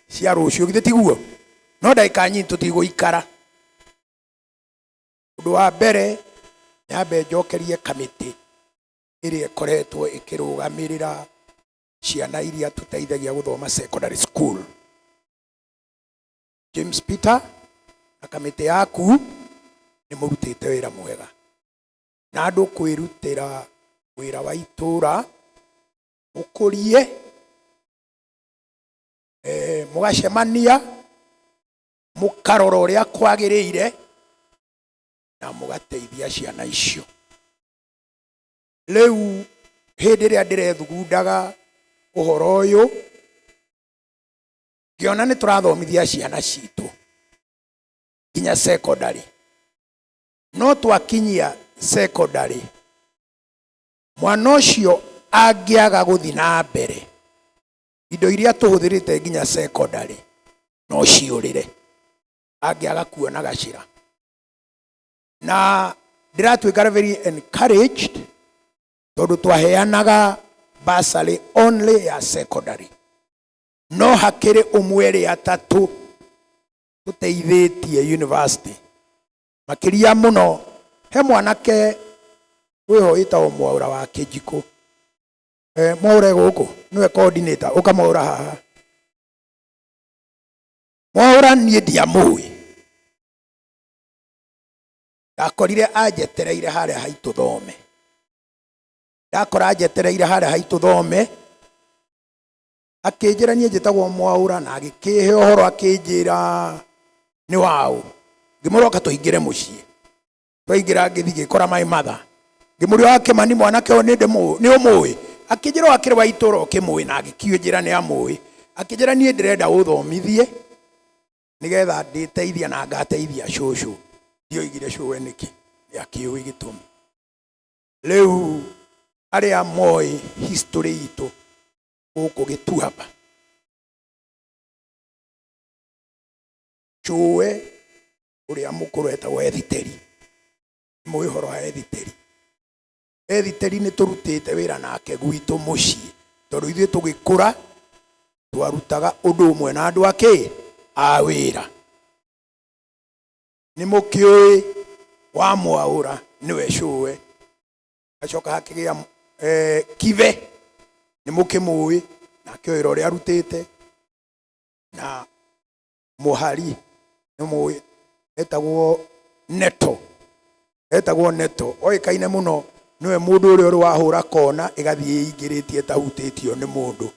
cia rũciũ, githĩ tiguo? No ndagĩka nyinyi tũtigũikara. Ũndũ wa mbere, nyambe njokerie kamĩtĩ ĩrĩa ĩkoretwo ĩkĩrũgamĩrĩra ciana iria tũteithagia gũthoma secondary school. James Peter na kamĩtĩ yaku nĩ mũrutĩte wĩra mwega, na andũ kwĩrutĩra wĩra wa itũra mũkũrie, mũgacemania, mũkarora ũrĩa kwagĩrĩire na mũgateithia ciana icio. Rĩu hĩndĩ ĩrĩa ndĩrethugundaga ũhoro ũyũ, ngĩona nĩ tũrathomithia ciana citũ nginya secondary, no twakinyia secondary mwana ũcio angĩaga gũthiĩ na mbere, indo iria tũhũthĩrĩte nginya secondary no ciũrĩre angĩaga kuona gacĩra. Na ndĩratuĩka very encouraged tondũ twaheanaga bursary only ya secondary, no hakĩrĩ ũmwe erĩ atatũ tũteithĩtie university makĩria mũno. He mwanake wĩho wĩtagwo Mwaũra wa Kĩnjikũ. Mwaũra e gũkũ, nĩwe coordinator, ũka Mwaũra haha. Mwaũra niĩ ndiamũĩ, ndakorire anjetereire harĩa haitũ thome, ndakora anjetereire harĩa haitũ thome, akĩnjĩra niĩ njĩtagwo Mwaũra, na agĩkĩhe ũhoro, akĩnjĩra nĩ waũ. Ngĩmũroka tũingĩre mũciĩ, twaingĩra ngĩthiĩ ngĩkora my mother, ngĩmũria wa Kĩmani mwanake ũyũ nĩ ũmũĩ? Akĩnjĩra wakĩrĩ wa itũra ũkĩmũĩ, na agĩkĩnjĩra nĩ amũĩ. Akĩnjĩra niĩ ndĩrenda ũthomithie nĩgetha ndĩteithia na ngateithia cũcũ. Ndioigire cũwe nĩkĩ, nĩ akĩũĩ gĩtũmi. Rĩu arĩa moĩ history itũ gũkũ Gĩtuamba, cũwe ũrĩa mũkũrũ etagwo Ethiteri, mũĩ ũhoro wa Ethiteri. Ethiteri nĩ tũrutĩte wĩra nake gwitũ mũciĩ, tondũ ithuĩ tũgĩkũra twarutaga ũndũ ũmwe na andũ akĩ a wĩra. Nĩ mũkĩũĩ wa Mwaũra nĩwe cũwe, acoka hakĩgĩa Kibe, nĩ mũkĩmũĩ nake wĩra ũrĩa arutĩte, na Mũhari nĩ mũĩ etagwo Neto, etagwo Neto, oĩkaine mũno nĩwe mũndũ ũrĩa ũrĩ wahũra kona ĩgathiĩ ĩingĩrĩtie ĩtahutĩtio nĩ mũndũ.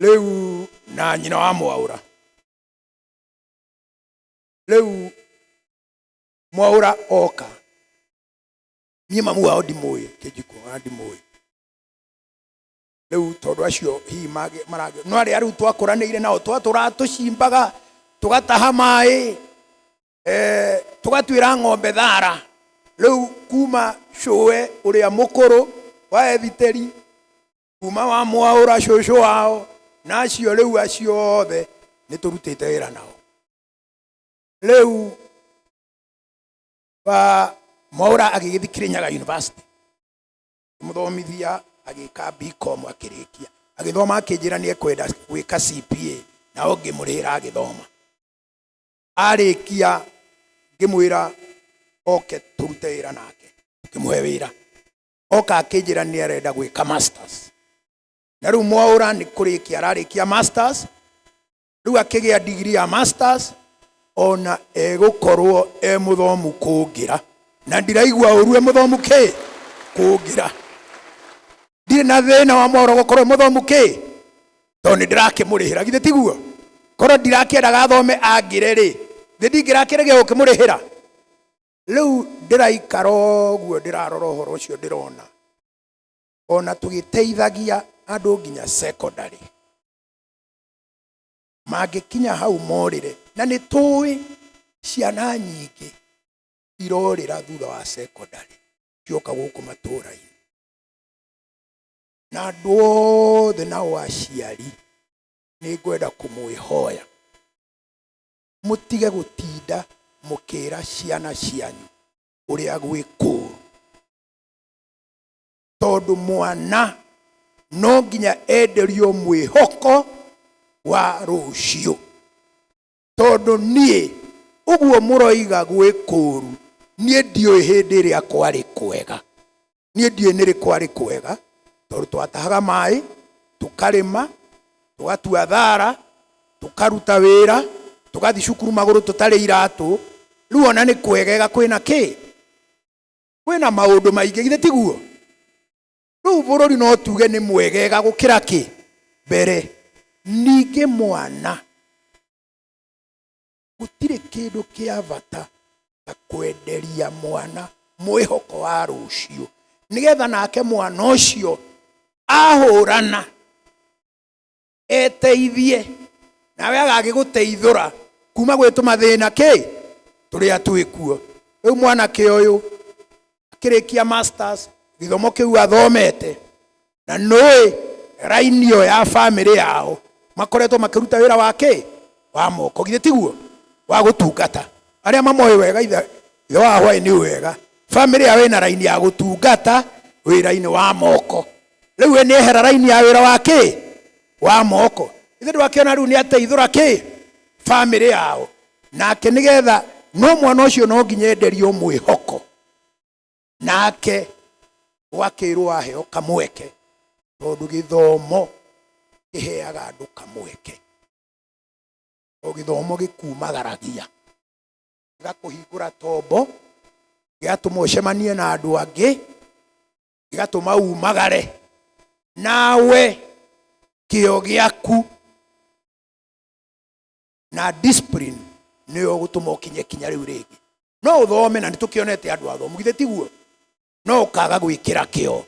Rĩu na nyina wa Mwaũra. Rĩu Mwaũra oka, niĩ mamu wao ndimũĩ, kĩnjiko ona ndimũĩ. Rĩu tondũ acio hihi maragĩ no arĩa rĩu twakũranĩire nao twatũraga tũcimbaga tũgataha maĩ tũgatuĩra ng'ombe thara. Rĩu kuma cũwe ũrĩa mũkũrũ wa Ethiteri, kuma wa Mwaũra cũcũ wao, na acio rĩu acio othe nĩ tũrutĩte wĩra nao. Rĩu ba Mwaũra agĩgĩthiĩ Kirinyaga University, mũthomithia agĩka BCom akĩrĩkia, agĩthoma akĩnjĩra nĩ ekwenda gwĩka CPA, nao ngĩmũrĩhĩra agĩthoma. Arĩkia ngĩmwĩra oke tũrute wĩra nake, ngĩmũhe wĩra. Oka akĩnjĩra nĩ arenda gwĩka masters, na rĩu Mwaũra nĩ kũrĩkia ararĩkia masters. Rĩu akĩgĩa degree ya masters, ona egũkorwo e mũthomu kũngĩra, na ndiraigua ũru e mũthomu kĩ kũngĩra. Ndirĩ na thĩna wa Mwaũra gũkorwo e mũthomu kĩ, tondũ nĩ ndĩrakĩmũrĩhĩra, githĩ tiguo? Korwo ndirakĩendaga athome angĩre rĩ, thĩ ndingĩrakĩregia gũkĩmũrĩhĩra. Rĩu ndĩraikara ũguo ndĩrarora ũhoro ũcio, ndĩrona ona tũgĩteithagia andũ nginya secondary mangĩkinya hau morĩre, na nĩ tũĩ ciana nyingĩ irorĩra thutha wa secondary cioka gũkũ matũũra-inĩ, na andũ othe nao aciari nĩ ngwenda kũmwĩhoya mũtige gũtinda mũkĩra ciana cianyu ũrĩa gwĩ kũũru, tondũ mwana no nginya enderio mwĩhoko wa rũciũ. Tondũ niĩ ũguo mũroiga gwĩ kũũru, niĩ ndiũĩ hĩndĩ ĩrĩa kwarĩ kwega, niĩ ndiũĩ nĩrĩ kwarĩ kwega, tondũ twatahaga maĩ, tũkarĩma, tũgatua thara, tũkaruta wĩra, tũgathiĩ cukuru magũrũ tũtarĩ iratũ. Rĩu ona nĩ kwegega kwĩna kĩ, kwĩna maũndũ maingĩ, githĩ tiguo? Rĩu bũrũri no tuge nĩ mwegega gũkĩra kĩ mbere. Ningĩ mwana gũtirĩ kĩndũ kĩa bata ta kwenderia mwana mwĩhoko wa rũciũ, nĩgetha nake mwana ũcio ahũrana eteithie, nawe agagĩgũteithũra kuma gwĩ tũmathĩna kĩ tũrĩa twĩkuo. Rĩu mwanake ũyũ akĩrĩkia masters, gĩthomo kĩu athomete, na nũĩ raini ĩyo ya bamĩrĩ yao makoretwo makĩruta wĩra wa kĩ wa moko, githĩ tiguo? Wa gũtungata. Arĩa mamoĩ wega ithe wa hwaĩ nĩ wega, bamĩrĩ yao ĩna raini ya gũtungata wĩra-inĩ wa moko. Rĩu we nĩ ehera raini ya wĩra wa kĩ wa moko, ithe ndwakĩona rĩu nĩ ateithũra kĩ bamĩrĩ yao nake, nĩgetha no mwana ũcio no nginya enderio mwĩhoko nake gwakĩrwo aheo kamweke, tondũ gĩthomo kĩheaga andũ kamweke. O gĩthomo gĩkumagaragia, gĩgakũhingũra tombo, gĩgatũma ũcemanie na andũ angĩ, gĩgatũma umagare nawe kĩo gĩaku na discipline nĩyo gũtũma ũkinye kinya rĩu rĩngĩ. No ũthome, na nĩ tũkĩonete andũ athomu, githĩ tiguo? No ũkaga gwĩkĩra kĩo,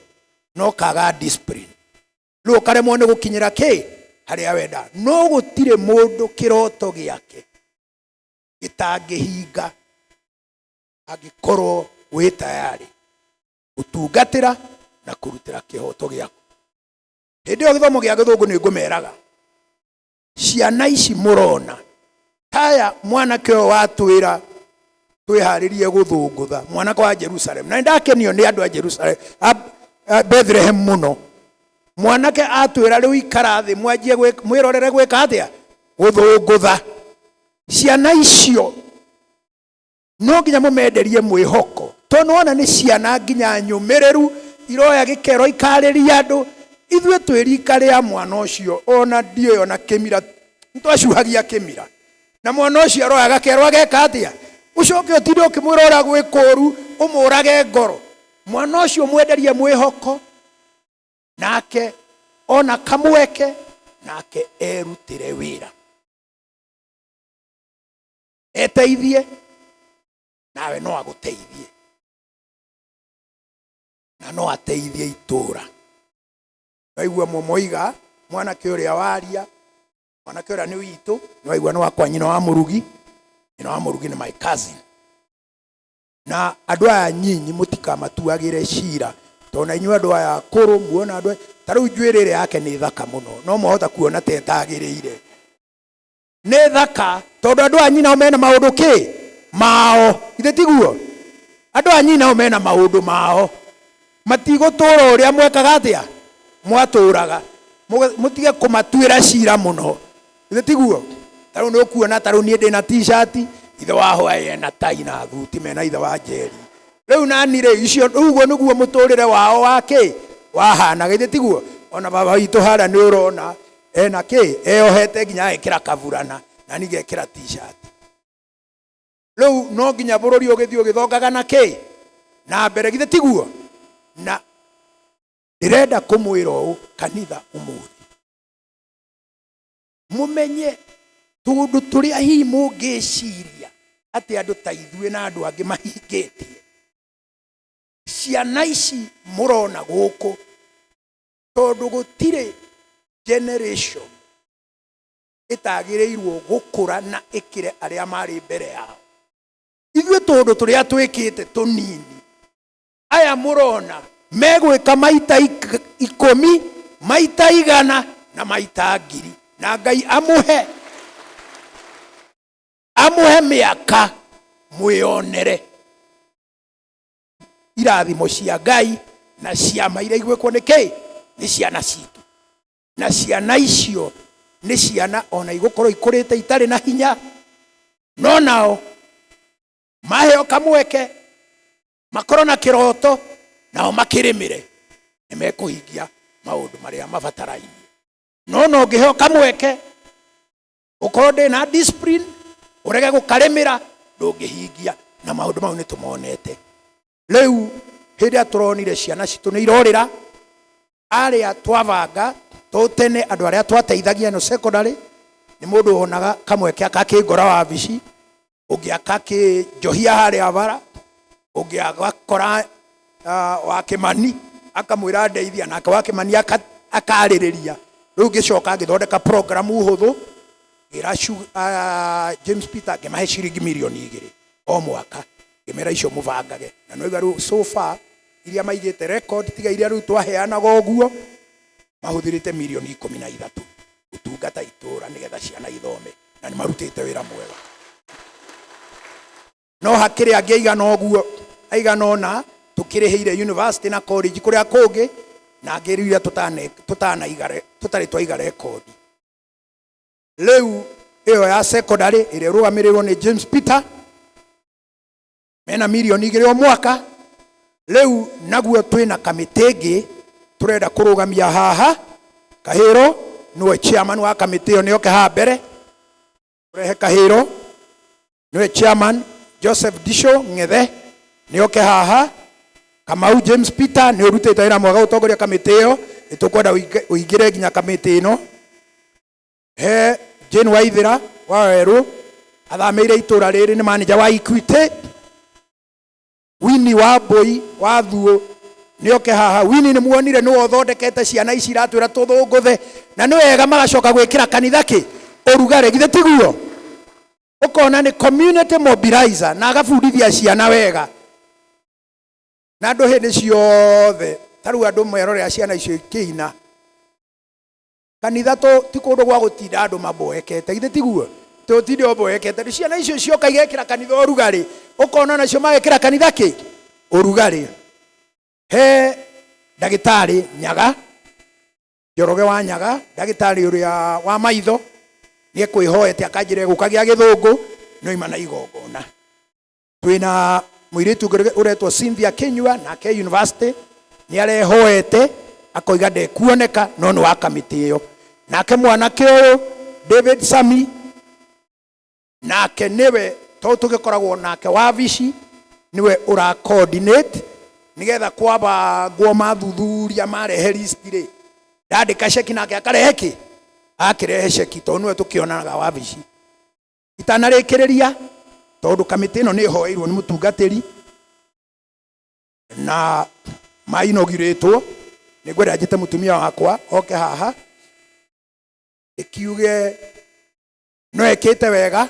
no ũkaga discipline, rĩu ũkaremwo nĩ gũkinyĩra kĩ harĩa wenda. No gũtirĩ mũndũ kĩroto gĩake gĩtangĩhinga angĩkorwo wĩ tayarĩ gũtungatĩra na kũrutĩra kĩhoto gĩaku. Hĩndĩ ĩyo gĩthomo gĩa gĩthũngũ nĩ ngũmeraga ciana ici mũrona taya, mwanake ũyũ watwĩra twĩharĩrie gũthũngũtha, mwanake wa Jerusalem, na nĩndakenio nĩ andũ a Jerusalem, a Bethlehem mũno. Mwanake atwĩra rĩu ikara thĩ mwanjie mwĩrorere gwĩka atĩa, gũthũngũtha. Ciana icio no nginya mũmenderie mwĩhoko, tondũ wona nĩ ciana nginya nyũmĩrĩru iroya gĩkero ikarĩria andũ. Ithuĩ twĩ rika rĩa mwana ũcio, ona ndiũĩ ona kĩmira nĩtwacuhagia kĩmira, na mwana ũcio aroya gakero ageka atĩa, ũcoke ũtinde ũkĩmwĩra ũrĩa gwĩ kũũru, ũmũrage ngoro. Mwana ũcio mwenderie mwĩhoko nake ona kamweke nake erutĩre wĩra. Eteithie nawe no agũteithie na no ateithie itũra. Waigua mũmoiga mwanake ũrĩa waria, mwanake ũrĩa nĩ witũ, nĩwaigua nĩ wakwa nyina wa mũrugi, nyina wa mũrugi nĩ my cousin. Na andũ aya nyinyi mũtikamatuagĩre cira, tondũ na inyuĩ andũ aya akũrũ muona andũ aya- ta rĩu njuĩrĩ ĩrĩa yake nĩ thaka mũno, no mwahota kuona ta ĩtagĩrĩire. Nĩ thaka tondũ andũ aya nyinao mena maũndũ kĩ mao, ithe tiguo? Andũ aya nyinao mena maũndũ mao, matigũtũra ũrĩa mwekaga atĩa mwatũraga. Mũtige kũmatuĩra cira mũno, ithe tiguo? Ta rĩu nĩ ũkuona ta rĩu niĩ ndĩna t-shirt, ithe wa hwaĩ ena tai na thuti mena ithe wa Njeri. Rĩu nani rĩ icio ũguo nĩguo mũtũrĩre wao wa kĩ wahanaga, ithe tiguo? Ona baba witũ harĩa nĩ ũrona ena kĩ eyohete nginya agekĩra kaburana na niĩ ngekĩra t-shirt. Rĩu no nginya bũrũri ũgĩthiĩ ũgĩthongaga na kĩ na mbere, githĩ tiguo? Na ndĩrenda kũmwĩra ũũ kanitha ũmũthĩ, mũmenye tũndũ tũrĩa hihi mũngĩciria atĩ andũ ta ithuĩ na andũ angĩ mahingĩtie. Ciana ici mũrona gũkũ, tondũ gũtirĩ generation ĩtagĩrĩirwo gũkũra na ĩkĩre arĩa marĩ mbere yao. Ithuĩ tũndũ tũrĩa twĩkĩte tũnini, aya mũrona megwĩka maita 10, maita 100 na maita 1000, na Ngai amũhe mĩaka mwĩonere irathimo cia Ngai na ciama iria igwĩkwo nĩ kĩ nĩ ciana citũ. Na ciana icio nĩ ciana ona igũkorwo ikũrĩte itarĩ na hinya, no nao maheo kamweke makorwo na kĩroto nao makĩrĩmĩre, nĩ mekũhingia maũndũ marĩa mabatarainie. No no ũngĩheo kamweke ũkorwo ndĩ na discipline, ũrege gũkarĩmĩra, ndũngĩhingia. Na maũndũ mau nĩ tũmonete. Rĩu hĩndĩ ĩrĩa tũronire ciana citũ nĩ irorĩra, arĩa twabanga to tene andũ arĩa twateithagia ĩno secondary nĩ mũndũ wonaga kamweke akakĩngora wabici, ũngĩ akakĩnjohia harĩa bara, ũngĩ agakora wa Kĩmani akamwĩra ndeithia, nake wa Kĩmani akarĩrĩria. Rĩu ngĩcoka ngĩthondeka program hũthũ, ngĩra James Peter ngĩmahe ciringi mirioni 2 o mwaka, ngĩmera icio mũbangage. Na nĩwaigua rĩu so far iria maigĩte record, tiga iria rĩu twaheanaga ũguo, mahũthĩrĩte mirioni 13 gũtungata itũra nĩgetha ciana ithome, na nĩ marutĩte wĩra mwega. No hakĩrĩ angĩ aigana ũguo aigana ũna tũkĩrĩhĩire university na college kũrĩa kũngĩ, na angĩ rĩu iria tũtarĩ twaiga rekondi. Rĩu ĩyo ya secondary ĩrĩa ĩrũgamĩrĩirwo nĩ James Peter mena mirioni 2 o mwaka. Rĩu naguo twĩna kamĩtĩ ĩngĩ tũrenda kũrũgamia haha. Kahĩro nĩwe chairman wa kamĩtĩ ĩyo, nĩoke haha mbere. Tũrehe Kahĩro nĩwe chairman. Joseph Disho Ng'ethe nĩoke haha. Kamau James Peter nĩ ũrutĩte wĩra mwega gũtongoria kamĩtĩ ĩyo, nĩ tũkwenda ũingĩre nginya kamĩtĩ ĩno. He Jane Waithĩra wa Werũ, athamĩire itũra rĩrĩ, nĩ manager wa Equity. Winnie wa Mbũi wa Thuũ nĩoke haha. Winnie nĩ muonire nĩwe ũthondekete ciana ici iratwĩra tũthũngũthe, na nĩ wega magacoka gwĩkĩra kanitha kĩ ũrugarĩ, githĩ tiguo? Ũkona nĩ community mobilizer na agabundithia ciana wega. Na andũ hĩndĩ ciothe ta rĩu andũ merorera ciana icio ikĩina kanitha ti kũndũ gwa gũtinda andũ maboekete, githĩ tiguo? Tũtinde ũboekete, rĩu ciana icio cioka igekĩra kanitha ũrugarĩ, ũkona nacio magekĩra kanitha kĩ ũrugarĩ. He ndagĩtarĩ Nyaga, Njoroge wa Nyaga, ndagĩtarĩ ũrĩa wa maitho, nĩ ekwĩhoete akanjĩra egũka gĩa gĩthũngũ, no ima na igongona. Twĩna mũirĩtu ũngĩ ũretwo Cynthia Kinyua, nake university nĩ arehoete akoiga ndekuoneka, no nĩ wa kamĩtĩ ĩyo. Nake mwanake ũyũ David Sami, nake nĩwe tondũ tũgĩkoragwo nake wabici, nĩwe ũra coordinate nĩgetha kwabangwo mathuthuria marehe list rĩ, ndandĩka ceki nake akarehe kĩ akĩrehe ceki, tondũ nĩwe tũkĩonanaga wabici. Itanarĩkĩrĩria Tondũ kamĩtĩ ĩno nĩ ĩhoeirwo nĩ mũtungatĩri na mainogirĩtwo, nĩ ngwenda njĩte mũtumia wakwa oke haha ĩkiuge no ĩkĩte wega,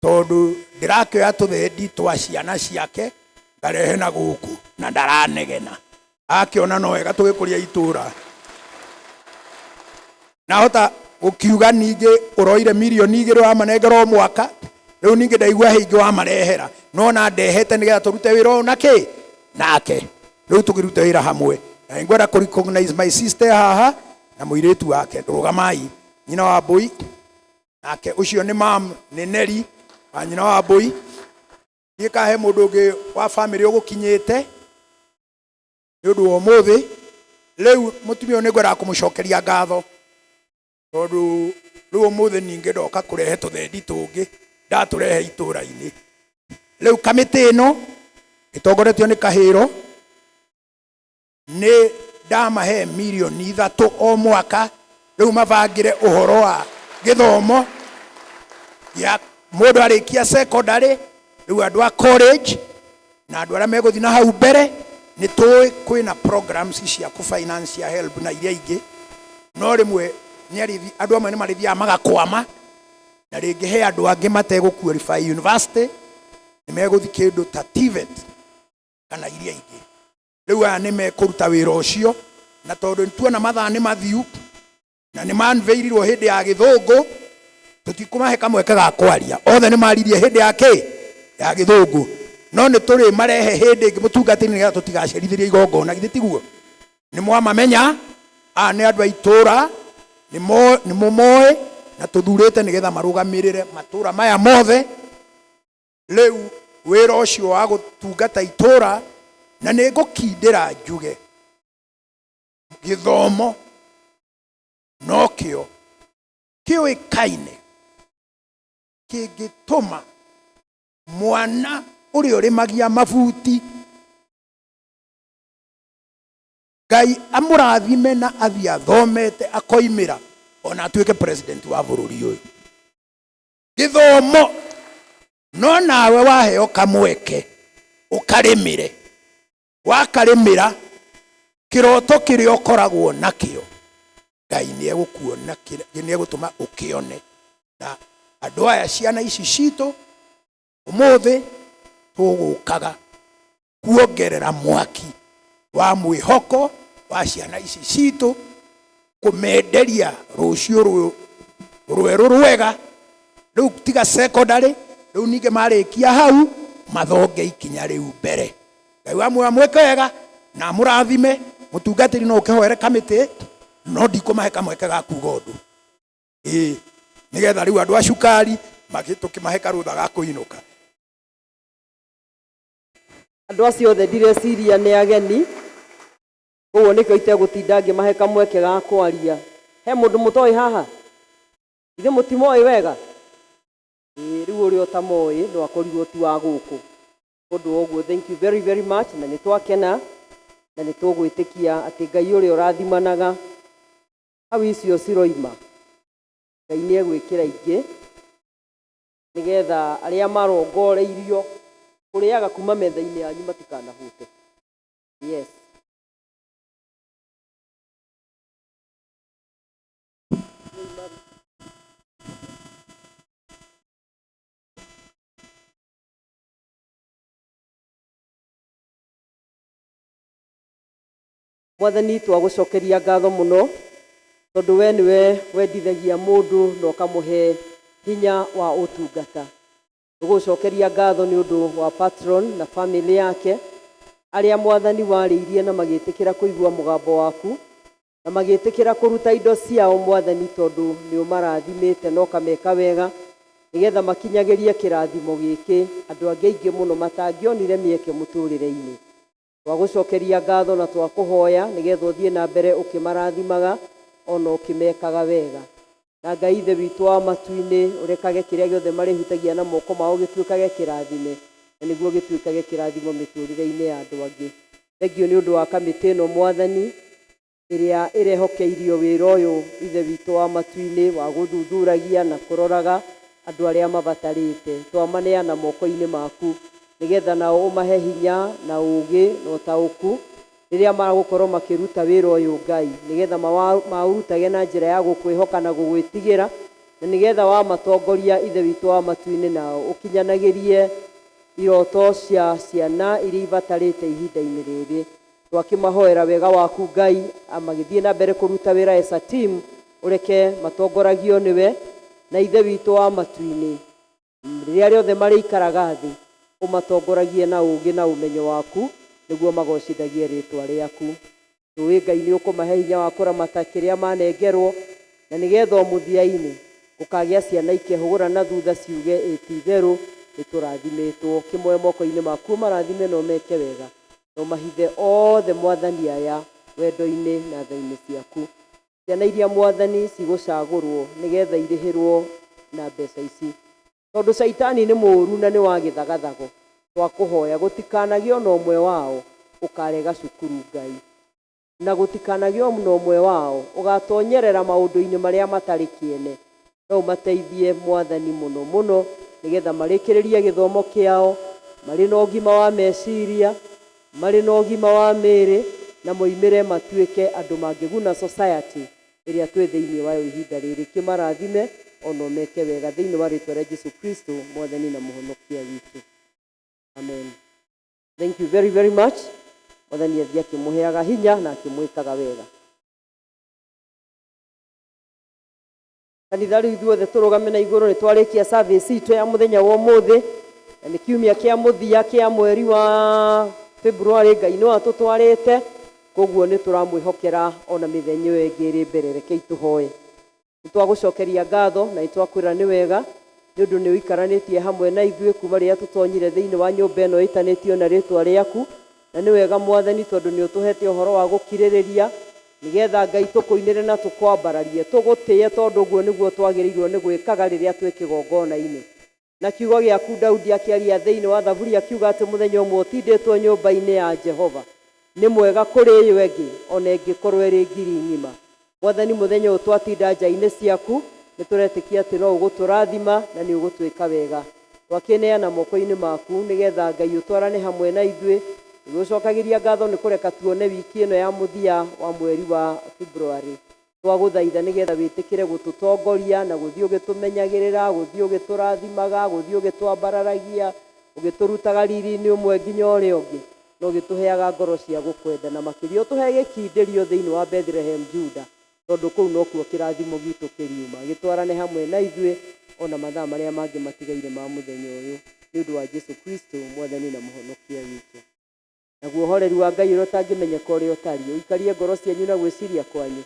tondũ ndĩrakĩoya tũthendi twa ciana ciake ngarehe na gũkũ na ndaranegena, akĩona no wega tũgĩkũria itũra. Nahota gũkiuga ningĩ ũroire mirioni 2 wamanengera o mwaka, rĩu ningĩ ndaigua hĩingĩ wamarehera, no na ndehete nĩgetha tũrute wĩra ũyũ na kĩ nake, rĩu tũkĩrute wĩra hamwe. Na nĩngwenda kũ recognize my sister haha na mũirĩtu wake, rũgamai, nyina wa mbũi nake ũcio nĩ mam, nĩ Neri wa nyina wa mbũi. Thiĩ kahe mũndũ ũngĩ wa famĩlĩ ũgũkinyĩte nĩ ũndũ wa ũmũthĩ. Rĩu mũtumia ũyũ nĩngwendaga kũmũcokeria ngatho, tondũ rĩu ũmũthĩ ningĩ ndoka kũrehe tũthendi tũngĩ ndatũrehe itũra-inĩ. Rĩu kamĩtĩ ĩno ĩtongoretio nĩ Kahĩro nĩ ndamahe mirioni 3 o mwaka, rĩu mabangĩre ũhoro wa gĩthomo gĩa mũndũ arĩkia secondary, rĩu andũ a college na andũ arĩa megũthiĩ na hau mbere. Nĩ tũĩ kwĩna programs cia kũ finance cia help na iria ingĩ, no rĩmwe nĩ andũ amwe nĩ marĩthiaga magakwama, na rĩngĩ he andũ angĩ mategũ qualify university, nĩ megũthiĩ kĩndũ ta TVET kana iria ingĩ. Rĩu aya nĩ mekũruta wĩra ũcio, na tondũ nĩ tuona mathaa nĩ mathiu na nĩ manveirirwo hĩndĩ ya gĩthũngũ, tũtikũmahe kamweke ga kwaria. Othe nĩ maririe hĩndĩ ya kĩ ya gĩthũngũ, no nĩ tũrĩ marehe hĩndĩ ĩngĩ mũtungatĩri, nĩgetha tũtigacerithĩrie igongona. Githĩ tiguo? Nĩ mwamamenya, aya nĩ andũ a itũra, nĩ mũmoĩ, na tũthurĩte nĩgetha marũgamĩrĩre matũra maya mothe. Rĩu wĩra ũcio wa gũtungata itũra, na nĩ ngũkindĩra njuge gĩthomo nokĩo kĩũĩkaine kĩngĩtũma mwana ũrĩa ũrĩmagia mabuti Ngai amũrathime na athiĩ athomete akoimĩra ona atuĩke president wa bũrũri ũyũ. Gĩthomo no nawe waheo kamweke ũkarĩmĩre, wakarĩmĩra kĩroto kĩrĩa ũkoragwo nakĩo, Ngai nĩ egũkuona, nĩ egũtũma ũkĩone. Na andũ aya, ciana ici citũ ũmũthĩ tũgũkaga kuongerera mwaki wa mwĩhoko wa ciana ici citũ, kũmenderia rũciũ rwerũ rwega. Rĩu tiga secondary, rĩu ningĩ marĩkia hau mathonge ikinya rĩu mbere. Ngai wa muoyo amwĩke wega na amũrathime. Mũtungatĩri, no ũkĩhoere kamĩtĩ, no ndikũmahe kamweke ga kuga ũndũ, ĩĩ, nĩgetha rĩu andũ a cukari tũkĩmahe karũtha ga kũinũka. Andũ acio othe ndireciria nĩ ageni, koguo nĩkĩo itegũtinda ngĩmahe kamweke ga kwaria. He mũndũ mũtoĩ haha? Ithe mũtimoĩ wega? Ĩĩ, rĩu ũrĩa ũtamoĩ no akorirwo ti wa gũkũ. Ũndũ wa ũguo, thank you very very much, na nĩ twakena na nĩ tũgwĩtĩkia atĩ Ngai ũrĩa ũrathimanaga hau icio ciroima, Ngai nĩ egwĩkĩra ingĩ, nĩgetha arĩa marongoreirio kũrĩaga kuma metha-inĩ yanyu matikanahũte. Yes. Mwathani, twagũcokeria ngatho mũno, tondũ we nĩwe wendithagia mũndũ na ũkamũhe hinya wa ũtungata. Tũgũcokeria ngatho nĩ ũndũ wa patron na family yake, arĩa Mwathani warĩirie na magĩtĩkĩra kũigua mũgambo waku na magĩtĩkĩra kũruta indo ciao, Mwathani, tondũ nĩ ũmarathimĩte na ũkameka wega, nĩgetha makinyagĩrie kĩrathimo gĩkĩ andũ angĩ aingĩ mũno matangĩonire mĩeke mũtũrĩre-inĩ. Twagũcokeria ngatho na twakũhoya nĩgetha ũthiĩ na mbere ũkĩmarathimaga ona ũkĩmekaga wega. Na Ngai Ithe witũ wa matu-inĩ, ũrekage kĩrĩa gĩothe marĩhutagia na moko mao gĩtuĩkage kĩrathime, na nĩguo gĩtuĩkage kĩrathimo mĩtũrĩre-inĩ ya andũ angĩ. Thengiũ nĩ ũndũ wa kamĩtĩ ĩno, Mwathani, ĩrĩa ĩrehokeirio wĩra ũyũ, Ithe witũ wa matu-inĩ, wa gũthuthuragia na kũroraga. Andũ arĩa mabatarĩte twamaneana moko-inĩ maku nĩgetha nao ũmahe hinya na ũũgĩ na ũtaũku rĩrĩa magũkorwo makĩruta wĩra ũyũ Ngai, nĩgetha maũrutage na njĩra ya gũkwĩhoka na gũgwĩtigĩra, na nĩgetha wamatongoria Ithe witũ wa matu-inĩ nao ũkinyanagĩrie iroto cia ciana iria ibatarĩte ihinda-inĩ rĩrĩ. Twakĩmahoera wega waku Ngai, magĩthiĩ na mbere kũruta wĩra as a team, ũreke matongoragio nĩwe na Ithe witũ wa matu-inĩ. Rĩrĩa rĩothe marĩikaraga thĩ, ũmatongoragie na ũũgĩ na ũmenyo waku, nĩguo magocithagie rĩĩtwa rĩaku. Tũĩ Ngai nĩ ũkũmahe hinya wa kũramata kĩrĩa manengerwo, na nĩgetha o mũthia-inĩ gũkagĩa ciana ikehũgũra na thutha ciuge, Ĩ ti-itherũ nĩtũrathimĩtwo. Kĩmoe moko-inĩ maku ũmarathime na ũmeke wega, na ũmahithe othe Mwathani aya wendo-inĩ na tha-inĩ ciaku. Ciana iria Mwathani cigũcagũrwo nĩgetha irĩhĩrwo na mbeca ici. Tondũ Caitani nĩ mũũru na nĩ wa gĩthagathago, twakũhoya gũtikanagĩe ona ũmwe wao ũkarega cukuru Ngai. Na gũtikanagĩe ona ũmwe wao ũgatonyerera maũndũ-inĩ marĩa matarĩ kĩene. No ũmateithie Mwathani mũno mũno nĩgetha marĩkĩrĩrie gĩthomo kĩao marĩ na ũgima wa meciria, marĩ na ũgima wa mĩĩrĩ, na moimĩre matuĩke andũ mangĩguna society ĩrĩa twĩ thĩinĩ wayo ihinda rĩrĩ. Kĩmarathime o na ũmeke wega thĩinĩ wa rĩtwa rĩa Jesu Kristo Mwathani na Mũhonokia witũ. Amen. Thank you very very much. Mwathani athiĩ akĩmũheaga hinya na akĩmwĩkaga wega. Kanitha rĩu ithuothe tũrũgame na igũrũ nĩ twarĩkia service itũ ya mũthenya wa ũmũthĩ na nĩ kiumia kĩa mũthia kĩa mweri wa February. Ngai nĩ watũtwarĩte, koguo nĩ tũramwĩhokera ona mĩthenya ĩyo ĩngĩ ĩrĩ mbere. Rekei tũhoe. Nĩ twagũcokeria ngatho na nĩ twakwĩra nĩ wega nĩ ũndũ nĩ ũikaranĩtie hamwe na ithuĩ kuma rĩrĩa tũtonyire thĩinĩ wa nyũmba ĩno ĩtanĩtio na rĩtwa rĩaku. Na nĩ wega Mwathani tondũ nĩ ũtũhete ũhoro wa gũkirĩrĩria nĩgetha Ngai tũkũinĩre na tũkwambararie, tũgũtĩe tondũ ũguo nĩguo twagĩrĩirwo nĩ gwĩkaga rĩrĩa twĩ kĩgongona-inĩ. Na kiugo gĩaku Daudi akĩaria thĩinĩ wa Thaburi akiuga atĩ mũthenya ũmwe ũtindĩtwo nyũmba-inĩ ya Jehova nĩ mwega kũrĩ ĩyo ĩngĩ o na ĩngĩkorwo ĩrĩ ngiri ng'ima. Mwathani mũthenya ũyũ twatinda nja-inĩ ciaku nĩ tũretĩkia atĩ no ũgũtũrathima na nĩ ũgũtwĩka wega. Twakĩneana moko-inĩ maku nĩgetha Ngai ũtwarane hamwe na ithuĩ tũgĩgũcokagĩria ngatho nĩ kũreka tuone wiki ĩno ya mũthia wa mweri wa February. Twagũthaitha nĩgetha wĩtĩkĩre gũtũtongoria na gũthiĩ ũgĩtũmenyagĩrĩra, gũthiĩ ũgĩtũrathimaga, gũthiĩ ũgĩtwambararagia, ũgĩtũrutaga riri-inĩ ũmwe nginya ũrĩa ũngĩ, na ũgĩtũheaga ngoro cia gũkwenda, na makĩria ũtũhe gĩkindĩrio thĩinĩ wa Bethlehem Juda, tondũ kũu nokuo kĩrathimo gitũ kĩriuma. Gĩtwarane hamwe na ithuĩ o na mathaa marĩa mangĩ matigaire ma mũthenya ũyũ, nĩ ũndũ wa Jesu Kristo, Mwathani na Mũhonokia witũ. Naguo ũhoreri wa Ngai ũrĩa ũtangĩmenyeka ũrĩa ũtariĩ, ũikarie ngoro cianyu na gwĩciria kwanyu,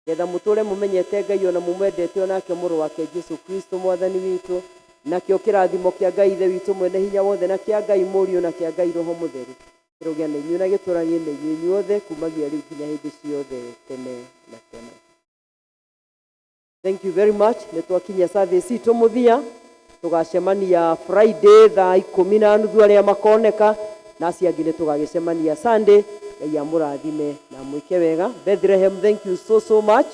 getha mũtũũre mũmenyete Ngai o na mũmwendete o nake Mũrũ wake Jesu Kristo Mwathani witũ. Nakĩo kĩrathimo kĩa Ngai Ithe witũ Mwene-Hinya-Wothe, na kĩa Ngai Mũriũ, na kĩa Ngai Roho Mũtheru, kĩrogĩa na inyuĩ na gĩtũũranie na inyuĩ inyuothe, kumagia rĩu nginya hĩndĩ ciothe tene na tene. Thank you very much. Nĩ twakinyia service itũ mũthia. Tũgacemania Friday thaa 10:30 arĩa makoneka, na acio angĩ nĩ tũgagĩcemania Sunday. Ngai amũrathime na amwĩke wega. Bethlehem, thank you so so much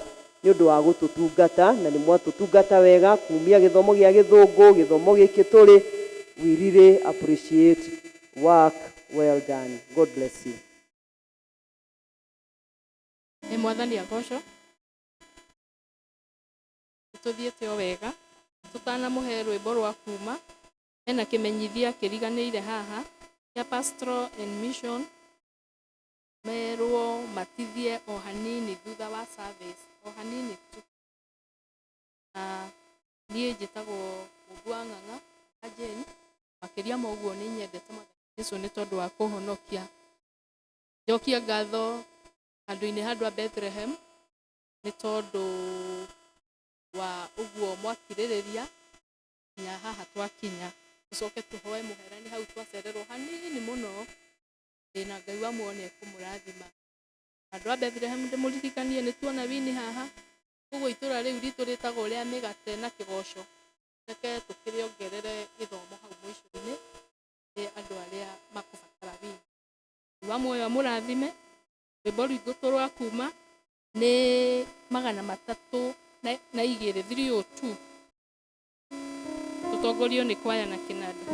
nĩ ũndũ wa gũtũtungata, na nĩ mwatũtungata wega kumia gĩthomo gĩa gĩthũngũ, gĩthomo gĩkĩ tũrĩ. We really appreciate work well done. God bless you. Nĩ Mwathani agocwo. Tũthiĩte o wega. Tũtanamũhe rwĩmbo rwa kuma, hena kĩmenyithia kĩriganĩire haha kĩa Pastoral and Mission, merwo matithie o hanini thutha wa service, o hanini tu. Na niĩ njĩtagwo Mũmbu wa Ng'ang'a wa Jane. Makĩria ma ũguo nĩ nyendete Mwathani Jesu nĩ tondũ wa kũhonokia. Njokie ngatho handũ-inĩ ha andũ a Bethlehem nĩ tondũ wa ũguo mwakirĩrĩria nginya haha twakinya. Tũcoke tũhoe mũhera nĩ hau twacererwo hanini mũno, ĩ na Ngai wa muoyo nĩ ekũmũrathima. Andũ a Bethlehem ndĩmũririkanie nĩ tuona wini haha, koguo itũra rĩu ritũ rĩtagwo rĩa mĩgate na kĩgoco, reke tũkĩrĩongerere gĩthomo hau mũico-inĩ nĩ andũ arĩa makũbatara wini. Ngai wa muoyo amũrathime. Rwĩmbo rwitũ rwa kuma nĩ 302, 302. Tũtongorio nĩ kwaya na kĩnanda.